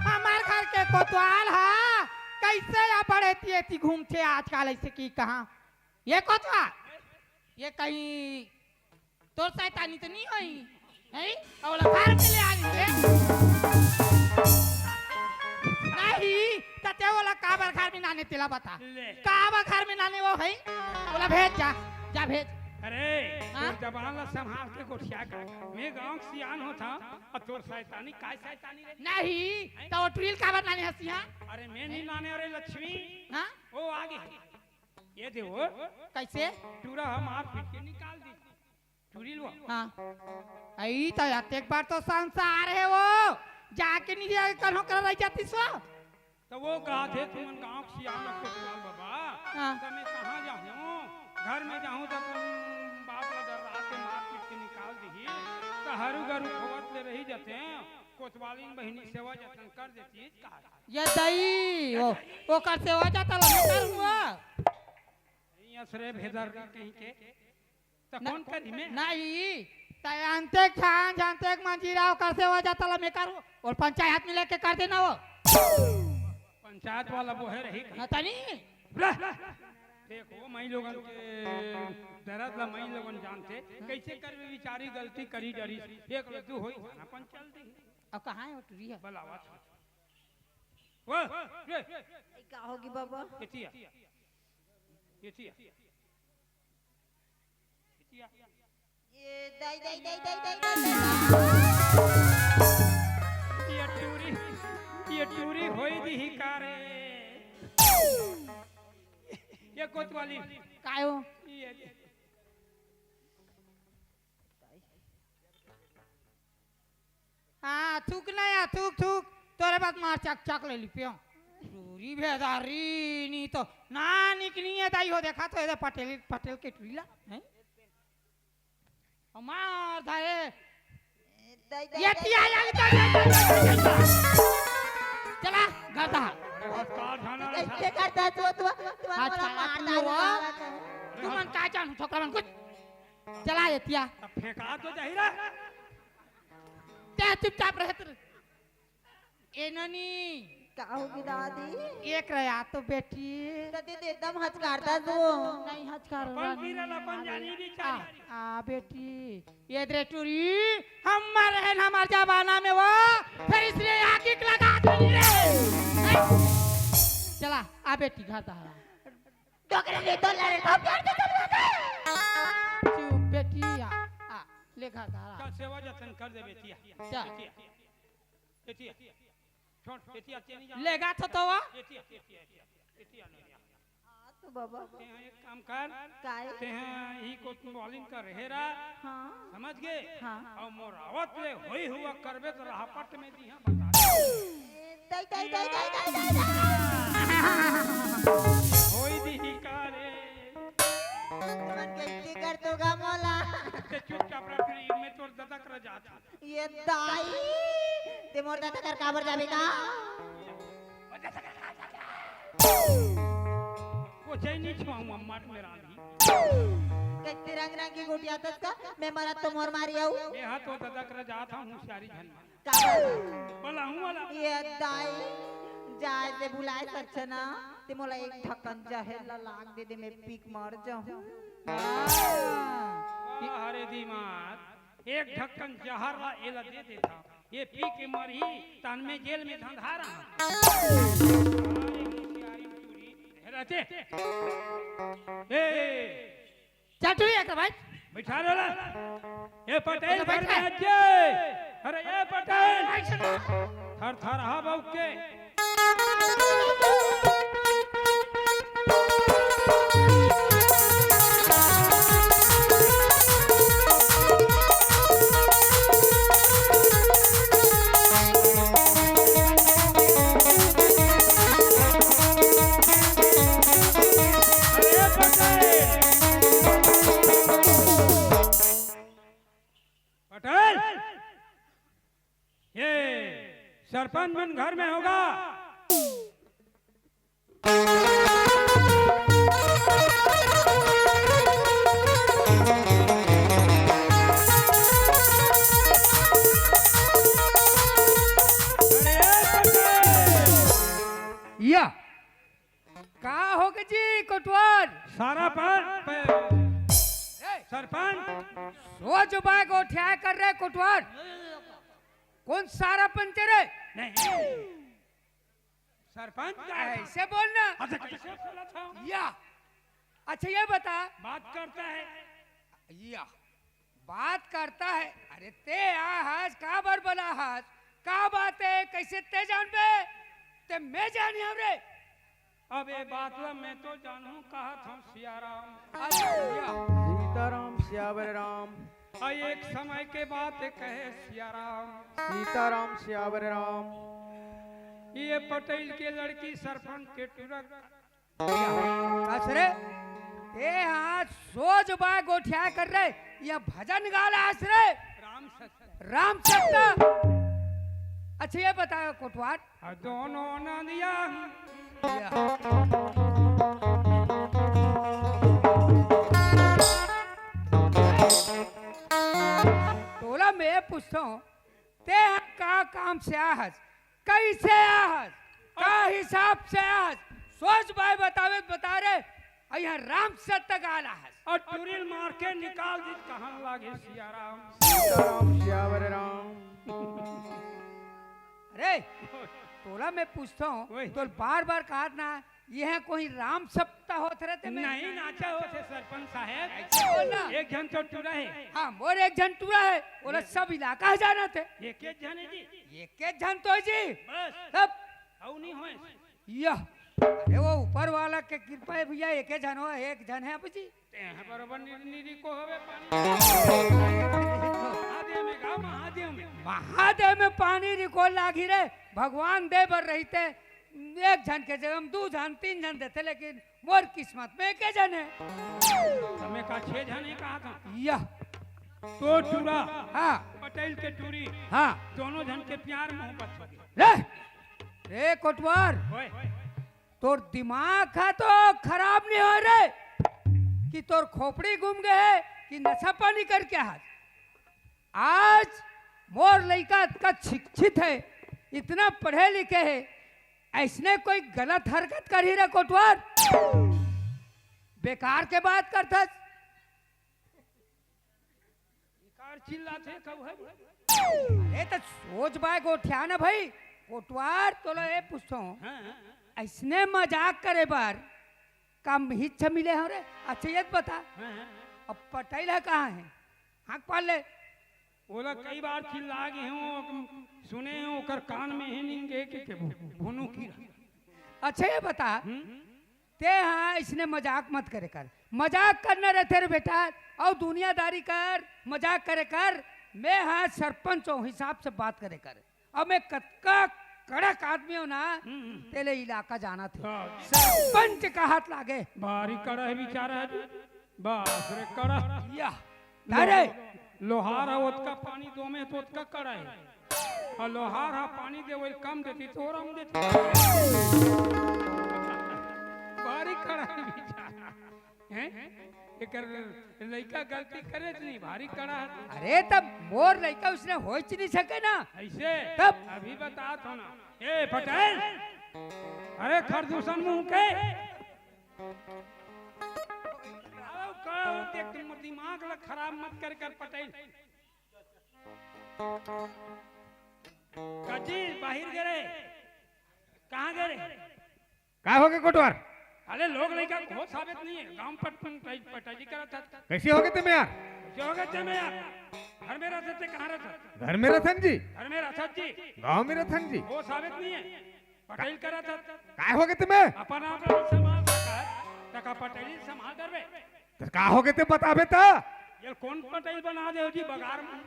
हमार घर के कोतवाल हा, कैसे या बड़े तिये ती घूमथे आजकल ऐसे कि कहाँ? ये कोतवाल, ये कहीं तोर शैतानी तो नहीं होई? नहीं? अउ ओला घर में ले आ लीजिए। नहीं, त ते ओला काबर घर में नाने तेला बता। ले। काबर घर में नाने वो है? ओला भेज जा, जा भेज। अरे, हाँ? तोर जबान ला संभाल के गोठिया कर। मैं गांव के सियान होत हंव, अउ तोर शैतानी, काय शैतानी रे? नहीं, त वो टूरी ल काबर नाने हस इहाँ? अरे, मैं नहीं नाने, अरे लक्ष्मी। हाँ? वो आगे। ये दे वो। कैसे? टूरा हा मार पीट के निकाल दी। टूरी ल वो। हाँ। अई त अतेक बार तो संसार हे वो। जाके नहीं जाके कन्हो कर रह जातिस वो। त वो कहा थे तुमन गांव के सियान कोतवाल बाबा। हाँ। त मैं कहाँ जाहूँ? घर में जाहूँ त अपन बाप ला डर्रा के मार पीट के निकाल दिही। त हरू गरू खोवत ले रही जाते। कोतवालिन बहिनी सेवा जतन कर देती कहा। ये दई, ओ, ओकर सेवा जतन ला मैं करूँगा। नहीं असरे भेदर कहीं के। त ना, कौन करी मैं? नहीं, त अंतेक छान, जानतेक मंजीरा, ओकर सेवा जतन ला मैं करूँ। अउ पंचायत में लेके कर देना वो। पंचायत वाला वो है रही कहीं। ना तनी। रह। देखो, मई लोगन के दरद ला मई लोगन जानते। कैसे कर बिचारी गलती करी डरी। एक लड्डू होई, खाना पंचल दी। अब कहाँ है वो टूरी हा? बलावा था। वाह, रे। ए, का होगी बाबा? एती आ। एती आ। एती आ। ये दाई, दाई, दाई। ये टूरी, ये टूरी होई दिही का रे? ये कोतवाली। काय हो? ये हाँ, थूक ना या, थूक, थूक। तोरे बाद मार चक, चक ले ली पियो। टूरी भेदारी, नी तो ना निकली है दाई हो, देखा तो ये पटेल, पटेल के टूरी ला, हैं? मार धारे। दाई, दाई, ये दाई, पिया दाई, या, दाई, दाई, दाई, दाई, दाई। चला, घर दा। अरे, हफ्ता खाना रे कैसे साहब। करता तू, तू, तू आज हमारा साला मार तू डाल हो। रहा है। तुमन का जानू, छोकरा मन कुछ। चला, ये पिया। अब फेंका तो जाहिर है। ते चुपचाप रहत रह। ए ननी। का होगी दादी? एक रया तो बेटी। दादी दे एकदम हचकारता तू। नहीं हचकार अपन रहा। गिरल अपन जानी बिचारी। आ, आ बेटी, ये दे टूरी, हमर रहन हमर जमाना में वो, फिर इसलिए आगे लगा देनी रे। चला, आ बेटी घर दारा। डोकरे ने तो लड़े था, प्यार से सब लोग। चुप बेटी, आ, आ, ले घर दारा। चल सेवा जतन कर दे बेटी, आ। चल। बेटी, आ। एती आ। छोड़, एती आ, ते नहीं जाना। लेगा तो, तो वो। एती आ, एती आ, एती आ, एती आ, नहीं आ। हाँ, तो बाबा। ते हाँ एक काम कर। काय? ते हाँ ही को तुम बॉलिंग कर रहे रहा। हाँ। समझ गए? हाँ। अउ मोर आवत ले होई हुआ करबे तो राहपट में दी हाँ बता दे। दाई, दाई, दाई। होई दी ही का रे। मन गलती कर दूंगा मोला। ते चुपचाप रह, फिर मैं तोर ददक रह जाता। ये दाई, ते मोर ददा कर काबर जाबे का? वो जय नहीं छुआऊं अम्मा मेरा भी। कइसे रंग रंग के गोठियाथस का? मैं मरत तो मोर मारी आऊ। मैं हा तो ददा करा जात हूँ, होशियारी झन मार। का बात? बलाहूँ वाला। ये दाई, जाए से बुलाए सच ना, ते मोला एक ढक्कन जहर ला लाग दे दे, मैं पी के मर जाहूँ। वाह रे दिमाग, एक ढक्कन जहर ला एला दे देता, ये पी के मरही, तहन मैं जेल में धंधा रहा। अरे होशियारी टूरी, रहते। ए, चल तू एक भाई। बैठा रहला। ए पटेल, घर में आजे। अरे ए पटेल। थर थर हा बउक के। अरे पटेल। पटेल, ये सरपंच मन घर में होगा। या का होगे जी कोटवार? सारा पर, पर ए! सरपंच। सोच बाय गोठिया कर रे कोटवार। कौन सारा पंच रे? नहीं। सरपंच का है। ऐसे बोलना। अच्छा, कैसे बोला था? या। अच्छा, ये बता। बात करता है। या। बात करता है। अरे, ते आ हस, का बर बला हस? का बात है? कैसे ते जानबे? ते मैं जानी हम रे। अब ये बात ला मैं तो जानू, कहत हम सियाराम। अच्छा, या। सीताराम सियावर राम। आ एक समय के बात कहे सियाराम। सीताराम सियावर राम। ये पटेल के लड़की सरपंच के टुरक। कस रे? ए हाँ, सोच बाय गोठिया कर रे। ये भजन गाला हस रे। राम सत्य। राम सत्य। अच्छा, ये बताओ कोटवार। आ दोनों नदिया। या। तोला मैं पूछता हूँ, ते ह का काम से आहस, कैसे आहस, का हिसाब से आहस, सोच बाय बतावे त बता रे। अउ यहाँ राम सत्य गाल आहस। अउ टुरिल मार के निकाल दी, कहन लागे सियाराम। सीताराम सियावर राम। अरे, तोला मैं पूछता हूँ, ओए। तोल बार बार कहत ना, ये कोई राम सप्ताह होत रहते मैं नहीं नाचा होत हे सरपंच साहेब। ऐसे बोल ना। एक झन तो टूरा है। हाँ, मोर एक झन टूरा है, ओला ये सब इलाका ह जानत हे। एक एक झन है जी। एक एक झन तो है जी। बस। तब? अउ नहीं होए। यह। अरे वो ऊपर वाला के कृपा है भैया, एक एक झन हो, एक झन है अब जी। ते ह बरोबर निरी, निरी को हवे पानी। महादेव में गा, महादेव में। महादेव में पानी रिको लागी रे, भगवान दे बर रहिते, एक झन के जगह में दू झन, तीन झन देते, लेकिन मोर किस्मत में एके झन हे। त मैं का छह झन हे कहा था? यह। तो टूरा, हाँ। पटेल के टूरी, हाँ। दोनों झन के प्यार मोहब्बत हो गया। रे, रे कोटवार, ओए। तोर दिमाग हा तो खराब नहीं हो रे, कि तोर खोपड़ी घूम गए हे, कि नशा पानी करके हाथ आज मोर लइका अतका शिक्षित हे, इतना पढ़े लिखे हे, अइसने कोई गलत हरकत करही रे कोटवार? बेकार के बात करथस। बेकार चिल्लाथे कब हे? अरे त सोच बाय गोठिया ना भाई, कोटवार तोला ए पूछथों। हाँ, हाँ। अइसने मजाक करे बर का मिहिच मिले हो रे? अच्छा ये त बता, हाँ, हाँ। अब पटेल ह कहाँ हे? हाँक पार ले। ओला कई बार चिल्ला गे हूँ, सुने हूँ, ओकर कान में हे निंगे के, के भुनुकी। अच्छा ये बता, हम्म? ते हाँ इसने मजाक मत करे कर, मजाक करना रहते रे बेटा, अउ दुनियादारी कर, मजाक करे कर। मैं हाँ सरपंच हूँ, हिसाब से बात करे कर। अब मैं कतका कड़क आदमी हूँ ना, हम्म, हम्म। तेले इलाका जाना थे। हाँ। सरपंच का हाथ लागे। भारी कड़ा हे बेचारा हे जी। बाप रे कड़ा। या। लो-, अरे। लोहार हे, ओतका पानी दो में तो ओतका कड़ा हे। अउ लोहार हा पानी दे, वही कम देती तो ओरम देती। भारी कड़ा हे बेचारा। हैं? एकर लइका गलती करे च नहीं, भारी कड़ा है। अरे, तब मोर लइका उसने होइच नहीं सके ना। ऐसे? तब? अभी बतात हो ना। ए, पटेल! अरे, खरदूषण मुंह के! आओ, कहो, देख, तुम दिमाग ला खराब मत कर, कर पटेल। काजी, बाहिर गे रे। कहाँ गे रे? का होगे कोटवार? अरे, लोग लइका घोष आवेत नहीं है, गांव पट-, पट-, पटैली करत हत। कैसे होगे ते में यार? कैसे होगे ते में यार? घर में रहत हत ते कहाँ रहत हत? घर में रहत हन जी। घर में रहत हत जी। गांव में रहत हन जी। घोष आवेत नहीं है, पटैल करत हत। का होगे ते में? अपन आप संभाल सकत, तका पटैली संभाल करबे। त का होगे ते बताबे त? ये कौन पटैल बना दे जी बगार में?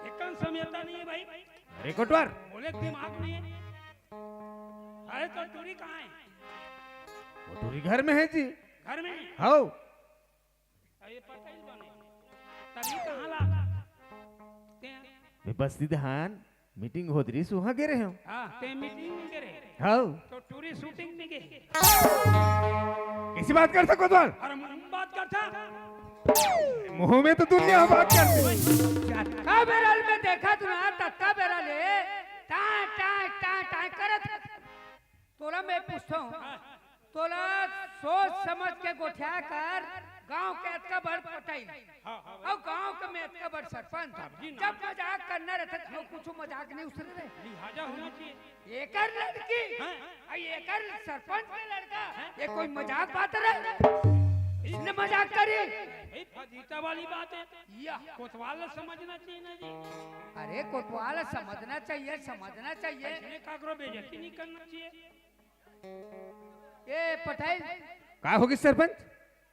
एकन समझता नहीं है भाई। अरे कोटवार। बोले दिमाग नहीं है। अरे तो टूरी कहाँ है? वो टूरी घर में है जी। घर में है? हाओ। अरे पटैल बने। तभी कहाँ ला? ते मैं बस्ती दहान मीटिंग होत रहिस, उहाँ गे रहेंव। हाँ, ते मीटिंग में गे रहे। हाओ। तो टूरी शूटिंग में गे। कैसी बात करता कोतवाल? अरे मुंह में बात करता। मुंह में तो दुनिया बात करती। जतका बेरा ले मैं देखत हूँ ना, ततका बेरा ले टाय, टाय, टाय, टाय करत। तोला मैं पूछता हूँ, हाँ। तोला सोच समझ के गोठिया कर, गांव के अतका बड़ पटैल, हाँ, हाँ, भाई। अउ गांव के में अतका बड़ सरपंच, तब जी ना। जब मजाक करना रहता तो कुछ मजाक नहीं उतरे रहे। लिहाजा होना चाहिए। एकर लड़की, हाँ। अउ एकर सरपंच के लड़का, हाँ। ये कोई मजाक बात रहे? इसने मजाक करी। भाई, फजीता वाली बात है। या। कोतवाल ला समझना चाहिए ना जी। अरे, कोतवाल ला समझना चाहिए, समझना चाहिए। इसने काकरो बेइज्जती नहीं करना चाहिए। ए पटैल। का होगे सरपंच?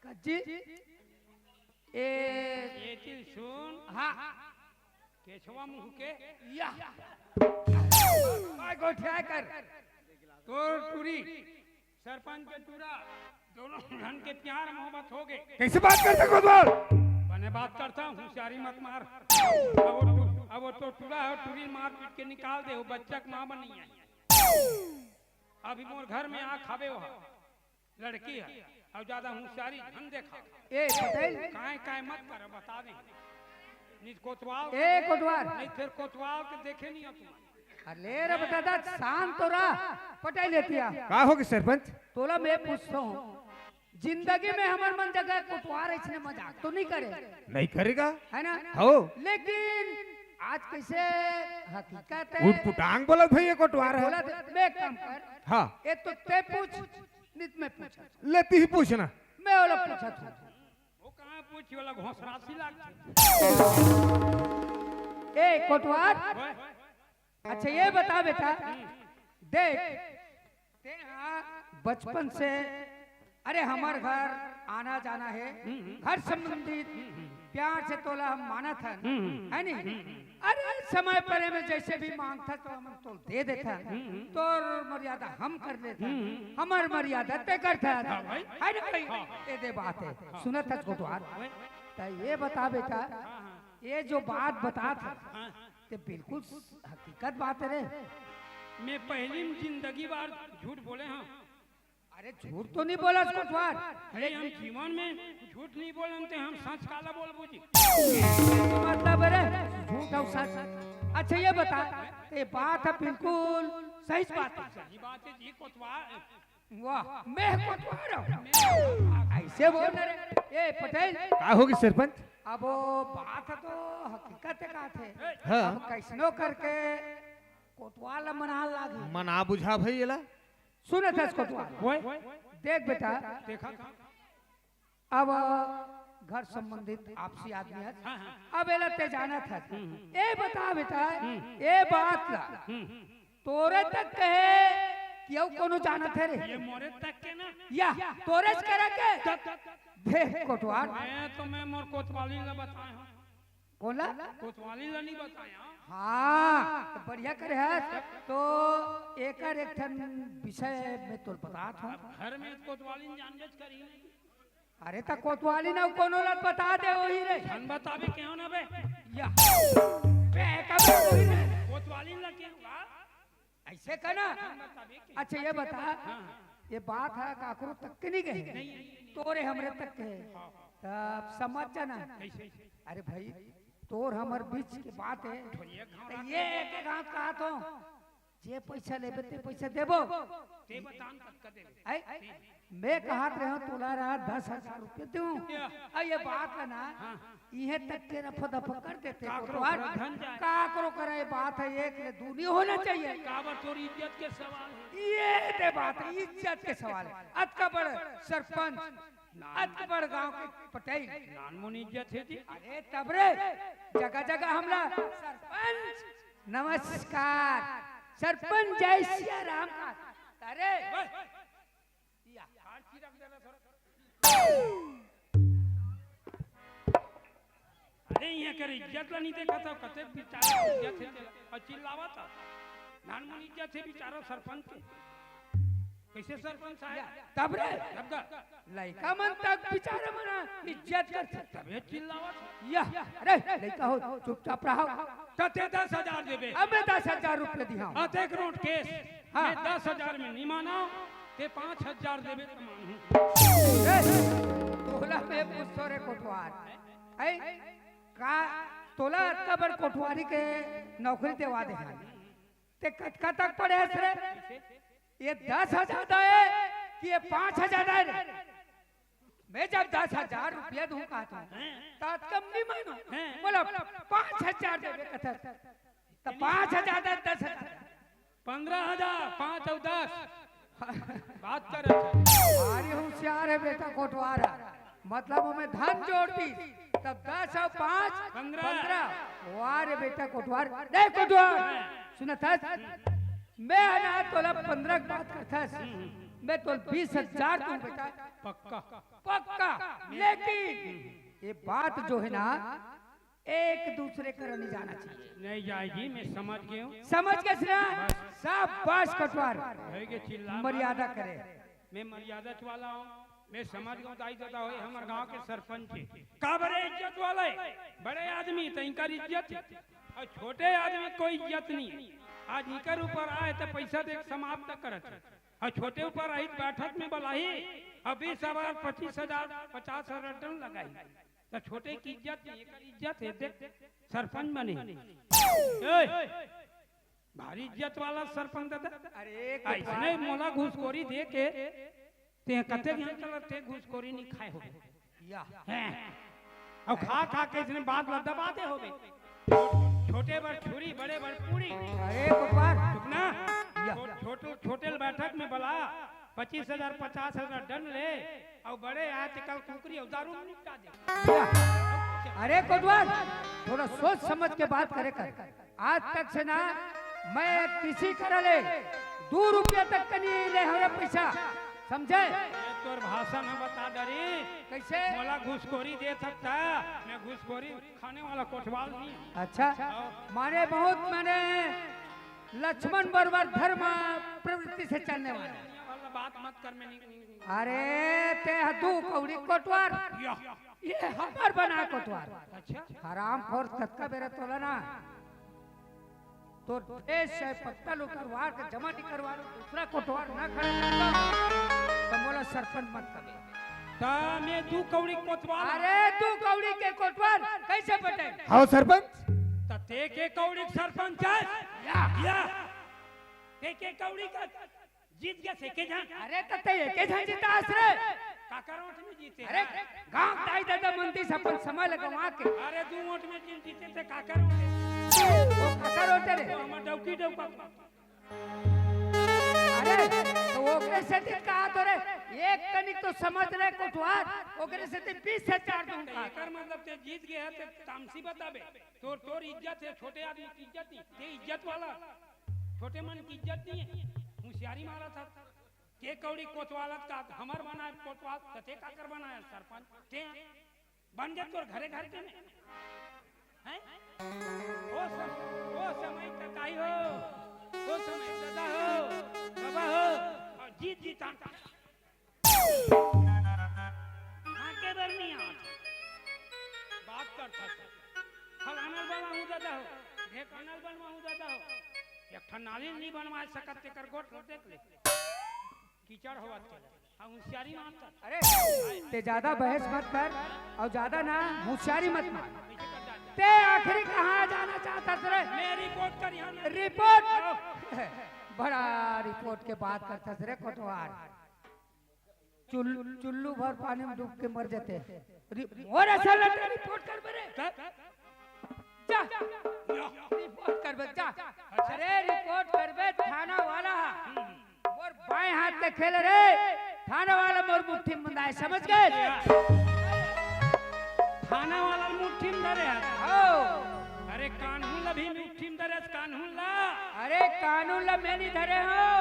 काजी। ए ये चीज सुन। हाँ। केछवा मुंह के। या। भाई गोठिया कर। तोर टूरी, सरपंच के टूरा, दोनों झन के प्यार मोहब्बत होगे। कैसी बात करता कोतवाल? बने बात करता हूँ, होशियारी मत मार। अब वो टू-, अब वो तो टूरा है, टूरी मार पीट के निकाल दे, वो बच्चा के माँ बनी है। अभी मोर घर में आ खाबे वो लड़की है, अउ ज्यादा होशियारी झन देखा। ए पटैल। काय काय मत कर, बता दे। नहीं कोतवाल। ए कोतवाल। नहीं फिर कोतवाल के देखे नहीं हो तुम। अरे रे बता दा, शांत तो रह। पटैल एती आ। का होगे सरपंच? तोला मैं पूछता हूँ, जिंदगी में हमर मन जगह कोतवाल इसने मजाक तो नहीं करे? नहीं करेगा। है ना? हो। लेकिन आज कैसे हकीकत है? उठ पुटांग बोलत भाई, ये कोतवाल है। बोलत, मैं एक काम कर। हाँ। ये तो ते पूछ, नित मैं पूछा। लेती ही पूछना। मैं वाला पूछा था। वो कहाँ पूछी वाला घोसरा सी लाग। ए कोतवाल। ओए। अच्छा ये बता बेटा, देख, ते हा बचपन से, अरे हमर घर आना जाना है, हम्म, हम्म। घर संबंधित हम्म, हम्म। प्यार से तोला हम मानत हन, हम्म, हम्म। है नी? हम्म, हम्म। अरे समय परे में जैसे भी मांगथस तो हम तोल दे देथन, हम्म, हम्म। तोर मर्यादा हम कर लेथन, हम्म, हम्म। हमर मर्यादा ते करथस, हाँ भाई। है ना भाई? हाँ। ये दे बात है, हाँ। सुनत हस कोतवाल। भाई। त ये बता बेटा, हाँ, हाँ। ये जो बात बतात हस, हाँ। ते बिल्कुल हकीकत बात है रे। मैं पहली जिंदगी बार झूठ बोले हंव। अरे झूठ तो नहीं बोलस कोतवाल। अरे हम जीवन में झूठ नहीं बोलन ते हम सच काला बोलबो जी। मतलब अरे झूठ अउ सच। अच्छा ये बता, ये बात है बिल्कुल सही बात है। सही बात है जी कोतवाल। वाह, मैं कोतवाल हूँ। ऐसे बोल रहे। ए पटैल। का होगे सरपंच? अब वो बात तो हकीकत है, का थे। हाँ। अब कैसनो करके कोतवाल मना लागे। मना बुझा भाई एला। सुनत हस कोतवाल। ओए। देख बेटा, देखा था। अब घर संबंधित आपसी आदमी है। हाँ, हाँ। अब एला ते जानत हस। हम्म, हम्म। ए बता बेटा, हम्म। ए बात ला हम्म। तोरे तक कहे कि अउ कोनो जानत है रे? ये मोरे तक के ना। या, तोरे से करे के? तब, तब, तब। देख कोतवाल। मैं तो मैं मोर कोतवाली ला बताए हूँ। कौन ला? कोतवाली ला नहीं बताया। हाँ, तो बढ़िया करे हस। तो एकर एक ठन विषय में तोर बतात हूँ। अब घर में कोतवाली जान बेच करी। अरे त कोतवाली ना कोनो ला बता दे वही रे। हम बताबे क्यों ना बे? या। बे, कबे वही रे। कोतवाली ला क्यों बा? ऐसे का ना? हम बताबे क्यों? अच्छा ये बता। हाँ। ये बात हे, काकरो तक के नहीं गए, तोरे हमरे तक के हे। तब समझ जाना। अरे भाई, तोर हमर बीच के बात हे। तो ये एक एक हाथ कहा तो, जे पैसा लेबे ते पैसा देबो। ते बतान तक का देबे। मैं कहत रहे हूँ, तोला रहा दस हजार रुपये दूँ। ये बात हे ना, इहे तक के रफा दफा कर देते। काकरो करे बात हे, एक ले दू नहीं होना चाहिए। काबर तोर इज्जत के सवाल हे। ये ते बात हे, इज्जत के सवाल हे। अतका बड़ सरपंच, अतका बड़ गांव के पटेल। नानमुन इज्जत हे जी। अरे तब रे, जगह जगह हमला सरपंच, नमस्कार, सरपंच जय सिया राम का। अरे, या। अरे, इहाँ कर इज्जत ला नहीं देखा था, कते बेचारा इज्जत हे तेला, अउ चिल्लावा था। नानमुन इज्जत हे बेचारा सरपंच के। कैसे सरपंच साहब? तब रे, तब का? लइका मन तक बेचारा मन इज्जत करथे। तबे चिल्लावा था। या, अरे, लइका हो, चुपचाप रहो। त ते दस हजार देबे। अबे दस हजार रुपये दिहा। अतेक नोट केस। हाँ। मैं दस हजार में नहीं माना, ते पाँच हजार देबे त मानहूँ। ए, तोला मैं पूछतो रे कोटवार। ए, का तोला अतका बड़ कोटवारी के नौकरी देवा दे हे? ते कतका तक पढ़े हस रे? ये दस हजार दाए कि ये पाँच हजार दाए रे? मैं जब दस हजार रुपया दूँ कहत हूँ, त कम नहीं मानो। बोला, पाँच हजार देबे कहत हस। त पाँच हजार दे, दस हजार। पन्द्रह हजार, पाँच अउ दस। बात कर। भारी होशियार हे बेटा कोटवार। मतलब ओमे धन जोड़ दी, तब दस अउ पाँच, पन्द्रह। पन्द्रह। वाह रे बेटा कोटवार। नहीं कोटवार, सुनत हस? मैं हे ना तोला पन्द्रह के बात करत हस, मैं तोला बीस हजार दूँ बेटा। पक्का। पक्का। लेकिन ये बात जो हे ना, एक दूसरे करा नहीं जाना चाहिए। नहीं जाएगी, मैं समझ गया हूँ। समझ गए ना? शाबाश कोटवार। मर्यादा करे। मैं मर्यादा वाला हूँ, मैं समझ गया हूँ। दाई ददा होय, हमर गांव के सरपंच हे। काबर इज्जत वाला हे, बड़े आदमी त इनकर इज्जत हे, अउ छोटे आदमी कोई इज्जत नहीं हे। आज इनकर ऊपर आए त पैसा दे के समाप्त करत हे, अउ छोटे ऊपर आही त बैठक में बलाही, अउ बीस हजार, पच्चीस हजार, पचास हजार टन लगाही। त छोटे के इज्जत नहीं, एकर इज्जत हे। देख, सरपंच बने। ए, भारी इज्जत वाला सरपंच दादा। अरे, अइसने मोला घुसखोरी दे के, ते कते ज्ञान चला, ते घुसखोरी नहीं खाए हो। या। हैं। अउ खा खा के इसने बात ला दबा दे होबे। छोटे बर छुरी, बड़े बर पूरी। अरे, कोटवार। चुप ना। या। छो-, छोटे, छोटे बैठक में बला, पच्चीस हजार, पचास हजार टन ले, अउ बड़े आए त कल कुकरी अउ दारू में निपटा दे। अरे कोटवार, थोड़ा सोच समझ के बात करे कर। आज तक से ना मैं किसी करा ले दू रुपया तक के नहीं ले हवे पैसा, समझे? ये तोर भाषा में बता डरी। कैसे? मोला घुसखोरी दे सकता, मैं घुसखोरी खाने वाला कोटवार नहीं। अच्छा, माने बहुत, माने लक्ष्मण बरोबर धर्म प्रवृत्ति से चलने वाला। वाला बात मत कर, मैं नहीं। अरे, ते ह दू कौड़ी कोटवार, या। ये हमर बना कोटवार। अच्छा। हरामखोर, ततका बेरा तोला ना, तोर ड्रेस चाहे पत्तल उतरवा के जमा नहीं करवा, दूसरा कोटवार ना खड़ा करता, त मोला सरपंच मत कबे। त मैं दू कौड़ी कोतवाल। अरे, दू कौड़ी के कोटवार कैसे बटे? हाँ सरपंच। त ते के कौड़ी के सरपंच हे? या। या। ते के कौड़ी का जीत गया से के जान? अरे, त ते एके झन जीता हस रे। काकर वोट में जीते? अरे, गांव दाई ददा मन दिस अपन समय लगवा के। अरे, दू वोट में जिन जीते ते काकर वोट? वो काकर वोट रे? वो हमर डौकी डौका। अरे, त ओकरे सेती कहा तो रे, एक कनिक तो समझ रे कोटवार, ओकरे सेती बीस हजार दूं का। एकर मतलब ते जीत गया हे, ते तामसी बताबे। तोर, तोर इज्जत हे, छोटे आदमी की इज्जत नहीं, ते इज्जत वाला। छोटे मन की इज्जत नहीं हे, होशियारी मारा था। के कौड़ी कोतवालत का हमर बनाए कोतवाल, त ते काकर बनाए सरपंच? ते बन गए तोर घरे घर के में। हैं? ओ सम-, ओ समय त दाई हो, ओ समय त ददा हो, बाबा हो, अउ जीत जीत आन। हाँ, के बर नहीं आन। बात करता था। फलाना बनवा हूँ ददा हो, ढेकाना बनवा हूँ ददा हो। एक ठन नाली नहीं बनवा सकत, तेकर गोठ देख ले। कीचड़ होवत के। हाँ, होशियारी मार कर। अरे, ते ज्यादा बहस मत कर अउ ज्यादा ना होशियारी मत मार। कैसे कर जाते? ते आखिरी कहाँ जाना चाहत हस रे? मैं रिपोर्ट कर यहाँ ना। रिपोर्ट? हाँ। बड़ा रिपोर्ट के बात करत हस रे कोटवार। चुल-, चुल्लू भर पानी में डूब के मर जाते। रि-, मोर असल लड़का रिपोर्ट करबे रे। का? जा। या। रिपोर्ट करबे, जा। अच्छा। अरे, रिपोर्ट करबे थाना वाला। हम्म। मोर बाएं हाथ के खेल रे। थाना वाला मोर मुट्ठी में बंधाय, समझ गे? या। थाना वाला मुट्ठी में धरे हे। हो। अरे, कानून ला भी मुट्ठी में धरे हे, कानून ला। अरे, कानून ला मैं नहीं धरे हों,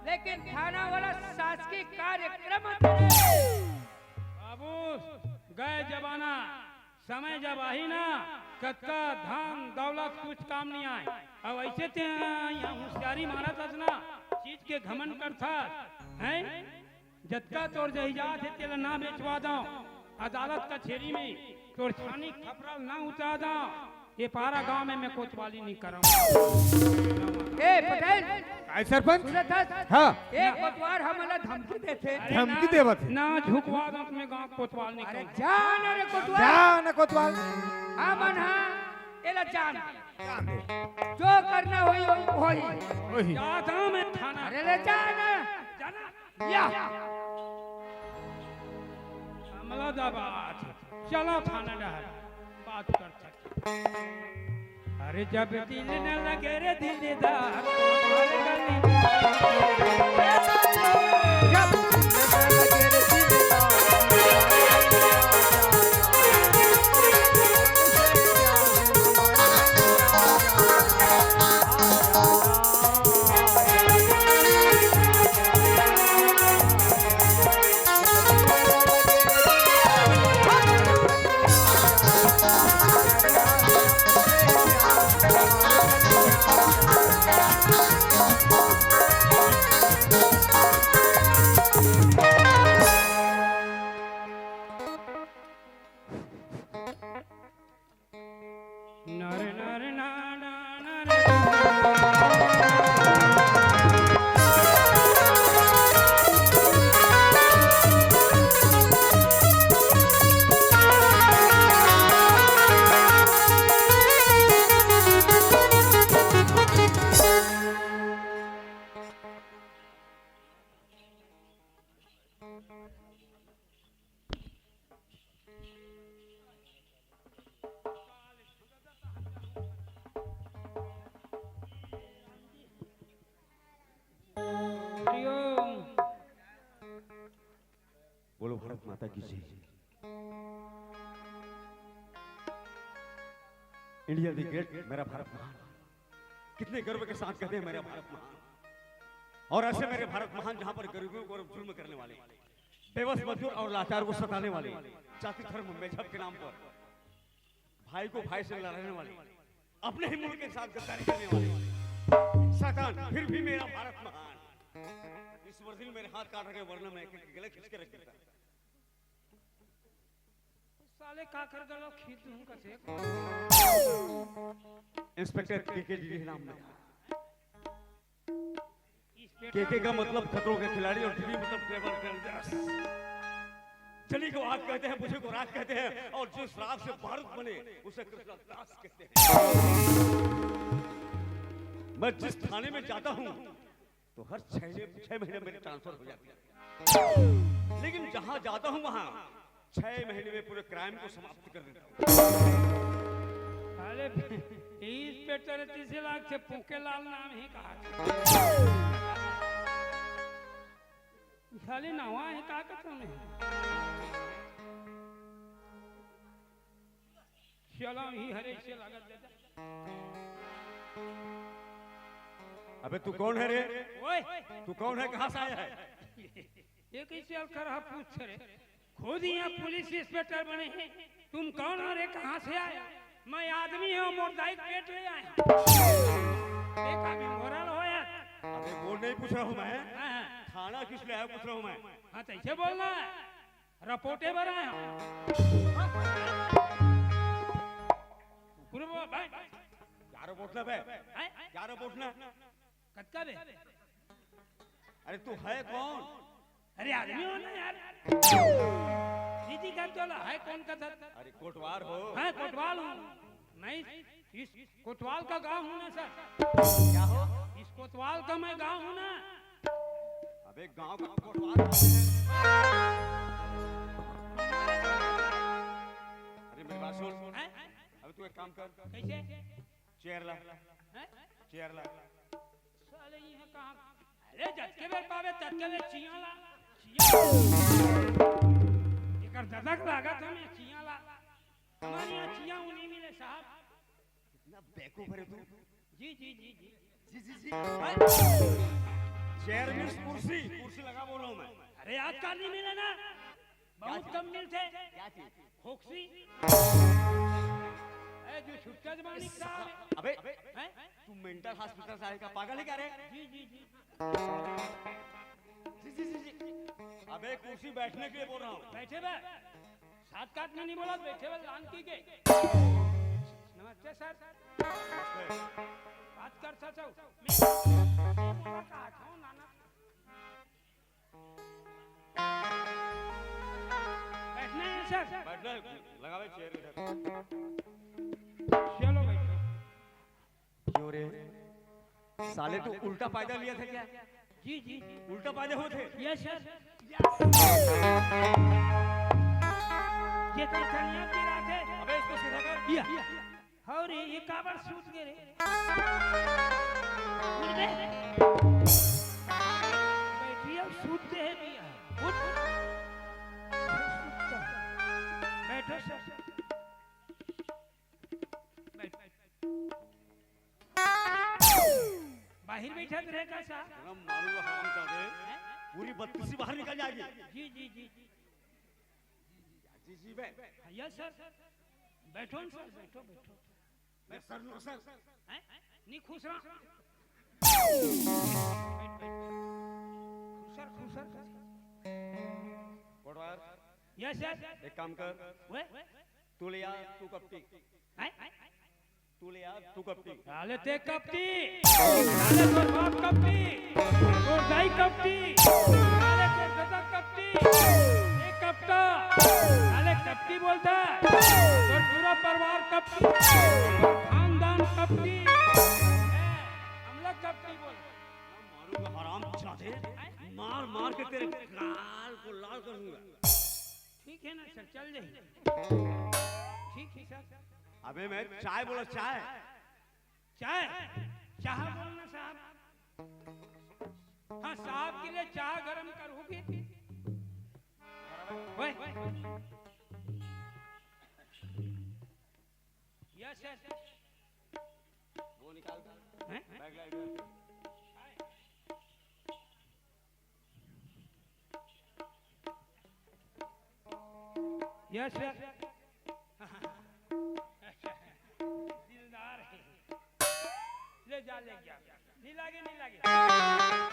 लेकिन थाना वाला शासकीय कार्यक्रम धरे। बाबू, गए जमाना, समय जब आही ना, कतका धन दौलत कुछ काम नहीं आए। अब ऐसे ते यहाँ होशियारी मारत हस ना, चीज के घमंड करत हस, हैं? जतका तोर जहिजात हे, तेला ना बेचवा दंव, अदालत कचेरी में तोर छानी खपरा ल ना उतार दंव, ये पारा गांव में मैं कोतवाली नहीं करंव। ए पटेल, काय सरपंच? सुनत हस? हाँ। ए कोतवार हमन ला धमकी देथे। अरे धमकी ना, देवत हे। ना झुकवा दंव त मैं गांव कोतवाल नहीं अरे करंव। जा ना रे कोतवाल। जा ना कोतवाल। हमन हा एला जान। जान दे। जो करना होही, होही। ओही। जात हंव मैं थाना। अरे ले जा ना। जाना। या। हमला दबात। चला थाना डहर। बात कर सकते। अरे जब दिल न लगे रे दिलदार, अरे गली हरिओम। बोलो भारत माता की जय। India the great, मेरा भारत महान। कितने गर्व के साथ कहते हैं मेरा भारत महान। और ऐसे मेरे भारत महान जहां पर गरीबों को जुल्म करने वाले, बेबस मजदूर और लाचार को सताने वाले, जाति धर्म मजहब के नाम पर भाई को भाई से लड़ाने वाले, अपने ही मुल्क के साथ गद्दारी करने वाले शैतान, फिर भी मेरा भारत महान। इस वर्दी ने मेरे हाथ काट रखे, वरना मैं एक एक गले खींच के रख देता। साले काकर गलो खींच दूं कसे। Inspector के के जी के नाम में। केके का मतलब खतरों के खिलाड़ी और डीडी मतलब ट्रेवल डेंजरस। जली को आग कहते हैं, बुझे को राख कहते हैं, और जिस राख से बारूद बने, उसे कृष्णा दास कहते हैं। मैं जिस थाने में जाता हूँ, तो हर छह, छह महीने मेरी ट्रांसफर हो जाती है, लेकिन जहाँ जाता हूँ, वहाँ छह महीने में पूरे क्राइम को समाप्त कर देता हूँ। अरे, इंस्पेक्टर तीसरे लाख से फूके लाल नाम ही कहा। खाली नवा है, का करता मैं? चलो, ही हरे से लगत दे। अबे, तू कौन है रे? ओए! तू कौन है, कहाँ से आया है? ये कैसे अलखरहा पूछ रे? खुद यहाँ पुलिस इंस्पेक्टर बने हैं, तुम कौन हो रे, कहाँ से आए? मैं आदमी हूँ, मोर दाई पेट ले आए। देखा भी मोरल हो यार। अबे, वो नहीं पूछ रहा हूँ मैं। हाँ, हाँ। थाना किस लिए आया, पूछ रहा हूँ मैं। हाँ, तो ऐसे बोलना है, रिपोर्टे बर आए हूँ। कुकुर बो-, भाई। क्या रिपोर्ट ना बे? हैं? क्या रिपोर्ट ना? कतका बे? अरे, तू है कौन? अरे आदमी हो ना यार। दीदी का तो है कौन का था? अरे कोटवार हो? हाँ, कोटवाल हूँ। नहीं, इस कोटवाल का गांव हूँ ना सर। क्या हो? इस कोटवाल का मैं गांव हूँ ना। अबे गांव का कोटवाल होते हैं। अरे मेरी बात सुन। हैं? अबे तू एक काम कर। कैसे? चेयर ला। हैं? चेयर ला। साले ये कहाँ? अरे जतके बेर पावे ततके बेर चिया ला। चिया। एकर ददक लागत हमें चिया ला। हमारे यहाँ चिया उ नहीं मिले साहब। इतना बेवकूफ है तू। जी, जी, जी, जी। जी, जी, जी। चेयर मीन्स कुर्सी, कुर्सी लगा बोल रहा हूँ मैं। अरे आजकल नहीं मिले ना, बहुत कम मिलते। क्या चीज? खोकसी। ए, जो छुटका जमाने का है। अबे, हैं? तू मेंटल हॉस्पिटल से आएगा, पागल है क्या रे? जी, जी, जी। जी, जी, जी, जी। अबे, कुर्सी बैठने के लिए बोल रहा हूँ। बैठे बे। सात काट में नहीं बोला, बैठे बे, लान की के। नमस्ते सर। बात कर सकता हूँ। मैं, मैं बोला कहा था, नाना। बैठना है सर। बैठना है, लगावे चेयर इधर। चलो बैठो। क्यों रे? साले तू उल्टा पैदा लिया था क्या? जी, जी। उल्टा पैदा हुए थे? Yes sir. ये तो चनिया की रात है। अबे इसको सीधा कर। या। और ये काबर सूत गए रे? उठ बे। बैठिए, सूतते हैं भैया। उठ। बैठो सर। बैठ। बाहर बैठा तो रहता साहब। मारूंगा हरामजादे। हैं? पूरी बत्तीसी बाहर निकल जाएगी। जी, जी, जी। जी, जी, बे। हाँ, यस सर। बैठो ना सर, बैठो, बैठो। मैं सर नो सर। हैं? नहीं खुश रहा। खुश सर, खुश सर। कोटवार। Yes sir. एक काम कर। वे? तू ले आ, तू कपटी। हैं? तू ले आ, तू कपटी। साले ते कपटी, साले तोर बाप कपटी, तोर दाई कपटी, साले तोर दादा कपटी, ये कपटा, साले कपटी बोलता है, तोर पूरा परिवार कपटी, तोर खानदान कपटी। ए, हम लोग कपटी बोल। मारूंगा हरामजादे, मार मार के तेरे गाल को लाल करूंगा। ठीक है ना सर, चल जाइए। ठीक है सर। अबे मैं चाय बोला, चाय। चाय? चाह बोलना साहब। हाँ, साहब के लिए चाह गरम करोगे? ओए। Yes sir. वो निकाल। हैं? बैग ला इधर। Yes sir. दिलदार है। ले जा, ले जा। नहीं लागे, नहीं लागे।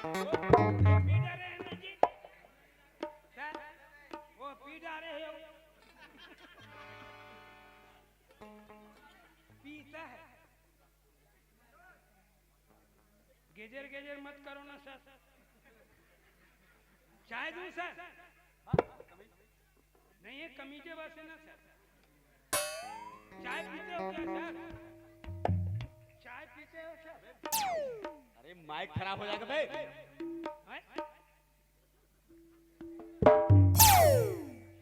वो, वो पी डरे हैं ना जी। सर, वो पी डरे हैं। पीता है। गेजर गेजर मत करो ना सर। चाय दूं सर? नहीं, ये कमीजे वासे ना सर। चाय पीते हो क्या सर? चाय पीते हो सर? अरे माइक खराब हो जाएगा बे। हैं?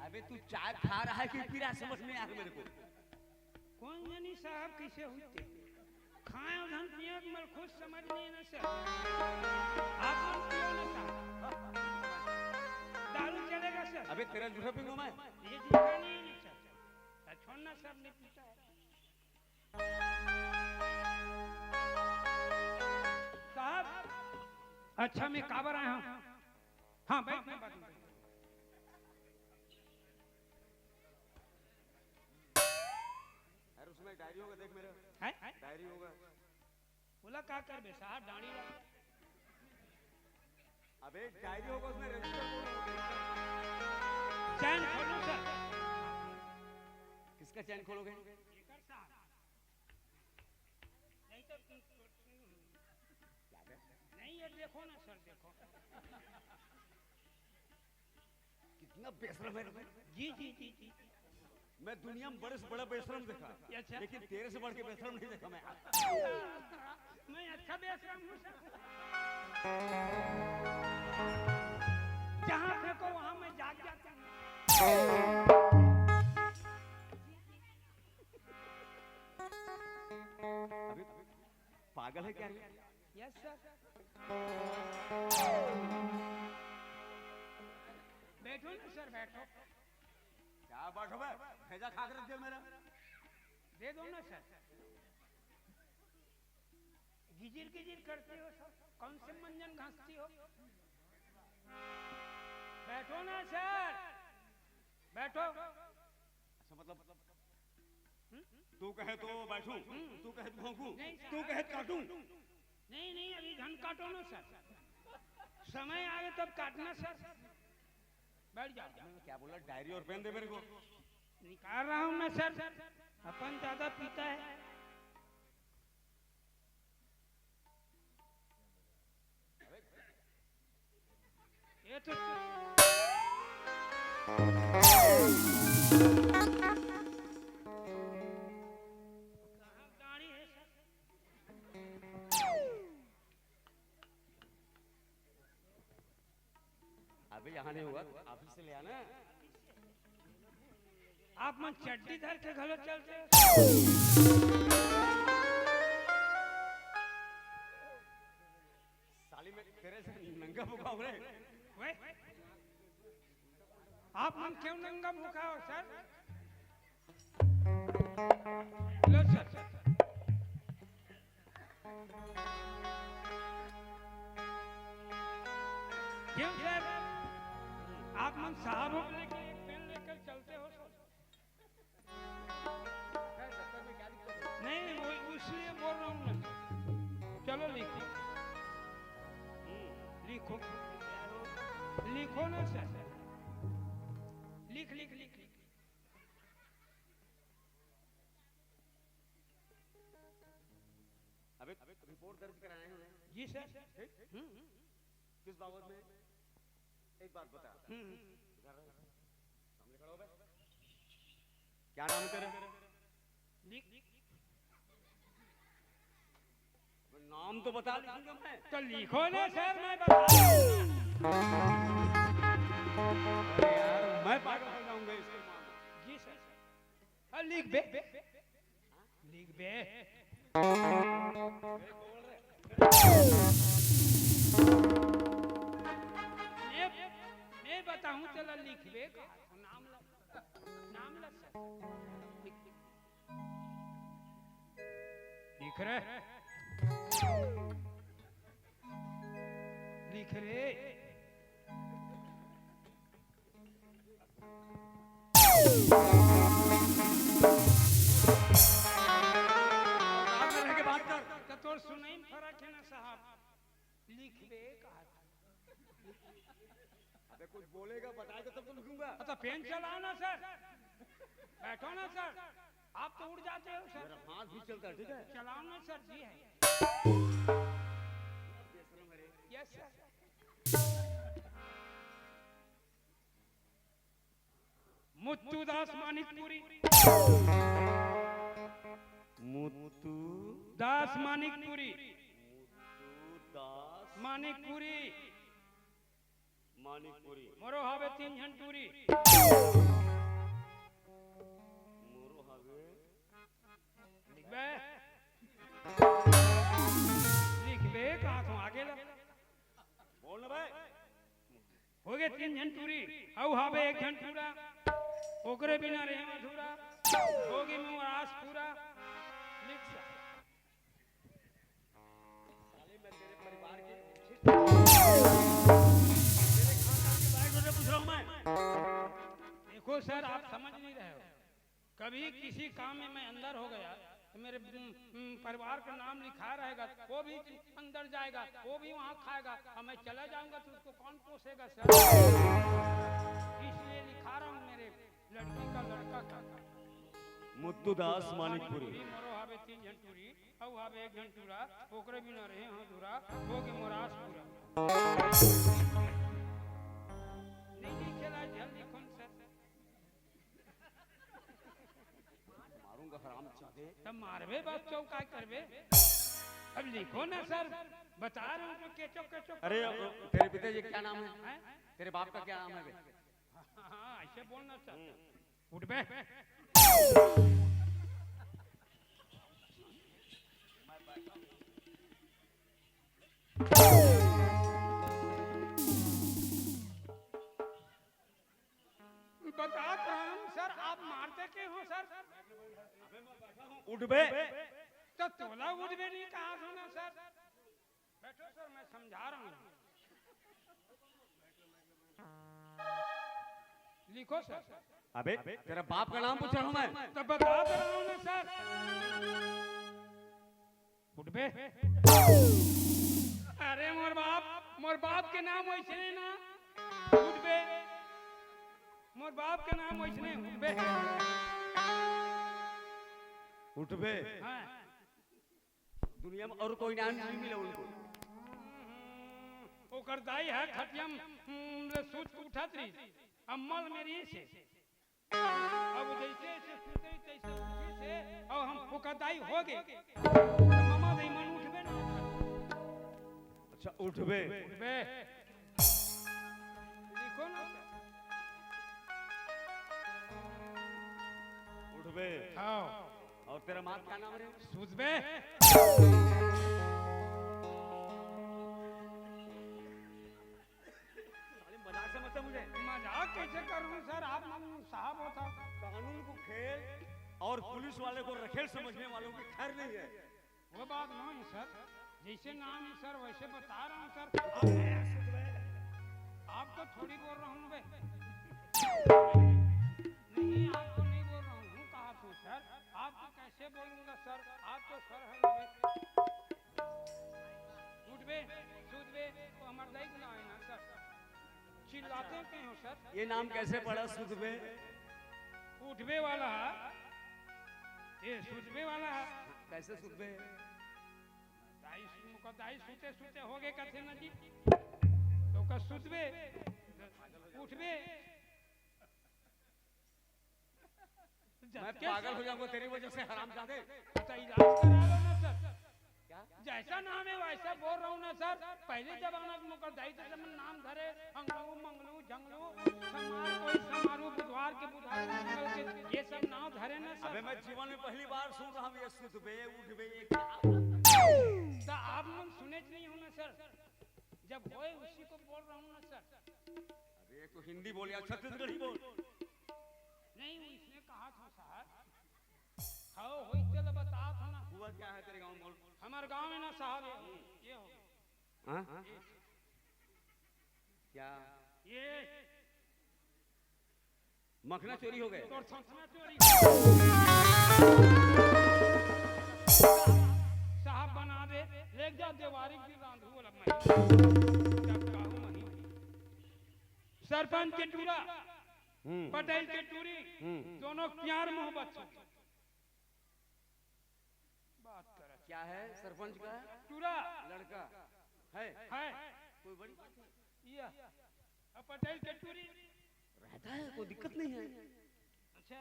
अबे तू चाय खा रहा है कि पी रहा है, समझ में आ रहा मेरे को। कौन जानी साहब कैसे होते? खाए धन पिए के मल खुद समझ नहीं ना सर। आप लोग पियो ना साहब। दारू चलेगा सर? अबे तेरा जूठा पीऊंगा मैं? ये जूठा नहीं है ना सर। सर, छोड़ना सर, नहीं पीता है। साहब, अच्छा मैं काबर आया हूँ? हाँ, बैठ, मैं बात में बैठ। यार, उसमें डायरी होगा, देख मेरा। हैं? डायरी होगा। बोला, "का करबे साहब, डांडी ला।" अबे, डायरी होगा, उसमें रजिस्टर बोर्ड होगा। चैन खोलो सर। किसका चैन खोलोगे? एकर साहब। नहीं तो क्या है? नहीं, ये देखो ना सर, देखो। ना बेशरम है। जी, जी, जी, जी। मैं दुनिया में बड़े से बड़ा बेशरम देखा, अच्छा। लेकिन तेरे से बढ़ के बेशरम नहीं देखा मैं। मैं अच्छा बेशरम हूँ सर। जहाँ फेंको वहाँ मैं जाग जाता हूँ। अभी पागल है क्या? Yes sir. बैठो ना सर, बैठो। क्या बैठो बे? भेजा खा के रख दिया मेरा। दे दो ना सर। गिजिर गिजिर करते हो सर, कौन से मंजन घासती हो? बैठो ना सर, बैठो। अच्छा, मतलब, हम्म? तू कहे तो बैठूं, हम्म। तू कहे तो भौंकूं, नहीं सर। तू कहे तो काटूं। नहीं, नहीं, अभी धन काटो ना सर, समय आवे तब काटना सर। बैठ जाओ। मैं क्या बोला, डायरी और पेन दे मेरे को। निकाल रहा हूँ मैं सर, अपन ज्यादा पीता है। ये तो कहाँ गाड़ी है सर? अबे यहाँ नहीं हुआ, ऑफिस से ले आना। आप मन चड्डी धर के घलो चलते हो? साली मैं तेरे से नंगा भुखाऊं रे। ओए, आप मन क्यों नंगा भुखाओ सर? लो सर। क्यों सर, आप मन साहब हो लेके एक पेन लेकर चलते हो सर? नहीं, वो इसलिए बोल रहा हूँ मैं। चलो लिखो। हम्म, लिखो। लिखो ना सर। लिख, लिख, लिख, लिख। अबे रिपोर्ट दर्ज कराए हैं। जी सर। ठीक? हम्म। किस बाबत में? एक बात बता। हम्म। इधर आ। सामने खड़ा हो बे। क्या नाम है तेरा? लिख। नाम तो बता, लिखूंगा मैं। तो लिखो ना सर, मैं बता। अरे यार, मैं पागल हो जाऊंगा इसके मामले में। जी सर। हाँ, लिख बे। लिख बे। मैं, मैं बताऊं, चला लिख बे। नाम ला, नाम ला सर। लिख। लिख रे। लिख रे। आप लोग के बात कर। तो तोर सुनई में फर्क है ना साहब। लिखबे कहा था। अबे कुछ बोलेगा, बताएगा तब तो लिखूंगा। अच्छा, पेन चलाओ ना सर, बैठो ना सर, आप तो उड़ जाते हो सर। मेरा हाथ भी चलता है, ठीक है? चलाओ ना सर जी, है। Yes sir. मुत्तू दास मानिकपुरी। मुत्तू दास मानिकपुरी। मुत्तू दास मानिकपुरी। मानिकपुरी। मोरो हावे तीन झन टूरी। मोरो हावे। लिखबे। लिखबे, कहा तो आगे लग। बोल ना भाई। होगे तीन झन टूरी, अउ हावे एक झन टूरा, ओकरे बिना रेहे अधूरा, होगे मोर आस पूरा। लिख सा। साले, मैं तेरे परिवार की, तेरे खानदान के बारे में पूछ रहा हूँ मैं। देखो सर, आप समझ नहीं रहे हो। कभी किसी काम में मैं अंदर हो गया तो मेरे, उम, उम, परिवार का नाम लिखा रहेगा, वो भी अंदर जाएगा, वो भी वहाँ खाएगा, और मैं चला जाऊंगा तो उसको कौन पोसेगा सर? इसलिए लिखा रहा हूँ मेरे लड़की का, लड़का का। मुत्तू दास मानिकपुरी। मोरो हावे तीन झन टूरी, अउ हावे एक झन टूरा, ओकरे बिना रहे हाँ अधूरा, होगे मोर आस पूरा। लिखे ला, झन लिखो न सर। मारूंगा हराम जादे। तब मारबे बस, तो काय करबे? अब लिखो ना सर, बता रहा हूँ तो केचो केचो। अरे, तेरे पिताजी का क्या नाम है? हैं? तेरे बाप का क्या नाम है बे? हाँ, ऐसे बोलना सर। उठ बे। बता तो रहा हूँ सर, आप मारते क्यों हो सर? उठ बे। तो तोला उठ बे नहीं कहा था ना सर? बैठो सर, मैं समझा रहा हूँ। लिखो सर। अबे, तेरा बाप का नाम पूछ रहा हूँ मैं। तो बता तो रहा हूँ ना सर। उठ बे। अरे मोर बाप, मोर बाप के नाम वैसे नहीं ना। उठ बे। मोर बाप के नाम वैसे नहीं, उठ बे। उठ बे। हाँ। दुनिया में और कोई नाम नहीं मिला उनको। ओकर दाई है खटिया म, हम्म, ले सूत के उठत रही, अम्मल मेरी से। अब जैसे जैसे सुते तैसे उठे से, अब हम ओकर दाई हो गए। तो मामा दाई मन उठबे ना। अच्छा, उठबे। उठबे। लिखो ना। उठबे। हाँ। और तेरा माँ का नाम रे? सुधबे। साले मजाक समझता मुझे? मजाक कैसे करूं सर, आप साहब होता। कानून को खेल और पुलिस वाले को रखेल समझने वालों की खैर नहीं है। वो बात नहीं सर, जैसे नाम है सर वैसे बता रहा हूँ सर। आप, आपको थोड़ी बोल रहा हूँ बे। नहीं, आपको नहीं बोल रहा हूँ, कहा तो सर, आपको कैसे बोलूंगा सर, आप तो सर है बे। उठबे, सुधबे, तो हमारे लायक ना है ना सर। चिल्लाते क्यों हो सर? ये नाम कैसे पड़ा सुधबे? उठबे वाला है। ये सुधबे वाला है। कैसे सुधबे? दाई सु-, मुका दाई सुते सुते हो गए कथे ना जी। तो का सुधबे? उठबे। मैं पागल हो जाऊंगा तेरी वजह से, हरामजादे। अच्छा, इलाज करा लो ना सर। क्या? जैसा नाम है वैसा बोल रहा हूँ ना सर। पहले जमाना के मुकर दाई तो जब नाम धरे, अंगलू, मंगलू, झंगलू, समार, कोई समारू, बुधवार के बुधवार, मंगल के, ये सब नाम धरे ना सर। अबे, मैं जीवन में पहली बार सुन रहा हूँ ये सुधबे, उठबे, ये क्या? तो आप मन सुने नहीं हो ना सर, जब होए उसी को बोल रहा हूँ ना सर। अरे, तो हिंदी बोल या छत्तीसगढ़ी बोल। नहीं, इसने कहा था साहब। हाँ, होई तेला बता था ना। हुआ क्या है तेरे गांव में, बोल। हमारे गांव में ना साहब, ये, ये हो गया। हाँ? ये। क्या? ये। मखना चोरी हो गए। तोर मखना चोरी। साहब बना दे, ले जा देवारी की रांधू वाला मैं। जब कहूँ वहीं। सरपंच के टूरा, हम्म। पटेल के टूरी, हम्म। दोनों प्यार मोहब्बत से बात कर। क्या है सरपंच का? टूरा। लड़का है? है। कोई बड़ी बात है? या। अब पटेल के टूरी। रहता है, कोई दिक्कत नहीं है। अच्छा।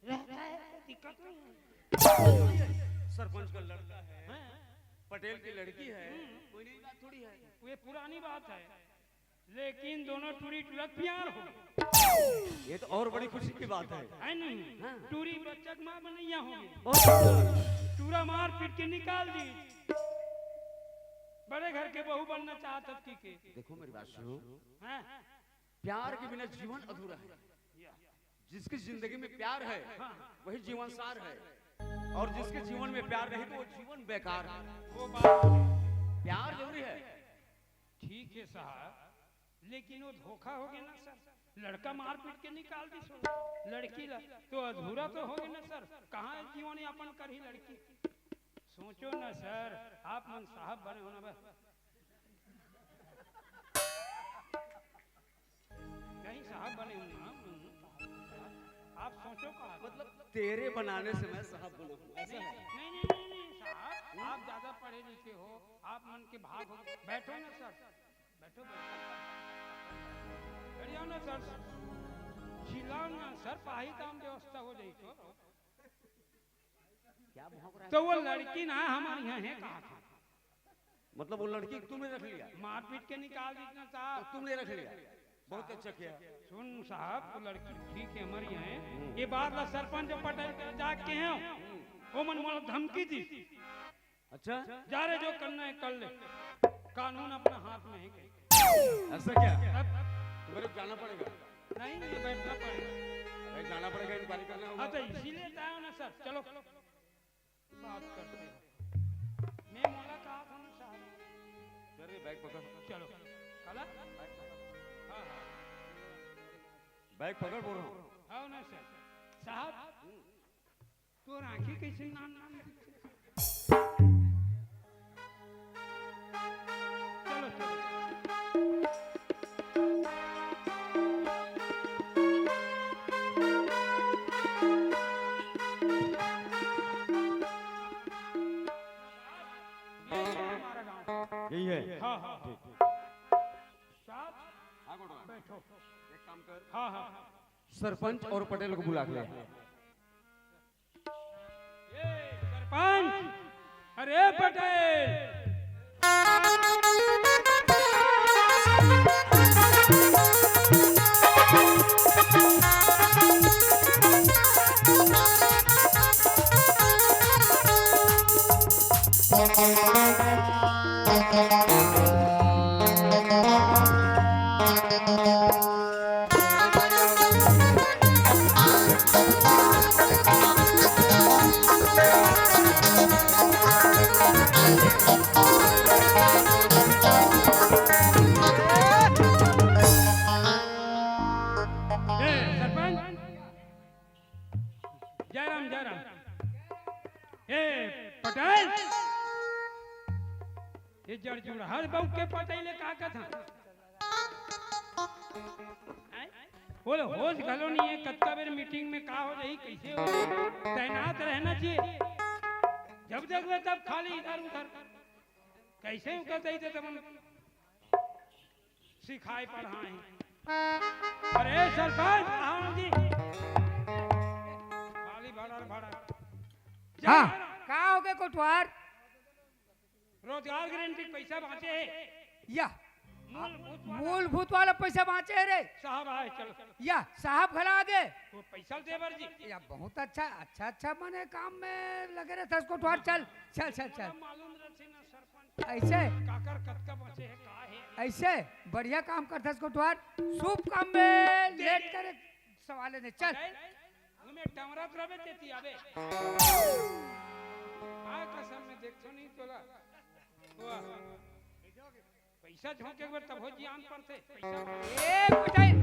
रहता है, कोई दिक्कत नहीं है। सरपंच का लड़का है, हाँ। पटेल की लड़की है, हम्म। कोई नई बात थोड़ी है। वो ये पुरानी बात है, लेकिन दोनों टूरी टूरा प्यार हो गए। ये तो और बड़ी खुशी की बात है। है नहीं? हाँ। टूरी बच्चा के माँ बनैया हो गई। और टूरा मार पीट के निकाल दी। बड़े घर के बहू बनना चाहत थी के। देखो मेरी बात सुनो। हाँ। प्यार के बिना जीवन अधूरा है। या। जिसकी जिंदगी में प्यार है, हाँ। वही जीवन सार है, और जिसके जीवन में प्यार नहीं तो वो जीवन बेकार है। वो बात प्यार जरूरी है। ठीक है साहब, लेकिन वो धोखा हो गया ना सर, लड़का मारपीट के निकाल दी सो लड़की ला, तो अधूरा तो हो गया ना सर। कहाँ जीवन यापन करही लड़की? सोचो ना सर, आप मन साहब बने हो ना बस। नहीं साहब बने हो ना, आप सोचो कहा। मतलब तेरे बनाने से मैं साहब बना हूँ, ऐसा नहीं, है? नहीं, नहीं, नहीं, नहीं, साहब, आप ज्यादा पढ़े लिखे हो, आप मन के भाग हो। बैठो ना सर, बैठो, बैठो। जाओ ना सर, चिल्लाओ ना सर, पाही काम व्यवस्था हो जाई तो। क्या भौंक रहा है? तो वो लड़की ना हमारे यहाँ है, कहा था। मतलब वो लड़की तुमने रख लिया? मारपीट के निकाल दी ना साहब। तो तुमने रख लिया? बहुत अच्छा किया। सुन साहब, वो लड़की ठीक है, हमारी है। ये बात ला सरपंच और पटेल के जाके हैं, वो मन मोला धमकी दी। अच्छा। जा रे, जो करना है कर ले, कानून अपना हाथ में है। ऐसा क्या? अब मेरे को जाना पड़ेगा? नहीं, नहीं, बैठना पड़ेगा। अरे, जाना पड़ेगा, इंक्वायरी करना होगा। हाँ, तो इसीलिए तो आया ना सर। चलो, बात करते हैं। मैं मोला कहा था ना साहब। सर, ये बैग पकड़। चलो। काला? हाँ, हाँ। बैग पकड़, बोल रहा हूँ। हाँ ना सर। साहब, तोर आँखी कैसे नान नान दिखथे? चलो, चलो। यही है। हाँ, हाँ, हाँ। ठीक, ठीक। साहब, हाँ, गोटवा। बैठो। एक काम कर। हाँ, हाँ। सरपंच और पटेल को बुला के ले। ए, सरपंच, अरे पटेल। ए, सरपंच। जयराम, जयराम। ए, पटेल। ये जड़ जुड़ हर बहू के पटेल का कथा। हैं? बोले, होश घलो नहीं है, कतका बेर मीटिंग में का हो जाही, कैसे हो जाही? तैनात रहना चाहिए। जब देखबे तब खाली इधर उधर। कैसे उनका दे देते मन सिखाए पढ़ाए। अरे सरपंच, हाँ जी। खाली भड़र भड़र। हाँ। का हो गए कोटवार? रोजगार गारंटी पैसा बांचे हे। या। मूलभूत वाला। मूलभूत वाला पैसा बांचे हे रे। साहब आए, चलो। या, साहब घला आगे। वो पैसा दे बर जी। या, बहुत अच्छा, अच्छा, अच्छा, मने काम में लगे रहथस कोटवार। चल, चल, चल, चल। मालूम रहते ना सरपंच। ऐसे? काकर कतका बचे हे, का हे? ऐसे? बढ़िया काम करथस कोटवार। शुभ काम में दे, लेट दे। करे सवाले ने। चल। पटेल, तुम्हें टमरत रबे तेती आबे। आ कसम में देखो नहीं तोला। वाह। पैसा झोंके बर तब हो जियान पड़ते। पैसा। ए पटेल,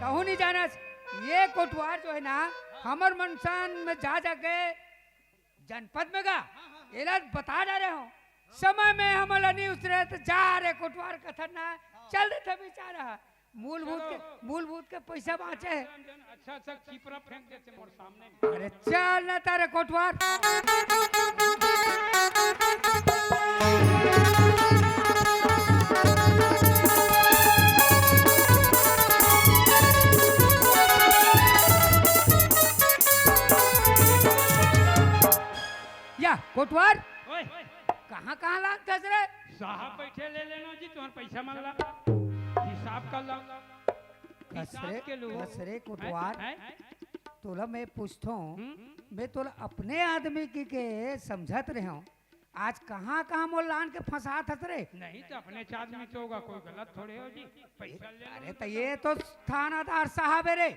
तहू नहीं जानस। ये कोटवार जो है ना, हमर मनसान में जा जाके जनपद में गा, एला बता डारे हो। समय में हमला नहीं उतरे तो जा रे कोटवार कथन ना, चल देथे बेचारा। मूलभूत के, चलो। मूलभूत के पैसा बांचे हे। अच्छा, अच्छा, चिपरा फेंक देते मोर सामने। अरे चल ना तारे कोटवार। या कोटवार, ओए। कहाँ, कहाँ लानथस रे? साहब बैठे ले लेना जी, तुम्हार पैसा मन ला। हिसाब कर ला। कस रे, हिसाब के लो। कस रे कोटवार। हैं? हैं? तोला मैं पूछथों, हम्म? मैं तोला अपने आदमी की के समझत रहे हूँ। आज कहाँ, कहाँ मोर लान के फंसात हस रे? नहीं तो अपने आदमी तो होगा, कोई गलत थोड़े हो जी। पैसा ले लो अरे तो तो ये तो थानादार साहब है रे।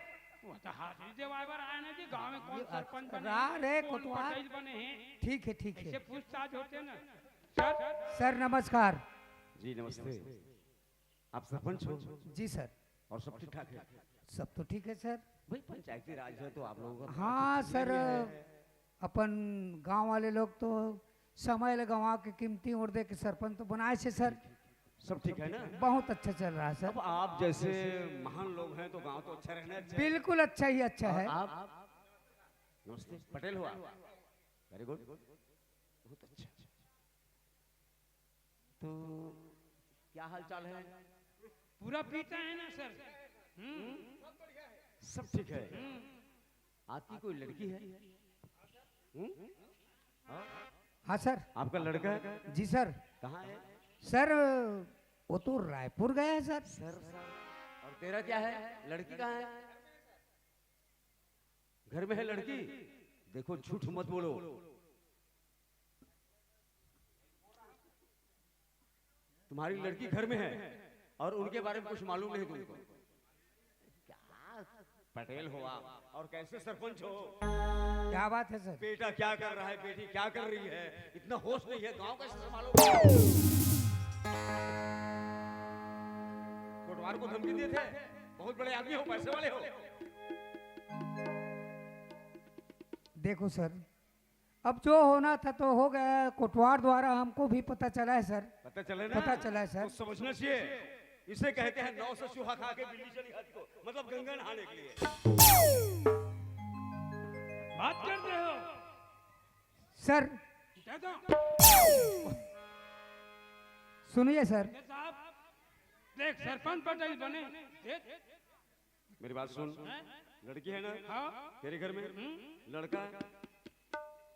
वो तो हाजिरी देवाए बर आए ना जी, गांव में कौन ये सरपंच बने रा हैं, रे कौन कोटवार। पटेल बने हैं। ठीक है, ठीक है। ऐसे पूछताछ होते ना। सर। सर, नमस्कार। जी, नमस्ते। आप सरपंच हो? जी सर। और सब ठीक ठाक है? सब तो ठीक है सर। भाई, पंचायती राज है तो आप लोगों का हाँ सर, अपन गांव वाले लोग तो समय ले गंवा के कीमती वोट दे के सरपंच तो बनाए से सर। सब ठीक है ना? बहुत अच्छा चल रहा है सर। अब आप जैसे महान लोग हैं तो गांव तो अच्छा रहना चाहिए। बिल्कुल अच्छा ही अच्छा और है। आप? नमस्ते, पटेल हो आप? वेरी गुड, बहुत अच्छा। तो क्या हाल चाल है? पूरा पीता है ना सर? हम्म। सब ठीक है। हम्म। आपकी कोई लड़की है? हम्म? हाँ? हाँ सर। आपका लड़का है? जी सर। कहाँ है? सर, वो तो रायपुर गया है सर। Sir, sir. और तेरा क्या है? लड़की कहाँ है? घर में है लड़की? देखो, झूठ मत बोलो। तुम्हारी लड़की घर में है और उनके बारे में कुछ मालूम नहीं तुमको। क्या पटेल हो आप और कैसे सरपंच हो? क्या बात है सर? बेटा क्या कर रहा है, बेटी क्या कर रही है, इतना होश नहीं है, गांव कैसे संभालोगे? कोटवार को धमकी दिए थे, बहुत बड़े आदमी हो, पैसे वाले हो। देखो सर, अब जो होना था तो हो गया। कोटवार द्वारा हमको भी पता चला है सर। पता चला ना? पता चला है सर। तो समझना चाहिए, इसे कहते हैं नौ सौ चूहा खा के बिल्ली चली हज को, मतलब गंगा नहाने के लिए। बात करते हो सर। दे दो। सुनिए सर। ये साहब, देख, सरपंच पटेल बने, देख। मेरी बात सुन। हैं? लड़की है ना? हाँ। तेरे घर में? हम्म। लड़का है?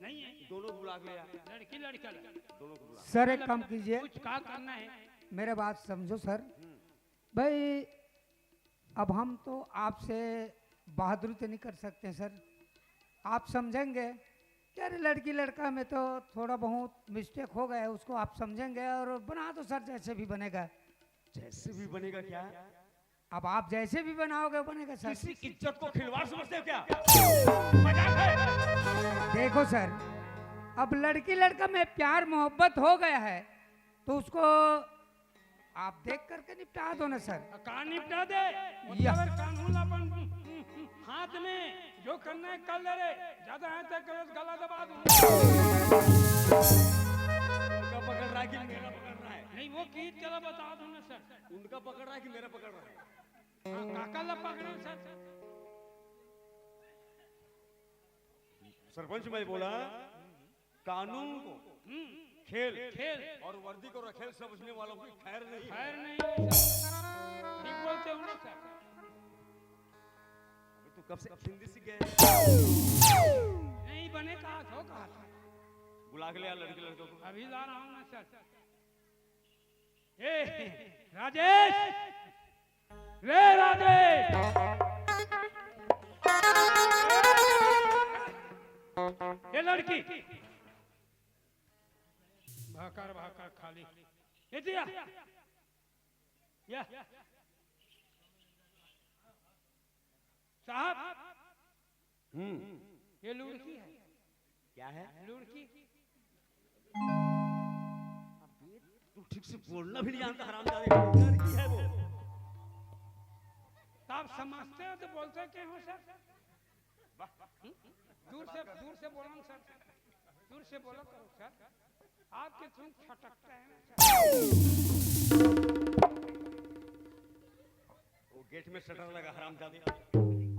नहीं है। दोनों को बुला के ले आ। लड़की लड़का लड़का। दोनों को बुला। सर, एक काम कीजिए। कुछ का करना है? मेरे बात समझो सर। हम्म। भाई, अब हम तो आपसे बहादुरी तो नहीं कर सकते सर। आप समझेंगे कि अरे, लड़की लड़का में तो थोड़ा बहुत मिस्टेक हो गया है, उसको आप समझेंगे और बना दो सर, जैसे भी बनेगा। जैसे भी बनेगा क्या? अब आप जैसे भी बनाओगे, बनेगा सर। किसी इज्जत को खिलवाड़ समझते हो क्या? मजाक है। देखो सर, अब लड़की लड़का में प्यार मोहब्बत हो गया है, तो उसको आप देख करके निपटा दो ना सर। का निपटा दे? या। मतलब कानून अपन हाथ में, जो करना है कर ले रे, ज्यादा है तो गलत गला दबा दूं। उनका पकड़ रहा है कि मेरा पकड़ रहा है? नहीं, वो कीत चला बता दो ना सर। उनका पकड़ रहा है कि मेरा पकड़ रहा है? हाँ, काका ला पकड़े सर। सरपंच, मैं बोला, कानून को हम्म। खेल खेल। और वर्दी को रखेल समझने वालों की खैर नहीं है। खैर नहीं है सर। ठीक बोलते हो ना सर। अबे, तू कब से हिंदी सीख गया है? नहीं बने कहा था, कहा था। बुला के ले आ लड़के लड़कों को। अभी ला रहा हूँ मैं सर। ए, राजेश, रे राजेश, ये लड़की भाकर भाकर खाली, ये दिया, या साहब, हम्म। ये लुड़की है। क्या है? लुड़की। अबे, तू ठीक से बोलना भी नहीं जानता, हरामजादे। लड़की है वो। तो आप समझते हो तो बोलते क्यों हो सर? वाह। हम्म? दूर से, दूर से बोलो ना सर, दूर से बोलो करो सर। आपके तुम छटकते हैं ना सर। वो गेट में शटर लगा, हरामजादे।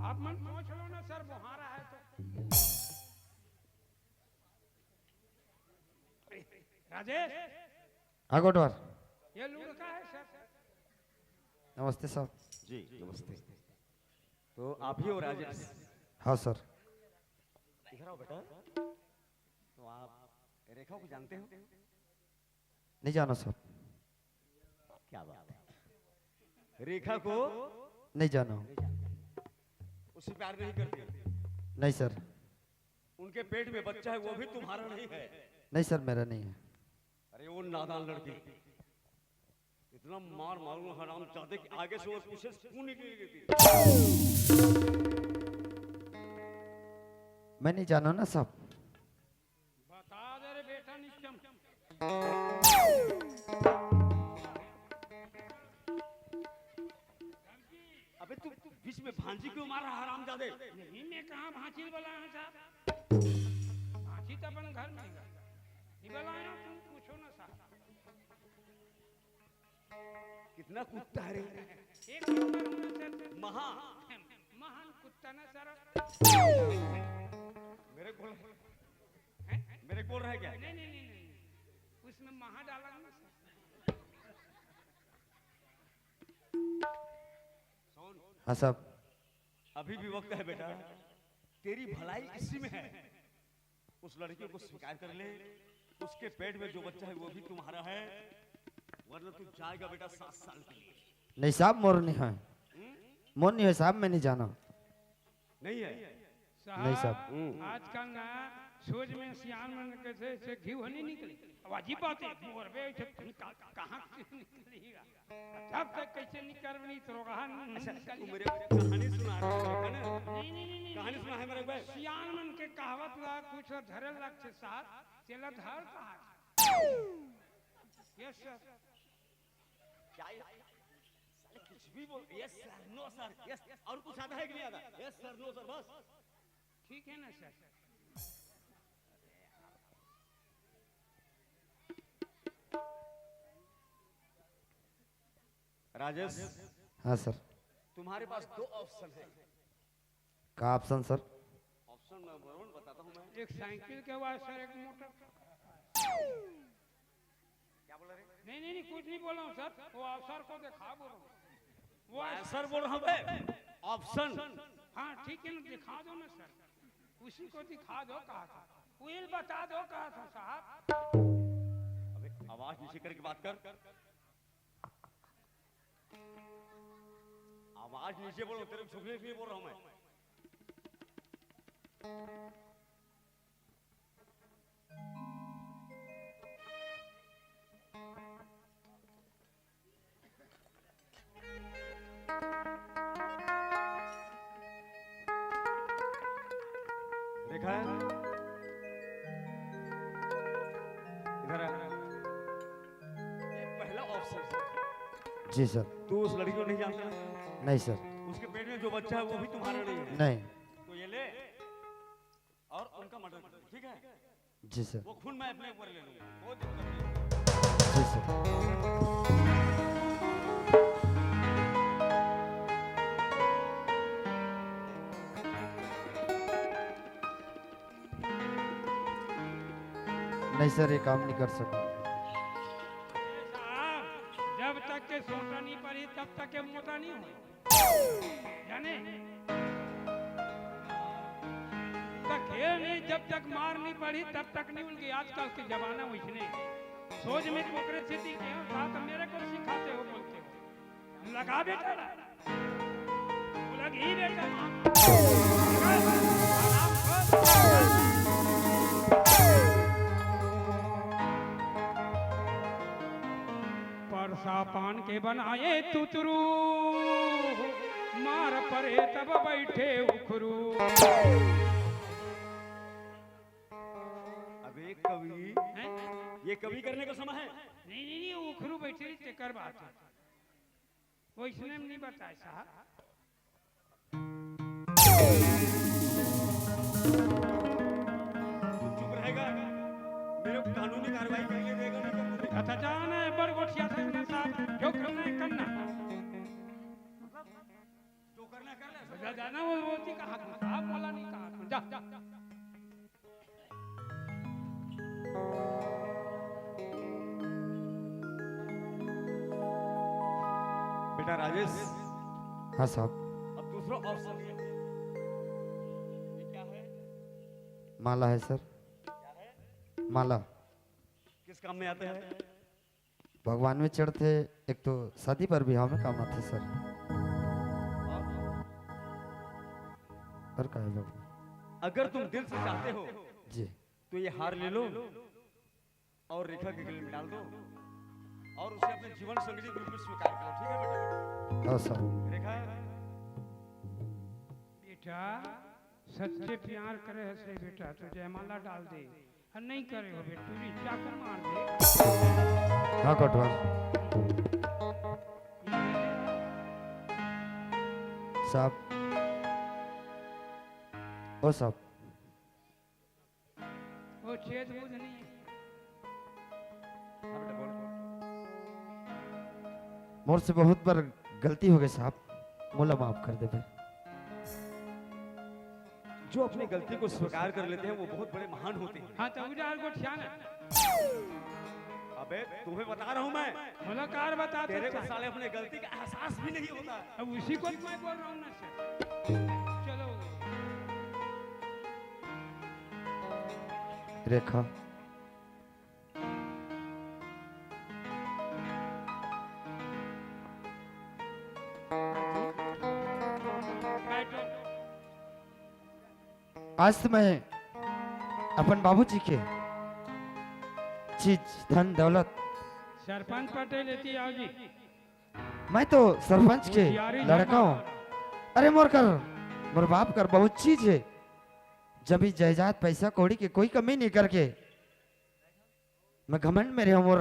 आप मन पहुंच लो ना सर, बुहारा है तो। राजेश। हाँ कोटवार। ये लुड़का है सर। नमस्ते साहब। जी नमस्ते। तो आप ही हो राजेश? हाँ सर। इधर आओ बेटा। तो आप रेखा को जानते हो? नहीं जानो साहब। क्या बात है। रेखा को नहीं जानो। उससे प्यार नहीं करती? नहीं सर। उनके पेट में बच्चा है, वो भी तुम्हारा नहीं है? नहीं सर, मेरा नहीं है। अरे वो नादान लड़की, इतना मार मारूंगा हरामजादे कि आगे से वो तुझसे खून निकल देती। मैं नहीं जानो ना साहब। बता दे रे बेटा निकम। अबे तू, तू बीच में भांजी क्यों मार रहा हरामजादे? नहीं, मैं कहाँ भांजी बुलाया हूँ साहब? भांजी तो अपन घर में है। नहीं बुलाया, तुम पूछो ना साहब। कितना कुत्ता है रे? एक नंबर हूँ ना सर। महा। महान कुत्ता ना सर। मेरे को, हैं? मेरे को बोल रहा है क्या? नहीं, नहीं, नहीं, नहीं। उसमें महा डाला ना सर। सुन, हाँ साहब। अभी भी वक्त है बेटा, तेरी भलाई इसी में है। उस लड़की को स्वीकार कर ले, उसके पेट में जो बच्चा है वो भी तुम्हारा है, वरना तू जाएगा बेटा सात साल के लिए। नहीं साहब, मोर नहीं है। मोर नहीं है साहब, मैं नहीं जाना। नहीं है। नहीं साहब। हम्म। आजकल ना सोच में सियान मन के से, से घी नहीं निकले। अब अजीब बात है, मोर बे, ऐसे का-, कहाँ से निकलेगा? जब तक कैसे निकल नहीं तो रोगहा अच्छा, अच्छा, निकल तू मेरे को कहानी सुना रहा है, है ना? नहीं, नहीं, नहीं, नहीं, कहानी नहीं। सुना है मेरे को। सियान मन के कहावत ला कुछ धरे लग से साथ, तेला धर कहा। Yes sir. क्या ये? साले कुछ भी बोल। यस सर, नो सर, यस। और कुछ आता है कि नहीं आता? यस सर, नो सर, बस। ठीक है ना सर? राजेश। हाँ सर। तुम्हारे पास दो ऑप्शन है। का ऑप्शन सर? ऑप्शन नंबर वन बताता हूँ मैं। एक साइकिल के वास्ते सर, एक मोटर। क्या बोल रहे? नहीं, नहीं, नहीं, कुछ नहीं बोल रहा हूँ सर, वो अवसर को दिखा बोल रहा हूँ। वो अवसर बोल रहा हूँ बे, ऑप्शन। हाँ ठीक है ना, दिखा दो ना सर, उसी को दिखा दो कहा था, व्हील बता दो कहा था साहब। अबे आवाज नीचे करके बात कर। आवाज नीचे बोलो, तेरे को सुनने के लिए बोल रहा हूँ मैं। रेखा, इधर आ। ये पहला ऑप्शन। जी सर। तू उस लड़की को नहीं जानता? नहीं सर। उसके पेट में जो बच्चा है वो भी तुम्हारा नहीं है। नहीं। तो ये ले और उनका मर्डर कर दे, ठीक है? जी सर। वो खून मैं अपने ऊपर ले लूंगा, कोई दिक्कत नहीं। जी सर। नहीं सर, ये काम नहीं कर सकता। साहब, जब तक के सोटा नहीं पड़ी, तब तक के मोटा नहीं हो। जाने? तक खेल नहीं, जब तक मार नहीं पड़ी, तब तक नहीं। उनके आजकल के जमाना वैसने। सोच में कोकरे से सीखे हो, साथ मेरे को सिखाते हो, बोलते हो। लगा बेटा, लगा ही बेटा। परसा पान के बनाए तुतरू, मार परे तब बैठे उखरू। अबे कवि, हैं? ये कवि करने का समय है? नहीं, नहीं, नहीं, उखरू बैठे रही, तेकर बात है। वो इसने नहीं बताया साहब। तू चुप रहेगा, मेरे को कानूनी कार्रवाई करने देगा नहीं तो। अच्छा, जाना है, बड़ गोठिया से अपने साथ जो करना है करना। जो करना है कर ले। जा, जाना वो, वो जी कहा था, साहब बोला नहीं कहा था, जा, जा। बेटा राजेश। हाँ साहब। अब दूसरा ऑप्शन ये, ये क्या है? माला है सर। क्या है? माला। किस काम में आते हैं? भगवान में चढ़ते, एक तो शादी पर ब्याह में काम आते सर। और? और का है भगवान? अगर तुम दिल से चाहते हो जी। तो ये हार ले लो और रेखा के गले में डाल दो और उसे अपने जीवन संगनी के रूप में स्वीकार करो, ठीक है बेटा? हाँ सर। रेखा। बेटा, सच्चे प्यार करे हसे बेटा, तो जयमाला डाल दे। और नहीं करे हो बेटा, टूरी चाकू मार दे। हाँ कोटवाल। साहब, ओ साहब। वो छेद बूझ नहीं है। मोर से बहुत बार गलती हो गई साहब, मोला माफ कर देबे। जो अपनी गलती को स्वीकार कर लेते हैं, वो बहुत बड़े महान होते हैं। हाँ, तो उधर को ध्यान है। अबे, तुम्हें बता रहा हूँ मैं। मोला कार बता तो तेरे को अच्छा। साले अपने गलती का एहसास भी नहीं होता। अब उसी को तो मैं बोल रहा हूँ ना सर। चलो। रेखा। आज तो मैं अपन बाबूजी के चीज, धन, दौलत। सरपंच पटेल, एती आओ जी। मैं तो सरपंच के लड़का हूँ। अरे मोर कर, मोर बाप कर बहुत चीज है। जमीन जायदाद, पैसा कौड़ी के कोई कमी नहीं करके मैं घमंड में रहे मोर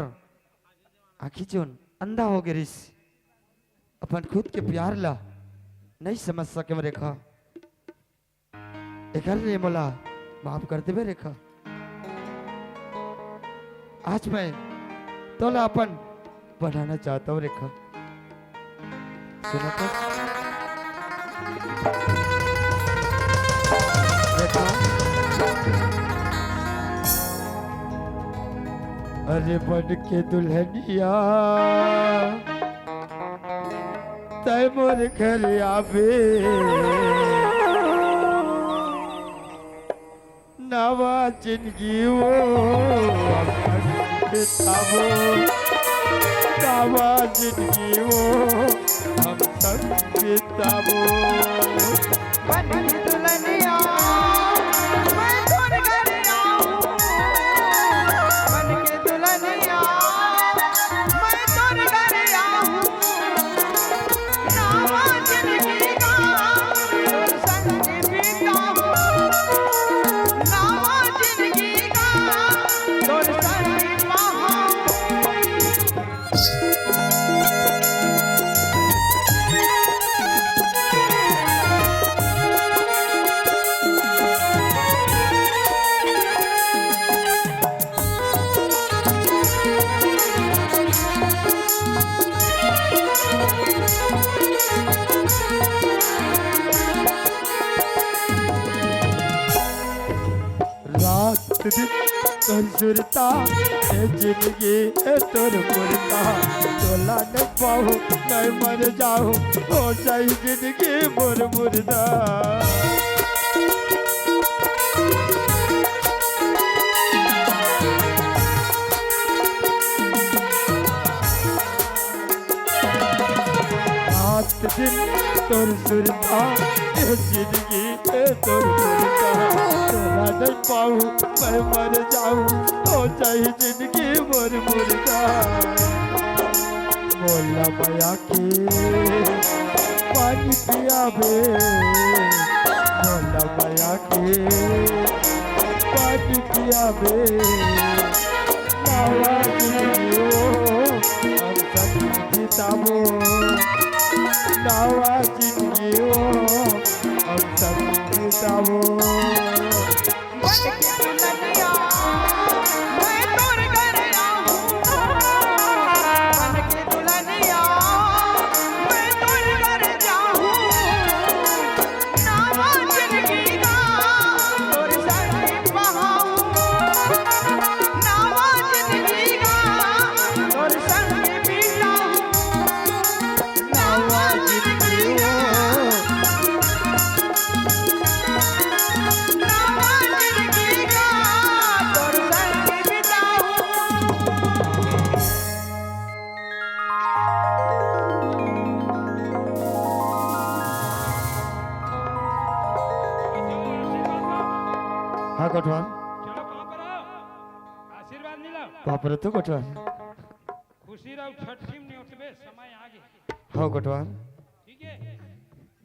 आँखी चुन अंधा हो गे रिस। अपन खुद के प्यार ला नहीं समझ सके रेखा। एकर ले मोला माफ कर देबे रेखा। आज मैं तोला अपन बनाना चाहता हूँ रेखा। सुनो तो। रेखा। अरे बन के दुल्हनिया तै मोर घर आबे। नवा जिंदगी वो अपन बिताबो, नवा जिंदगी वो हम संग बिताबो। बन के दुल्हनिया, मैं तोर घर आऊं। बन के दुल्हनिया, मैं तोर घर आऊं। नवा जिंदगी का तोर संग बिताऊं। नवा जिंदगी का तोर संग बहाऊं। रात दिन तोर सुरता, ए जिंदगी ए तोर मुरता, तोला न पाहूं, मैं मर जाहूं, हो जाई जिंदगी मोर मुर्दा। रात दिन तोर सुरता, ए जिंदगी ए तोर मुरता, तोला नहीं पाऊं, मैं मर जाऊं, हो जाई जिंदगी मोर मुर्दा। मोला मया के पानी पियाबे, मोला मया के पानी पियाबे। नवा जिंदगी वो हम संग बिताबो, नवा जिंदगी वो हम संग बिताबो। बन के दुल्हनिया, मैं तोर घर आऊं। बन के दुल्हनिया, मैं तोर घर जाऊं। नवा जिंदगी का तोर संग बहाऊं। नवा जिंदगी का तोर संग बिताऊं। नवा जिंदगी का, नवा जिंदगी का तोर संग बिताऊं। हाँ कोटवार। चलो, पाँव पर आओ। आशीर्वाद मिलो। पाँव पर तो कोटवार। खुशी रहो, छठी में नहीं उठबे, समय आगे। हाँ कोटवार। ठीक है।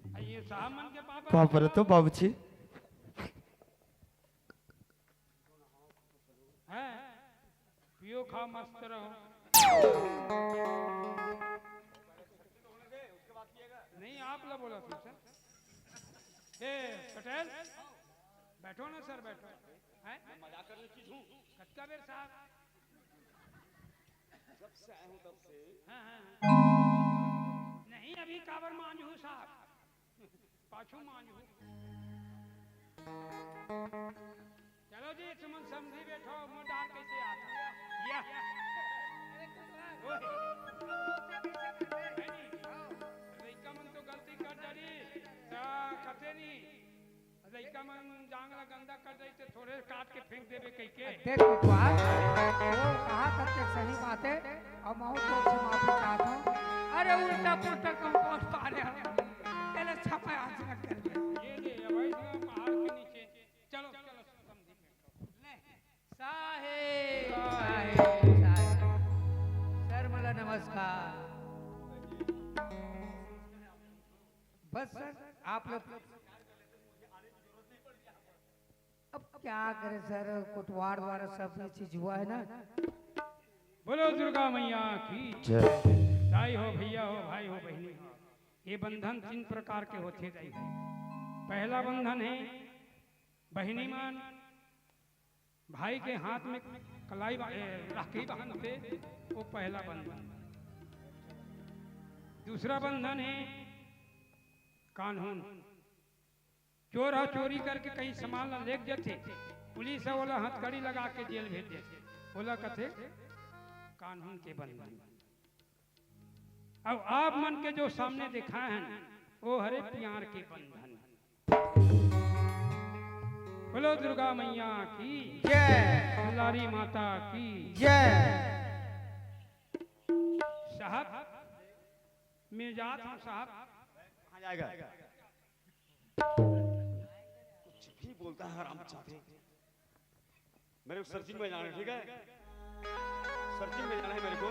आ, ये साहब मन के पाँव पर पाँव पर तो बाबूजी। हैं? पियो, खाओ, मस्त रहो। नहीं, आप ला बोला तू सर। ए पटेल, बैठो ना सर, बैठो। हैं? मैं मजाक करने की चीज हूँ। कतका बेर साहब? जब से आया हूँ तब से। हाँ, हाँ, हाँ। नहीं, अभी काबर मांजहूँ साहब? पाछू मांजहूँ। चलो जी, तुमन समधी बैठो, मोर डार कैसे आत हे? या। मन जांग ला गंदा कर दे, ते थोड़े काट के फेंक देबे कहिके। देख कोटवार, वो कहा करते सही बात है, और मैं तो से माफी चाहता हूँ। अरे उल्टा पुल्टा कंपाउंड पा रहे हो, तेरे छपा आज लग कर दे। ये दे, ये भाई साहब पहाड़ के नीचे। चलो, चलो, समझी। ले, साहेब, साहेब, साहेब। सर, मला नमस्कार। बस सर, आप लोग अब क्या करें सर, कोटवार द्वारा सब ये चीज हुआ है ना। बोलो दुर्गा मैया की जय। दाई हो, भैया हो, भाई हो, बहिनी हो, ये बंधन तीन प्रकार के होथे दाई हो। पहला बंधन है बहिनी मन भाई के हाथ में कलाई बा-, ए, राखी बांधते, वो पहला बंधन। दूसरा बंधन है कानून। चोर ह चोरी करके कहीं सामान ला लेके जाथे, पुलिस ह ओला हथकड़ी लगा के जेल भेज देथे, ओला कथे कानून के बंधन। अब आप मन के जो सामने देखा है, वो हरे प्यार के बंधन। बोलो दुर्गा मैया की जय। लारी माता की जय। साहब, मैं जात हूँ साहब। कहाँ जाएगा? कुछ भी बोलता है हरामजादे। मेरे को सर्चिंग में जाना है, ठीक है? सर्चिंग में जाना है मेरे को।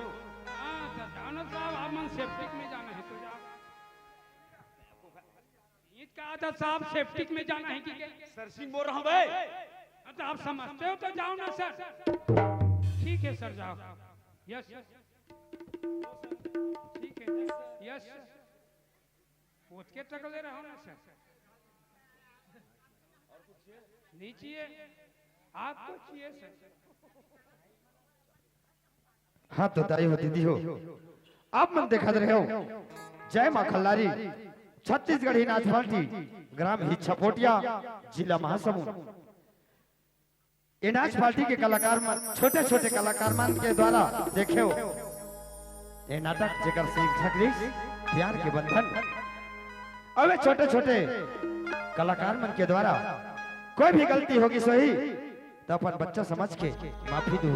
हाँ, तो जाना साहब, आप मन सेप्टिक में जाना है तो जाओ। ये कहा था साहब, सेप्टिक में जाना है, ठीक है? सर्चिंग बोल रहा हूँ भाई। हाँ, तो आप समझते हो तो जाओ ना सर। ठीक है सर, जाओ। यस। ठीक है, यस। उसके तक ले रहा हूँ ना सर। नहीं चाहिए, आपको चाहिए सर। हाँ तो दाई हो, दीदी हो, आप मन देखत रहे हो जय माँ खल्लारी छत्तीसगढ़ी नाच पार्टी, ग्राम हिच्छपोटिया, जिला महासमुंद। ये नाच पार्टी के कलाकार मन, छोटे छोटे कलाकार मन के द्वारा देखे हो ये नाटक जेकर शीर्षक रिहिस प्यार के बंधन। अबे छोटे छोटे कलाकार मन के द्वारा कोई भी गलती होगी सही तो अपन बच्चा समझ के माफी दो।